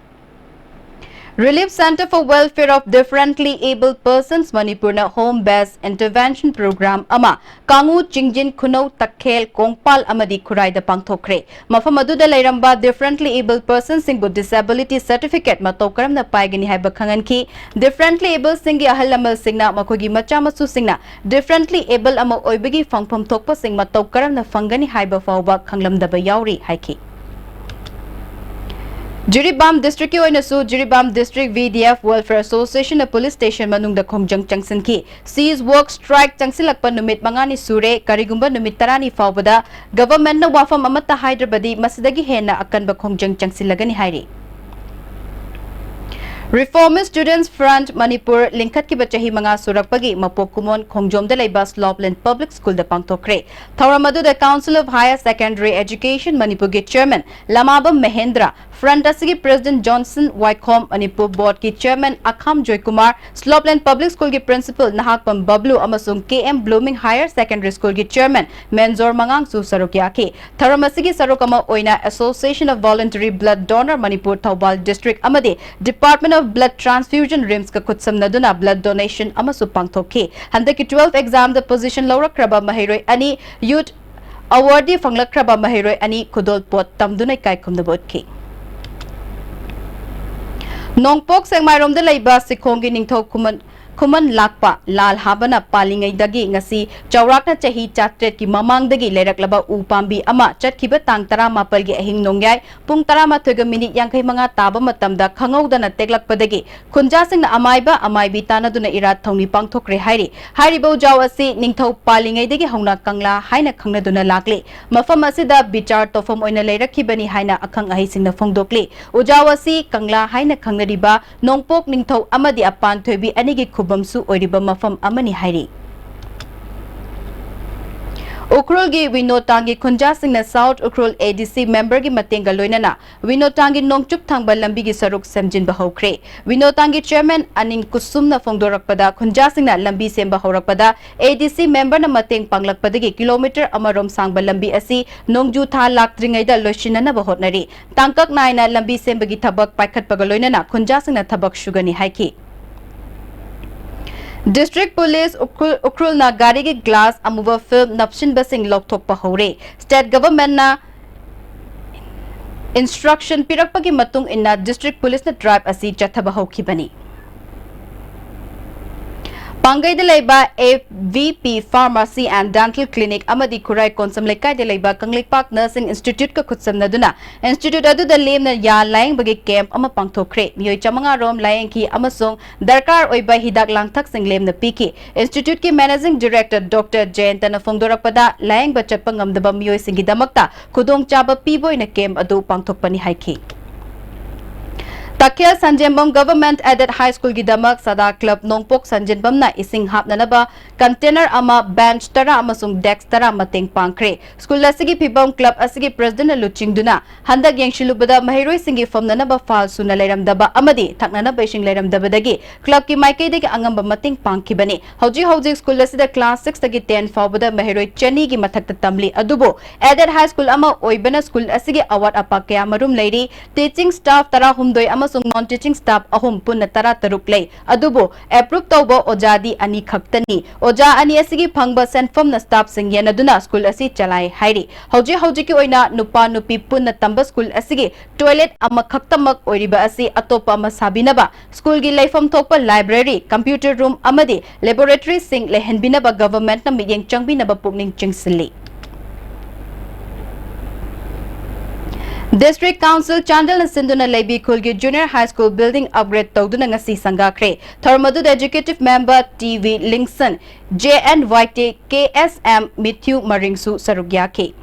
Relief Centre for Welfare of Differently Abled Persons ꯃꯅꯤꯄꯨꯔꯅ Home Based Intervention Program ꯑꯃ ꯀꯥꯡꯉꯨ, ꯆꯤꯡꯖꯤꯟ, ꯈꯨꯅꯧ, ꯇꯈꯦꯜ, ꯀꯣꯡꯄꯥꯜ ꯑꯃꯗꯤ ꯈꯨꯔꯥꯏꯗ ꯄꯥꯡꯊꯣꯛꯈ꯭ꯔꯦ꯫ ꯃꯐꯝ ꯑꯗꯨꯗ ꯂꯩꯔꯝꯕ differently abled personꯁꯤꯡꯕꯨ disability certificate ꯃꯇꯧ ꯀꯔꯝꯅ ꯄꯥꯏꯒꯅꯤ ꯍꯥꯏꯕ ꯈꯪꯍꯟꯈꯤ꯫ Differently abledꯁꯤꯡꯒꯤ ꯑꯍꯜ ꯂꯃꯟꯁꯤꯡꯅ ꯃꯈꯣꯏꯒꯤ ꯃꯆꯥ ꯃꯁꯨꯁꯤꯡꯅ differently able ꯑꯃ ꯑꯣꯏꯕꯒꯤ ꯐꯪꯐꯝ ꯊꯣꯛꯄꯁꯤꯡ ꯃꯇꯧ ꯀꯔꯝꯅ ꯐꯪꯒꯅꯤ ꯍꯥꯏꯕ ꯐꯥꯎꯕ ꯈꯪꯂꯝꯗꯕ ꯌꯥꯎꯔꯤ ꯍꯥꯏꯈꯤ꯫ ꯖꯤꯔꯤꯕꯥꯝ ꯗꯤꯁꯇ꯭ꯔꯤꯛꯀꯤ ꯑꯣꯏꯅꯁꯨ Jiribam district V D F welfare ꯑꯦꯁꯣꯁꯤꯌꯦꯁꯟꯅ ꯄꯨꯂꯤꯁ ꯁ꯭ꯇꯦꯁꯟ ꯃꯅꯨꯡꯗ ꯈꯣꯡꯖꯪ ꯆꯪꯁꯤꯟꯈꯤ꯫ Cease work strike ꯆꯪꯁꯤꯜꯂꯛꯄ ꯅꯨꯃꯤꯠ ꯃꯉꯥꯅꯤ ꯁꯨꯔꯦ, ꯀꯔꯤꯒꯨꯝꯕ ꯅꯨꯃꯤꯠ ꯇꯔꯥꯅꯤ ꯐꯥꯎꯕꯗ ꯒꯚꯔꯟꯃꯦꯟꯠꯅ ꯋꯥꯐꯝ ꯑꯃꯠꯇ ꯍꯥꯏꯗ꯭ꯔꯕꯗꯤ ꯃꯁꯤꯗꯒꯤ ꯍꯦꯟꯅ ꯑꯀꯟꯕ ꯈꯣꯡꯖꯪ ꯆꯪꯁꯤꯜꯂꯒꯅꯤ ꯍꯥꯏꯔꯤ꯫ Reformist Students Front Manipur ꯂꯤꯡꯈꯠꯈꯤꯕ ꯆꯍꯤ ꯃꯉꯥ ꯁꯨꯔꯛꯄꯒꯤ ꯃꯄꯣꯛ ꯀꯨꯝꯑꯣꯟ ꯈꯣꯡꯖꯣꯝꯗ ꯂꯩꯕ Slopeland Public Schoolꯗ ꯄꯥꯡꯊꯣꯛꯈ꯭ꯔꯦ꯫ ꯊꯧꯔꯝ ꯑꯗꯨꯗ Council of Higher Secondary Education ꯃꯅꯤꯄꯨꯔꯒꯤ Chairman ꯂꯃꯥꯕꯝ ꯃꯍꯦꯟꯗ꯭ꯔ, Front ꯑꯁꯤꯒꯤ President Johnson ꯋꯥꯏꯈꯣꯝ, Manipur Boardꯀꯤ Chairman ꯑꯈꯥꯝ Joykumar, Slopeland Public Schoolꯒꯤ Principal Nahakpam ꯕꯕ꯭ꯂꯨ ꯑꯃꯁꯨꯡ K M Blooming Higher Secondary Schoolꯒꯤ Chairman ꯃꯦꯟꯖꯣꯔ ꯃꯉꯥꯡꯁꯨ ꯁꯔꯨꯛ ꯌꯥꯈꯤ꯫ ꯊꯧꯔꯝ ꯑꯁꯤꯒꯤ ꯁꯔꯨꯛ ꯑꯃ ꯑꯣꯏꯅ Association of Voluntary Blood Donor Manipur Thoubal District ꯑꯃꯗꯤ Department of Blood Transfusion RIMSꯀ ꯈꯨꯠꯁꯝꯅꯗꯨꯅ blood donation ꯑꯃꯁꯨ ꯄꯥꯡꯊꯣꯛꯈꯤ꯫ ꯍꯟꯗꯛꯀꯤ twelfth examꯗ position ꯂꯧꯔꯛꯈ꯭ꯔꯕ ꯃꯍꯩꯔꯣꯏ ꯑꯅꯤ, Youth Awardꯗꯤ ꯐꯪꯂꯛꯈ꯭ꯔꯕ ꯃꯍꯩꯔꯣꯏ ꯑꯅꯤ ꯈꯨꯗꯣꯜꯄꯣꯠ ꯇꯝꯗꯨꯅ ꯏꯀꯥꯏ ꯈꯨꯝꯅꯕ ꯎꯠꯈꯤ꯫ ꯅꯣꯡꯄꯣꯛ ꯁꯦꯛꯃꯥꯏꯔꯣꯝꯗ ꯂꯩꯕ ꯁꯤꯈꯣꯡꯒꯤ ꯅꯤꯡꯊꯧ ꯈꯨꯃꯟ ꯈꯨꯃꯟ ꯂꯥꯛꯄ ꯂꯥꯜ ꯍꯥꯕꯅ ꯄꯥꯜꯂꯤꯉꯩꯗꯒꯤ ꯉꯁꯤ ꯆꯥꯎꯔꯥꯛꯅ ꯆꯍꯤ ꯆꯥꯇ꯭ꯔꯦꯠꯀꯤ ꯃꯃꯥꯡꯗꯒꯤ ꯂꯩꯔꯛꯂꯕ ꯎ ꯄꯥꯝꯕꯤ ꯑꯃ ꯆꯠꯈꯤꯕ ꯇꯥꯡ ꯇꯔꯥꯃꯥꯄꯜꯒꯤ ꯑꯍꯤꯡ ꯅꯣꯡꯌꯥꯏ ꯄꯨꯡ ꯇꯔꯥꯃꯥꯊꯣꯏꯒ minute ꯌꯥꯡꯈꯩ ꯃꯉꯥ ꯇꯥꯕ ꯃꯇꯝꯗ ꯈꯪꯍꯧꯗꯅ ꯇꯦꯛꯂꯛꯄꯗꯒꯤ ꯈꯨꯟꯖꯥꯁꯤꯡꯅ ꯑꯃꯥꯏꯕ ꯑꯃꯥꯏꯕꯤ ꯇꯥꯟꯅꯗꯨꯅ ꯏꯔꯥꯠ ꯊꯧꯅꯤ ꯄꯥꯡꯊꯣꯛꯈ꯭ꯔꯦ ꯍꯥꯏꯔꯤ꯫ ꯍꯥꯏꯔꯤꯕ ꯎꯖꯥꯎ ꯑꯁꯤ ꯅꯤꯡꯊꯧ ꯄꯥꯜꯂꯤꯉꯩꯗꯒꯤ ꯍꯧꯅ ꯀꯪꯂꯥ ꯍꯥꯏꯅ ꯈꯪꯅꯗꯨꯅ ꯂꯥꯛꯂꯤ꯫ ꯃꯐꯝ ꯑꯁꯤꯗ ꯕꯤꯆꯥꯔ ꯇꯧꯐꯝ ꯑꯣꯏꯅ ꯂꯩꯔꯛꯈꯤꯕꯅꯤ ꯍꯥꯏꯅ ꯑꯈꯪ ꯑꯍꯩꯁꯤꯡꯅ ꯐꯣꯡꯗꯣꯛꯂꯤ꯫ ꯎꯖꯥꯎ ꯑꯁꯤ ꯀꯪꯂꯥ ꯍꯥꯏꯅ ꯈꯪꯅꯔꯤꯕ ꯅꯣꯡꯄꯣꯛ ꯅꯤꯡꯊꯧ ꯑꯃꯗꯤ ꯑꯄꯥꯟ ꯊꯣꯏꯕꯤ ꯑꯅꯤꯒꯤ ꯈꯨꯕꯝꯁꯨ ꯑꯣꯏꯔꯤꯕ ꯃꯐꯝ ꯑꯃꯅꯤ ꯍꯥꯏꯔꯤ꯫ ꯎꯈ꯭ꯔꯨꯜꯒꯤ ꯋꯤꯅꯣꯇꯥꯡꯒꯤ ꯈꯨꯟꯖꯥꯁꯤꯡꯅ South ꯎꯈ꯭ꯔꯨꯜ ADC memberꯒꯤ ꯃꯇꯦꯡꯒ ꯂꯣꯏꯅꯅ ꯋꯤꯅꯣꯇꯥꯡꯒꯤ ꯅꯣꯡꯆꯨꯞ ꯊꯪꯕ ꯂꯝꯕꯤꯒꯤ ꯁꯔꯨꯛ ꯁꯦꯝꯖꯤꯟꯕ ꯍꯧꯈ꯭ꯔꯦ꯫ ꯋꯤꯅꯣꯇꯥꯡꯒꯤ Chairman ꯑꯅꯤꯡ ꯀꯨꯁꯨꯝꯅ ꯐꯣꯡꯗꯣꯔꯛꯄꯗ, ꯈꯨꯟꯖꯥꯁꯤꯡꯅ ꯂꯝꯕꯤ ꯁꯦꯝꯕ ꯍꯧꯔꯛꯄꯗ ADC memberꯅ ꯃꯇꯦꯡ ꯄꯥꯡꯂꯛꯄꯗꯒꯤ kilometre ꯑꯃꯔꯣꯝ ꯁꯥꯡꯕ ꯂꯝꯕꯤ ꯑꯁꯤ ꯅꯣꯡꯖꯨ ꯊꯥ ꯂꯥꯛꯇ꯭ꯔꯤꯉꯩꯗ ꯂꯣꯏꯁꯤꯟꯅꯅꯕ ꯍꯣꯠꯅꯔꯤ꯫ ꯇꯥꯡꯀꯛ ꯅꯥꯏꯅ ꯂꯝꯕꯤ ꯁꯦꯝꯕꯒꯤ ꯊꯕꯛ ꯄꯥꯏꯈꯠꯄꯒ ꯂꯣꯏꯅꯅ ꯈꯨꯟꯖꯥꯁꯤꯡꯅ ꯊꯕꯛ ꯁꯨꯒꯅꯤ ꯍꯥꯏꯈꯤ꯫ District Police ꯎꯈ꯭ꯔꯨꯜ, ꯎꯈ꯭ꯔꯨꯜꯅ ꯒꯥꯔꯤꯒꯤ glass ꯑꯃꯨꯕ film ꯅꯞꯁꯤꯟꯕꯁꯤꯡ ꯂꯧꯊꯣꯛꯄ ꯍꯧꯔꯦ꯫ State governmentꯅ instruction ꯄꯤꯔꯛꯄꯒꯤ ꯃꯇꯨꯡ ꯏꯟꯅ District Policeꯅ drive ꯑꯁꯤ ꯆꯠꯊꯕ ꯍꯧꯈꯤꯕꯅꯤ꯫ ꯄꯥꯡꯒꯩꯗ ꯂꯩꯕ AVP Pharmacy and Dental Clinic ꯑꯃꯗꯤ ꯈꯨꯔꯥꯏ ꯀꯣꯟꯁꯝ ꯂꯩꯀꯥꯏꯗ ꯂꯩꯕ ꯀꯪꯂꯩꯄꯥꯛ Nursing Instituteꯀ ꯈꯨꯠꯁꯝꯅꯗꯨꯅ institute ꯑꯗꯨꯗ ꯂꯦꯝꯅ ꯌꯥ ꯂꯥꯌꯦꯡꯕꯒꯤ camp ꯑꯃ ꯄꯥꯡꯊꯣꯛꯈ꯭ꯔꯦ꯫ ꯃꯤꯑꯣꯏ ꯆꯥꯃꯉꯥ ꯔꯣꯝ ꯂꯥꯌꯦꯡꯈꯤ ꯑꯃꯁꯨꯡ ꯗꯔꯀꯥꯔ ꯑꯣꯏꯕ ꯍꯤꯗꯥꯛ ꯂꯥꯡꯊꯛꯁꯤꯡ ꯂꯦꯝꯅ ꯄꯤꯈꯤ꯫ Instituteꯀꯤ Managing Director Doctor ꯖꯌꯟꯇꯅ ꯐꯣꯡꯗꯣꯔꯛꯄꯗ, ꯂꯥꯌꯦꯡꯕ ꯆꯠꯄ ꯉꯝꯗꯕ ꯃꯤꯑꯣꯏꯁꯤꯡꯒꯤꯗꯃꯛꯇ ꯈꯨꯗꯣꯡꯆꯥꯕ ꯄꯤꯕ ꯑꯣꯏꯅ camp ꯑꯗꯨ ꯄꯥꯡꯊꯣꯛꯄꯅꯤ ꯍꯥꯏꯈꯤ꯫ ꯇꯈꯦꯜ ꯁꯟꯖꯦꯝꯕꯝ Government Aided High School ꯒꯤꯗꯃꯛ ꯁꯗꯥ Club ꯅꯣꯡꯄꯣꯛ ꯁꯟꯖꯦꯝꯕꯝꯅ ꯏꯁꯤꯡ ꯍꯥꯞꯅꯅꯕ container ꯑꯃ, bench ꯇꯔꯥ ꯑꯃꯁꯨꯡ desk ꯇꯔꯥ ꯃꯇꯦꯡ ꯄꯥꯡꯈ꯭ꯔꯦ꯫ School ꯑꯁꯤꯒꯤ ꯐꯤꯕꯝ club ꯑꯁꯤꯒꯤ president ꯅ ꯂꯨꯆꯤꯡꯗꯨꯅ ꯍꯟꯗꯛ ꯌꯦꯡꯁꯤꯜꯂꯨꯕꯗ ꯃꯍꯩꯔꯣꯏꯁꯤꯡꯒꯤ ꯐꯝꯅꯅꯕ ꯐꯥꯜ ꯁꯨꯅ ꯂꯩꯔꯝꯗꯕ ꯑꯃꯗꯤ ꯊꯛꯅꯅꯕ ꯏꯁꯤꯡ ꯂꯩꯔꯝꯗꯕꯗꯒꯤ club ꯀꯤ ꯃꯥꯏꯀꯩꯗꯒꯤ ꯑꯉꯝꯕ ꯃꯇꯦꯡ ꯄꯥꯡꯈꯤꯕꯅꯤ꯫ ꯍꯧꯖꯤꯛ ꯍꯧꯖꯤꯛ school ꯑꯁꯤꯗ class six ꯇꯒꯤ ten ꯐꯥꯎꯕꯗ ꯃꯍꯩꯔꯣꯏ ꯆꯅꯤꯒꯤ ꯃꯊꯛꯇ ꯇꯝꯂꯤ꯫ ꯑꯗꯨꯕꯨ aided high school ꯑꯃ ꯑꯣꯏꯕꯅ school ꯑꯁꯤꯒꯤ ꯑꯋꯥꯠ ꯑꯄꯥ ꯀꯌꯥ ꯃꯔꯨꯝ ꯂꯩꯔꯤ꯫ Teaching staff ꯇꯔꯥꯍꯨꯝꯗꯣꯏ ꯑꯃꯁꯨꯡ non teaching staff ꯑꯍꯨꯝ, ꯄꯨꯟꯅ ꯇꯔꯥꯇꯔꯨꯛ ꯂꯩ꯫ ꯑꯗꯨꯕꯨ approve ꯇꯧꯕ ꯑꯣꯖꯥꯗꯤ ꯑꯅꯤ ꯈꯛꯇꯅꯤ꯫ ꯑꯣꯖꯥ ꯑꯅꯤ ꯑꯁꯤꯒꯤ ꯐꯪꯕ ꯁꯦꯟꯐꯝꯅ staff ꯁꯤꯡ ꯌꯦꯟꯅꯗꯨꯅ school ꯑꯁꯤ ꯆꯂꯥꯏ ꯍꯥꯏꯔꯤ꯫ ꯍꯧꯖꯤꯛ ꯍꯧꯖꯤꯛꯀꯤ ꯑꯣꯏꯅ ꯅꯨꯄꯥ ꯅꯨꯄꯤ ꯄꯨꯟꯅ ꯇꯝꯕ school ꯑꯁꯤꯒꯤ toilet ꯑꯃꯈꯛꯇꯃꯛ ꯑꯣꯏꯔꯤꯕ ꯑꯁꯤ ꯑꯇꯣꯞꯄ ꯑꯃ ꯁꯥꯕꯤꯅꯕ, school ꯒꯤ ꯂꯩꯐꯝ ꯊꯣꯛꯄ library, computer room ꯑꯃꯗꯤ laboratory ꯁꯤꯡ ꯂꯩꯍꯟꯕꯤꯅꯕ government ꯅ ꯃꯤꯠꯌꯦꯡ ꯆꯪꯕꯤꯅꯕ ꯄꯨꯛꯅꯤꯡ ꯆꯤꯡꯁꯤꯜꯂꯤ꯫ District Council ꯆꯥꯟꯗꯦꯜꯅ ꯁꯤꯟꯗꯨꯅ ꯂꯩꯕꯤ ꯈꯨꯜꯒꯤ Junior High School building upgrade ꯇꯧꯗꯨꯅ ꯉꯁꯤ ꯁꯪꯒꯥꯈ꯭ꯔꯦ꯫ ꯊꯧꯔꯝ ꯑꯗꯨꯗ Executive Member T V Lingson, J N Y T K S M Mithu ꯃꯔꯤꯡꯁꯨ ꯁꯔꯨꯛ ꯌꯥꯈꯤ꯫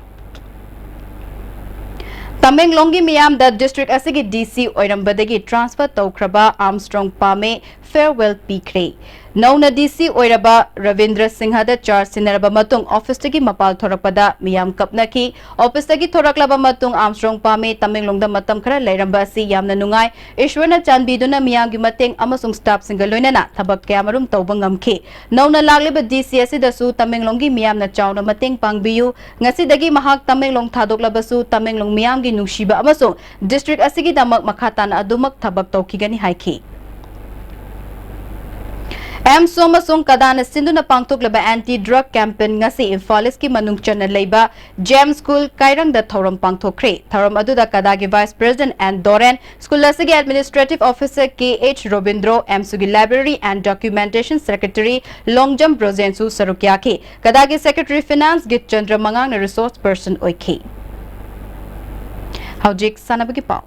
ꯇꯃꯦꯡꯂꯣꯡꯒꯤ ꯃꯤꯌꯥꯝꯗ district ꯑꯁꯤꯒꯤ ꯗꯤ ꯁꯤ ꯑꯣꯏꯔꯝꯕꯗꯒꯤ transfer ꯇꯧꯈ꯭ꯔꯕ ꯑꯥꯔꯝꯁꯇ꯭ꯔꯣꯡ ꯄꯥꯃꯦ farewell ꯄꯤꯈ꯭ꯔꯦ꯫ ꯅꯧꯅ ꯗꯤ ꯁꯤ ꯑꯣꯏꯔꯕ ꯔꯕꯤꯟꯗ꯭ꯔ ꯁꯤꯡꯍꯗ charge ꯁꯤꯟꯅꯔꯕ ꯃꯇꯨꯡ office ꯇꯒꯤ ꯃꯄꯥꯜ ꯊꯣꯔꯛꯄꯗ ꯃꯤꯌꯥꯝ ꯀꯞꯅꯈꯤ꯫ Office ꯇꯒꯤ ꯊꯣꯔꯛꯂꯕ ꯃꯇꯨꯡ ꯑꯥꯔꯝꯁꯇ꯭ꯔꯣꯡ ꯄꯥꯃꯦ ꯇꯃꯦꯡꯂꯣꯡꯗ ꯃꯇꯝ ꯈꯔ ꯂꯩꯔꯝꯕ ꯑꯁꯤ ꯌꯥꯝꯅ ꯅꯨꯡꯉꯥꯏ꯫ ꯏꯁ꯭ꯋꯔꯅ ꯆꯥꯟꯕꯤꯗꯨꯅ ꯃꯤꯌꯥꯝꯒꯤ ꯃꯇꯦꯡ ꯑꯃꯁꯨꯡ staff ꯁꯤꯡꯒ ꯂꯣꯏꯅꯅ ꯊꯕꯛ ꯀꯌꯥꯃꯔꯨꯝ ꯇꯧꯕ ꯉꯝꯈꯤ꯫ ꯅꯧꯅ ꯂꯥꯛꯂꯤꯕ ꯗꯤ ꯁꯤ ꯑꯁꯤꯗꯁꯨ ꯇꯃꯦꯡꯂꯣꯡꯒꯤ ꯃꯤꯌꯥꯝꯅ ꯆꯥꯎꯅ ꯃꯇꯦꯡ ꯄꯥꯡꯕꯤꯌꯨ꯫ ꯉꯁꯤꯗꯒꯤ ꯃꯍꯥꯛ ꯇꯃꯦꯡꯂꯣꯡ ꯊꯥꯗꯣꯛꯂꯕꯁꯨ ꯇꯃꯦꯡꯂꯣꯡ ꯃꯤꯌꯥꯝꯒꯤ ꯅꯨꯡꯁꯤꯕ ꯑꯃꯁꯨꯡ district ꯑꯁꯤꯒꯤꯗꯃꯛ ꯃꯈꯥ ꯇꯥꯅ ꯑꯗꯨꯃꯛ ꯊꯕꯛ ꯇꯧꯈꯤꯒꯅꯤ ꯍꯥꯏꯈꯤ꯫ ꯑꯦꯝꯁꯨ ꯑꯃꯁꯨꯡ ꯀꯗꯥꯅ ꯁꯤꯟꯗꯨꯅ ꯄꯥꯡꯊꯣꯛꯂꯕ anti drug campaign ꯉꯁꯤ ꯏꯝꯐꯥꯜ ꯏꯁꯀꯤ ꯃꯅꯨꯡ ꯆꯟꯅ ꯂꯩꯕ ꯖꯦꯝꯁ ꯁ꯭ꯀꯨꯜ ꯀꯥꯏꯔꯪꯗ ꯊꯧꯔꯝ ꯄꯥꯡꯊꯣꯛꯈ꯭ꯔꯦ꯫ ꯊꯧꯔꯝ ꯑꯗꯨꯗ ꯀꯗꯥꯒꯤ vice president N Doren, school ꯑꯁꯤꯒꯤ administrative officer K H Robindro, ꯑꯦꯝꯁꯨꯒꯤ library and documentation secretary Longjam ꯕ꯭ꯔꯣꯖꯦꯟꯁꯨ ꯁꯔꯨꯛ ꯌꯥꯈꯤ꯫ ꯀꯗꯥꯒꯤ secretary finance ꯒꯤꯠꯆꯟꯗ꯭ꯔ ꯃꯉꯥꯡꯅ resource person ꯑꯣꯏꯈꯤ꯫ ꯍꯧꯖꯤꯛ ꯁꯥꯟꯅꯕꯒꯤ ꯄꯥꯎ꯫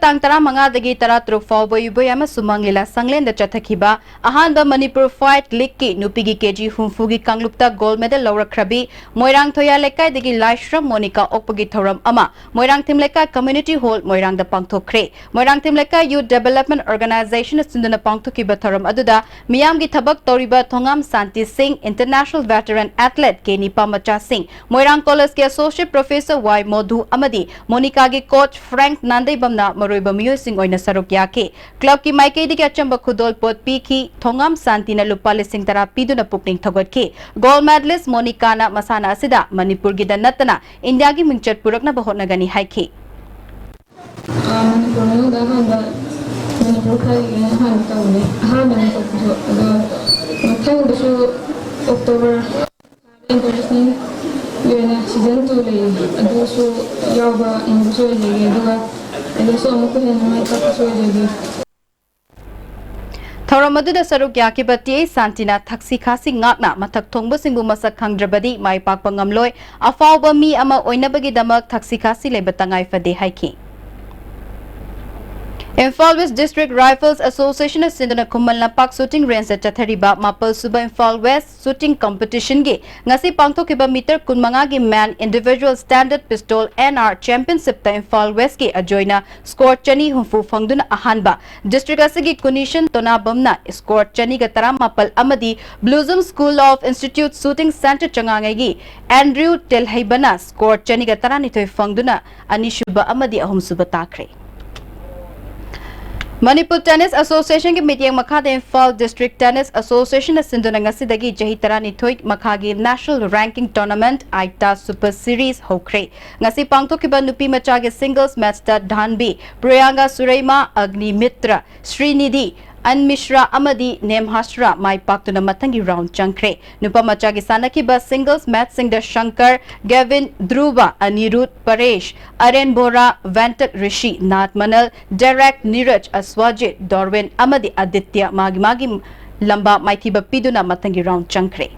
ꯇꯥꯡ ꯇꯔꯥꯃꯉꯥꯗꯒꯤ ꯇꯔꯥꯇꯔꯨꯛ ꯐꯥꯎꯕ ꯏꯕꯣꯌꯥꯏꯃ ꯁꯨꯃꯥꯡ ꯂꯤꯂꯥ ꯁꯪꯂꯦꯟꯗ ꯆꯠꯊꯈꯤꯕ ꯑꯍꯥꯟꯕ ꯃꯅꯤꯄꯨꯔ ꯐꯥꯏꯠ ꯂꯤꯒꯀꯤ ꯅꯨꯄꯤꯒꯤ ꯀꯦꯖꯤ ꯍꯨꯝꯐꯨꯒꯤ ꯀꯥꯡꯂꯨꯞꯇ ꯒꯣꯜ ꯃꯦꯗꯜ ꯂꯧꯔꯛꯈ꯭ꯔꯕꯤ ꯃꯣꯏꯔꯥꯡ ꯊꯣꯌꯥ ꯂꯩꯀꯥꯏꯗꯒꯤ ꯂꯥꯏꯁ꯭ꯔꯝ ꯃꯣꯅꯤꯀꯥ ꯑꯣꯛꯄꯒꯤ ꯊꯧꯔꯝ ꯑꯃ ꯃꯣꯏꯔꯥꯡꯊꯦꯝ ꯂꯩꯀꯥꯏ ꯀꯝꯃ꯭ꯌꯨꯅꯤꯇꯤ ꯍꯣꯜ ꯃꯣꯏꯔꯥꯡꯗ ꯄꯥꯡꯊꯣꯛꯈ꯭ꯔꯦ꯫ ꯃꯣꯏꯔꯥꯡꯊꯦꯝ ꯂꯩꯀꯥꯏ ꯌꯨꯊ ꯗꯦꯚꯦꯂꯞꯃꯦꯟꯠ ꯑꯣꯔꯒꯅꯥꯏꯖꯦꯁꯟꯅ ꯁꯤꯟꯗꯨꯅ ꯄꯥꯡꯊꯣꯛꯈꯤꯕ ꯊꯧꯔꯝ ꯑꯗꯨꯗ ꯃꯤꯌꯥꯝꯒꯤ ꯊꯕꯛ ꯇꯧꯔꯤꯕ ꯊꯣꯉꯥꯝ ꯁꯥꯟꯇꯤ ꯁꯤꯡ, ꯏꯟꯇꯔꯅꯦꯁꯅꯦꯜ ꯚꯦꯇꯔꯟ ꯑꯦꯊꯂꯦꯠ ꯀꯦ ꯅꯤꯄꯥ ꯃꯆꯥꯁꯤꯡ, ꯃꯣꯏꯔꯥꯡ ꯀꯣꯂꯦꯖꯀꯤ ꯑꯦꯁꯣꯁꯤꯌꯦꯠ ꯄ꯭ꯔꯣꯐꯦꯁꯔ ꯋꯥꯏ ꯃꯣꯙꯨ ꯑꯃꯗꯤ ꯃꯣꯅꯤꯀꯥꯒꯤ ꯀꯣꯆ ꯐ꯭ꯔꯦꯡꯛ ꯅꯥꯟꯗꯩꯕꯝꯅ ꯃꯔꯨꯑꯣꯏꯕ ꯃꯤꯑꯣꯏꯁꯤꯡ ꯑꯣꯏꯅ ꯁꯔꯨꯛ ꯌꯥꯈꯤ꯫ ꯀ꯭ꯂꯕꯀꯤ ꯃꯥꯏꯀꯩꯗꯒꯤ ꯑꯆꯝꯕ ꯈꯨꯗꯣꯜꯄꯣꯠ ꯄꯤꯈꯤ꯫ ꯊꯣꯉꯥꯝ ꯁꯥꯟꯇꯤꯅ ꯂꯨꯄꯥ ꯂꯤꯁꯤꯡ ꯇꯔꯥ ꯄꯤꯗꯨꯅ ꯄꯨꯛꯅꯤꯡ ꯊꯧꯒꯠꯈꯤ꯫ ꯒꯣꯜꯗ ꯃꯦꯗꯂꯤꯁ꯭ꯠ ꯃꯣꯅꯤꯀꯥꯅ ꯃꯁꯥꯟꯅ ꯑꯁꯤꯗ ꯃꯅꯤꯄꯨꯔꯒꯤꯗ ꯅꯠꯇꯅ ꯏꯟꯗꯤꯌꯥꯒꯤ ꯃꯤꯡꯆꯠ ꯄꯨꯔꯛꯅꯕ ꯍꯣꯠꯅꯒꯅꯤ ꯍꯥꯏꯈꯤ꯫ ꯑꯥ, ꯃꯅꯤꯄꯨꯔ ꯃꯅꯨꯡꯗ ꯑꯍꯥꯟꯕ, ꯃꯅꯤꯄꯨꯔ ꯈꯔꯒꯤ ꯑꯍꯥꯟꯕ ꯇꯧꯕꯅꯦ, ꯑꯍꯥꯟꯕꯅꯦ ꯇꯧꯕꯁꯨ꯫ ꯑꯗꯣ ꯃꯊꯪꯗꯁꯨ ꯑꯣꯛꯇꯣꯕꯔ ꯏꯟꯇꯔꯅꯦꯁꯅꯦꯜꯒꯤ ꯑꯣꯏꯅ ꯁꯤꯖꯟ ꯇꯨ ꯂꯩꯌꯦ, ꯑꯗꯨꯁꯨ ꯌꯥꯎꯕ ꯌꯦꯡꯕꯁꯨ ꯑꯣꯏꯖꯒꯦ꯫ ꯑꯗꯨꯒ ꯑꯗꯨꯁꯨ ꯑꯃꯨꯛꯀ ꯍꯦꯟꯅ ꯃꯥꯏ ꯄꯥꯛꯄꯁꯨ ꯑꯣꯏꯖꯒꯦ꯫ ꯊꯧꯔꯝ ꯑꯗꯨꯗ ꯁꯔꯨꯛ ꯌꯥꯈꯤꯕ ꯇꯤ ꯑꯩꯆ ꯁꯥꯟꯇꯤꯅ ꯊꯛꯁꯤ ꯈꯥꯁꯤ ꯉꯥꯛꯅ ꯃꯊꯛ ꯊꯣꯡꯕꯁꯤꯡꯕꯨ ꯃꯁꯛ ꯈꯪꯗ꯭ꯔꯕꯗꯤ ꯃꯥꯏ ꯄꯥꯛꯄ ꯉꯝꯂꯣꯏ, ꯑꯐꯥꯎꯕ ꯃꯤ ꯑꯃ ꯑꯣꯏꯅꯕꯒꯤꯗꯃꯛ ꯊꯛꯁꯤ ꯈꯥꯁꯤ ꯂꯩꯕ ꯇꯉꯥꯏ ꯐꯗꯦ ꯍꯥꯏꯈꯤ꯫ ꯏꯝꯐꯥꯜ ꯋꯦꯁ꯭ꯠ ꯗꯤꯁꯇ꯭ꯔꯤꯛ ꯔꯥꯏꯐꯜꯁ ꯑꯦꯁꯣꯁꯤꯌꯦꯁꯟꯅ ꯁꯤꯟꯗꯨꯅ ꯈꯨꯃꯟ ꯂꯝꯄꯥꯛ ꯁꯨꯇꯤꯡ ꯔꯦꯟꯖꯇ ꯆꯠꯊꯔꯤꯕ ꯃꯥꯄꯜ ꯁꯨꯕ ꯏꯝꯐꯥꯜ ꯋꯦꯁ꯭ꯠ ꯁꯨꯇꯤꯡ ꯀꯝꯄꯤꯇꯤꯁꯟꯒꯤ ꯉꯁꯤ ꯄꯥꯡꯊꯣꯛꯈꯤꯕ ꯃꯤꯇꯔ ꯀꯨꯟꯃꯉꯥꯒꯤ men individual standard pistol N R ꯆꯦꯝꯄꯤꯌꯟꯁꯤꯞꯇ ꯏꯝꯐꯥꯜ ꯋꯦꯁ꯭ꯠꯀꯤ ꯑꯖꯣꯏꯅ ꯁ꯭ꯀꯣꯔ ꯆꯅꯤ ꯍꯨꯝꯐꯨ ꯐꯪꯗꯨꯅ ꯑꯍꯥꯟꯕ, ꯗꯤꯁꯇ꯭ꯔꯤꯛ ꯑꯁꯤꯒꯤ ꯀꯨꯅꯤꯁꯟ ꯇꯣꯅꯥꯕꯝꯅ ꯁ꯭ꯀꯣꯔ ꯆꯅꯤꯒ ꯇꯔꯥꯃꯥꯄꯜ ꯑꯃꯗꯤ ꯕ꯭ꯂꯨꯖꯨꯝ school of institute shooting centre ꯆꯉꯥꯉꯩꯒꯤ ꯑꯦꯟꯗ꯭ꯔꯤꯌꯨ ꯇꯦꯜꯍꯩꯕꯅ ꯁ꯭ꯀꯣꯔ ꯆꯅꯤꯒ ꯇꯔꯥꯅꯤꯊꯣꯏ ꯐꯪꯗꯨꯅ ꯑꯅꯤꯁꯨꯕ ꯑꯃꯗꯤ ꯑꯍꯨꯝꯁꯨꯕ ꯇꯥꯈ꯭ꯔꯦ꯫ ꯃꯅꯤꯄꯨꯔ ꯇꯦꯅꯤꯁ ꯑꯦꯁꯣꯁꯤꯌꯦꯁꯟꯒꯤ ꯃꯤꯠꯌꯦꯡ ꯃꯈꯥꯗ ꯏꯝꯐꯥꯜ ꯗꯤꯁꯇ꯭ꯔꯤꯛ ꯇꯦꯅꯤꯁ ꯑꯦꯁꯣꯁꯤꯌꯦꯁꯟꯅ ꯁꯤꯟꯗꯨꯅ ꯉꯁꯤꯗꯒꯤ ꯆꯍꯤ ꯇꯔꯥꯅꯤꯊꯣꯏ ꯃꯈꯥꯒꯤ ꯅꯦꯁꯅꯦꯜ ꯔꯦꯡꯀꯤꯡ ꯇꯣꯔꯅꯥꯃꯦꯟꯠ ꯑꯥꯏꯇꯥ ꯁꯨꯄꯔ ꯁꯤꯔꯤꯖ ꯍꯧꯈ꯭ꯔꯦ꯫ ꯉꯁꯤ ꯄꯥꯡꯊꯣꯛꯈꯤꯕ ꯅꯨꯄꯤ ꯃꯆꯥꯒꯤ ꯁꯤꯡꯒꯜꯁ ꯃꯦꯠꯆꯇ ꯙꯥꯟꯕꯤ, ꯄ꯭ꯔꯤꯌꯥꯡꯒꯥ ꯁꯨꯔꯩꯃꯥ, ꯑꯒꯅꯤ ꯃꯤꯇ꯭ꯔ, ꯁ꯭ꯔꯤꯅꯤꯙꯤ, ꯑꯟ ꯃꯤꯁ꯭ꯔꯥ ꯑꯃꯗꯤ ꯅꯦꯝꯍꯥꯁ꯭ꯔꯥ ꯃꯥꯏ ꯄꯥꯛꯇꯨꯅ ꯃꯊꯪꯒꯤ ꯔꯥꯎꯟ ꯆꯪꯈ꯭ꯔꯦ꯫ ꯅꯨꯄꯥ ꯃꯆꯥꯒꯤ ꯁꯥꯟꯅꯈꯤꯕ ꯁꯤꯡꯒꯜꯁ ꯃꯦꯠꯆꯁꯤꯡꯗ ꯁꯪꯀꯔ, ꯒꯦꯚꯤꯟ, ꯙ꯭ꯔꯨꯕ, ꯑꯅꯤꯔꯨꯗ, ꯄꯔꯦꯁ, ꯑꯔꯦꯟ ꯕꯣꯔꯥ, ꯚꯦꯟꯇꯠ ꯔꯤꯁꯤ, ꯅꯥꯠ ꯃꯅꯜ, ꯗꯦꯔꯦꯛ, ꯅꯤꯔꯖ, ꯑꯁ꯭ꯋꯥꯖꯤꯠ, ꯗꯣꯔꯋꯤꯟ ꯑꯃꯗꯤ ꯑꯥꯗꯤꯇ꯭ꯌ ꯃꯥꯒꯤ ꯃꯥꯒꯤ ꯂꯝꯕꯥ ꯃꯥꯏꯊꯤꯕ ꯄꯤꯗꯨꯅ ꯃꯊꯪꯒꯤ ꯔꯥꯎꯟ ꯆꯪꯈ꯭ꯔꯦ꯫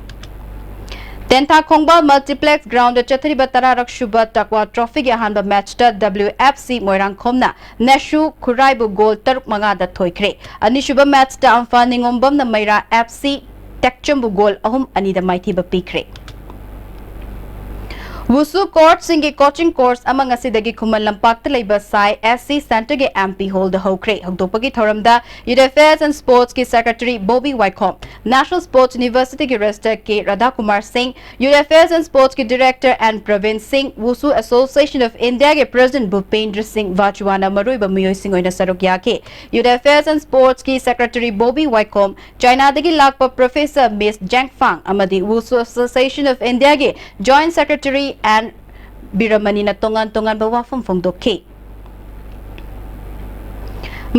ꯇꯦꯟꯊꯥꯈꯣꯡꯕ Multiplex Ground ꯗ ꯆꯠꯊꯔꯤꯕ ꯇꯔꯥꯔꯛ ꯁꯨꯕ ꯇꯛꯋꯥ ꯇ꯭ꯔꯣꯐꯤꯒꯤ ꯑꯍꯥꯟꯕ ꯃꯦꯆꯇ W F C ꯃꯣꯏꯔꯥꯡꯈꯣꯝꯅ ꯅꯦꯁꯨ ꯈꯨꯔꯥꯏꯕꯨ ꯒꯣꯜ ꯇꯔꯨꯛ ꯃꯉꯥꯗ ꯊꯣꯏꯈ꯭ꯔꯦ꯫ ꯑꯅꯤꯁꯨꯕ ꯃꯦꯆꯇ ꯑꯝꯐꯥ ꯅꯤꯉꯣꯝꯕꯝꯅ ꯃꯩꯔꯥ F C ꯇꯦꯛꯆꯝꯕꯨ ꯒꯣꯜ ꯑꯍꯨꯝ ꯑꯅꯤꯗ ꯃꯥꯏꯊꯤꯕ ꯄꯤꯈ꯭ꯔꯦ꯫ ꯋꯨꯁꯨ ꯀꯣꯔꯠꯁꯤꯡꯒꯤ ꯀꯣꯆꯤꯡ ꯀꯣꯔꯁ ꯑꯃ ꯉꯁꯤꯗꯒꯤ ꯈꯨꯃꯟ ꯂꯝꯄꯥꯛꯇ ꯂꯩꯕ ꯁꯥꯏ S C Centre ꯒꯤ M P Hall ꯗ ꯍꯧꯈ꯭ꯔꯦ꯫ ꯍꯧꯗꯣꯛꯄꯒꯤ ꯊꯧꯔꯝꯗ Youth Affairs and Sports ꯀꯤ Secretary ꯕꯣꯕꯤ ꯋꯥꯏꯈꯣꯝ, National Sports University ꯒꯤ Registrar ꯀꯦ ꯔꯥꯙꯥꯀꯨꯃꯥꯔ ꯁꯤꯡ, Youth Affairs and Sports ꯀꯤ Director N ꯄ꯭ꯔꯕꯤꯟ ꯁꯤꯡ, Wushu Association of India ꯒꯤ President ꯚꯨꯄꯦꯟꯗ꯭ꯔ ꯁꯤꯡ ꯚꯥꯖꯋꯥꯅ ꯃꯔꯨꯑꯣꯏꯕ ꯃꯤꯑꯣꯏꯁꯤꯡ ꯑꯣꯏꯅ ꯁꯔꯨꯛ ꯌꯥꯈꯤ꯫ Youth Affairs and Sports ꯀꯤ Secretary ꯕꯣꯕꯤ ꯋꯥꯏꯈꯣꯝ, ꯆꯥꯏꯅꯥꯗꯒꯤ ꯂꯥꯛꯄ Professor Miss ꯖꯦꯡ ꯐꯥꯡ ꯑꯃꯗꯤ Wushu Association of India ꯒꯤ Joint Secretary N ꯕꯤꯔꯃꯅꯤꯅ ꯇꯣꯉꯥꯟ ꯇꯣꯉꯥꯟꯕ ꯋꯥꯐꯝ ꯐꯣꯡꯗꯣꯛꯈꯤ꯫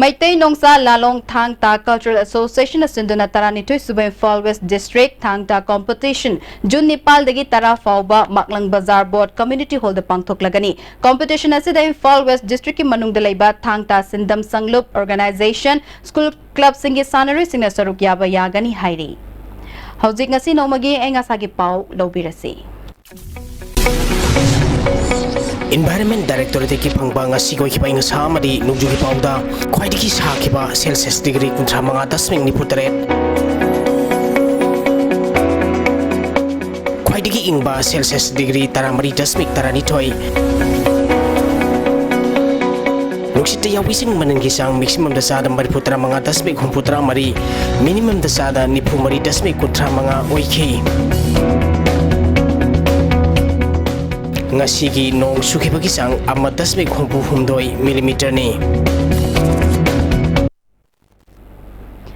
ꯃꯩꯇꯩ ꯅꯣꯡꯁꯥ ꯂꯥꯂꯣꯡ ꯊꯥꯡ ꯇꯥ Cultural Association ꯅ ꯁꯤꯟꯗꯨꯅ ꯇꯔꯥꯅꯤꯊꯣꯏ ꯁꯨꯕ Imphal West District ꯊꯥꯡ ꯇꯥ Competition ꯖꯨꯟ ꯅꯤꯄꯥꯜꯗꯒꯤ ꯇꯔꯥ ꯐꯥꯎꯕ ꯃꯥꯛꯂꯪ ꯕꯖꯥꯔ ꯕꯣꯔꯗ Community Hall ꯗ ꯄꯥꯡꯊꯣꯛꯂꯒꯅꯤ꯫ Competition ꯑꯁꯤꯗ Imphal West District ꯀꯤ ꯃꯅꯨꯡꯗ ꯂꯩꯕ ꯊꯥꯡ ꯇꯥ ꯁꯤꯟꯗꯝ ꯁꯪꯂꯨꯞ, organization, school, club ꯁꯤꯡꯒꯤ ꯁꯥꯟꯅꯔꯣꯏꯁꯤꯡꯅ ꯁꯔꯨꯛ ꯌꯥꯕ ꯌꯥꯒꯅꯤ ꯍꯥꯏꯔꯤ꯫ ꯍꯧꯖꯤꯛ ꯉꯁꯤ ꯅꯣꯡꯃꯒꯤ ꯑꯏꯪ ꯑꯁꯥꯒꯤ ꯄꯥꯎ ꯂꯧꯕꯤꯔꯁꯤ꯫ Environment Directorate ꯀꯤ ꯐꯪꯕ ꯉꯁꯤꯒꯤ ꯑꯣꯏꯈꯤꯕ ꯑꯏꯪ ꯑꯁꯥ ꯑꯃꯗꯤ ꯅꯣꯡꯖꯨꯒꯤ ꯄꯥꯎꯗ ꯈ꯭ꯋꯥꯏꯗꯒꯤ ꯁꯥꯈꯤꯕ Celsius degree ꯀꯨꯟꯊ꯭ꯔꯥ ꯃꯉꯥ ꯗꯁꯃꯤꯛ ꯅꯤꯐꯨ ꯇꯔꯦꯠ, ꯈ꯭ꯋꯥꯏꯗꯒꯤ ꯏꯪꯕ Celsius degree ꯇꯔꯥꯃꯔꯤ ꯗꯁꯃꯤꯛ ꯇꯔꯥꯅꯤꯊꯣꯏ, ꯅꯨꯡꯁꯤꯠꯇ ꯌꯥꯎꯕꯤꯁꯤꯡ ꯃꯅꯤꯟꯒꯤ ꯆꯥꯡ maximum ꯗ ꯆꯥꯗ ꯃꯔꯤꯐꯨ ꯇꯔꯥꯃꯉꯥ ꯗꯁꯃꯤꯛ ꯍꯨꯝꯐꯨ ꯇꯔꯥꯃꯔꯤ, minimum ꯗ ꯆꯥꯗ ꯅꯤꯐꯨ ꯃꯔꯤ ꯗꯁꯃꯤꯛ ꯀꯨꯟꯊ꯭ꯔꯥ ꯃꯉꯥ ꯑꯣꯏꯈꯤ꯫ ꯉꯁꯤꯒꯤ ꯅꯣꯡ ꯆꯨꯈꯤꯕꯒꯤ ꯆꯥꯡ ꯑꯃ ꯗꯁꯃꯤꯛ ꯍꯨꯝꯐꯨ ꯍꯨꯝꯗꯣꯏ millimeter ꯅꯤ꯫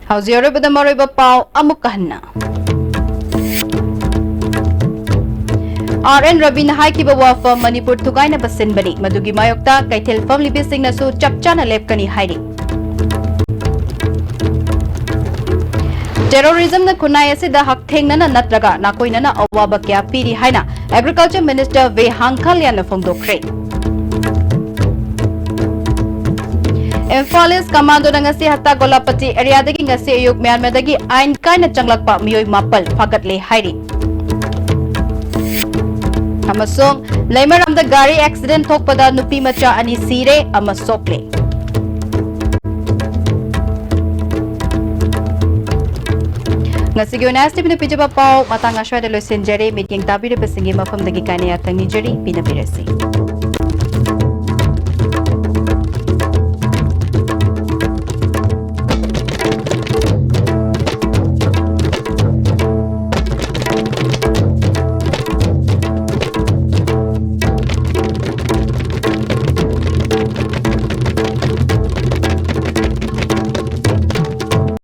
ꯍꯧꯖꯤꯛ ꯑꯔꯣꯏꯕꯗ ꯃꯔꯨꯑꯣꯏꯕ ꯄꯥꯎ ꯑꯃꯨꯛꯀ ꯍꯟꯅ꯫ R N ꯔꯕꯤꯅ ꯍꯥꯏꯈꯤꯕ ꯋꯥꯐꯝ ꯃꯅꯤꯄꯨꯔ ꯊꯨꯒꯥꯏꯅꯕ ꯁꯤꯟꯕꯅꯤ, ꯃꯗꯨꯒꯤ ꯃꯥꯌꯣꯛꯇ ꯀꯩꯊꯦꯜ ꯐꯝꯂꯤꯕꯁꯤꯡꯅꯁꯨ ꯆꯞ ꯆꯥꯅ ꯂꯦꯞꯀꯅꯤ ꯍꯥꯏꯔꯤ꯫ Terrorism ꯅ ꯈꯨꯟꯅꯥꯏ ꯑꯁꯤꯗ ꯍꯛꯊꯦꯡꯅꯅ ꯅꯠꯇ꯭ꯔꯒ ꯅꯥꯀꯣꯏꯅꯅ ꯑꯋꯥꯕ ꯀꯌꯥ ꯄꯤꯔꯤ ꯍꯥꯏꯅ Agriculture Minister ꯚꯦ ꯍꯥꯡꯈꯥꯂꯤꯌꯥꯟꯅ ꯐꯣꯡꯗꯣꯛꯈ꯭ꯔꯦ꯫ Imphal East Commando ꯅ ꯉꯁꯤ ꯍꯠꯇꯥ ꯒꯣꯂꯥꯄꯇꯤ area ꯗꯒꯤ ꯉꯁꯤ ꯑꯌꯨꯛ ꯃ꯭ꯌꯥꯟꯃꯥꯔꯗꯒꯤ ꯑꯥꯏꯟ ꯀꯥꯏꯅ ꯆꯪꯂꯛꯄ ꯃꯤꯑꯣꯏ ꯃꯥꯄꯜ ꯐꯥꯒꯠꯂꯦ ꯍꯥꯏꯔꯤ꯫ ꯑꯃꯁꯨꯡ ꯂꯩꯃꯔꯥꯝꯗ ꯒꯥꯔꯤ ꯑꯦꯛꯁꯤꯗꯦꯟ ꯊꯣꯛꯄꯗ ꯅꯨꯄꯤ ꯃꯆꯥ ꯑꯅꯤ ꯁꯤꯔꯦ ꯑꯃ ꯁꯣꯛꯂꯦ꯫ ꯉꯁꯤꯒꯤ ꯑꯣꯏꯅ ꯑꯦꯁ ꯇꯤ ꯚꯤꯅ ꯄꯤꯖꯕ ꯄꯥꯎ ꯃꯇꯥꯡ ꯑꯁ꯭ꯋꯥꯏꯗ ꯂꯣꯏꯁꯤꯟꯖꯔꯦ꯫ ꯃꯤꯠꯌꯦꯡ ꯇꯥꯕꯤꯔꯤꯕꯁꯤꯡꯒꯤ ꯃꯐꯝꯗꯒꯤ ꯀꯥꯏꯅ ꯌꯥꯊꯪ ꯅꯤꯖꯔꯤ꯫ ꯄꯤꯅꯕꯤꯔꯁꯤ꯫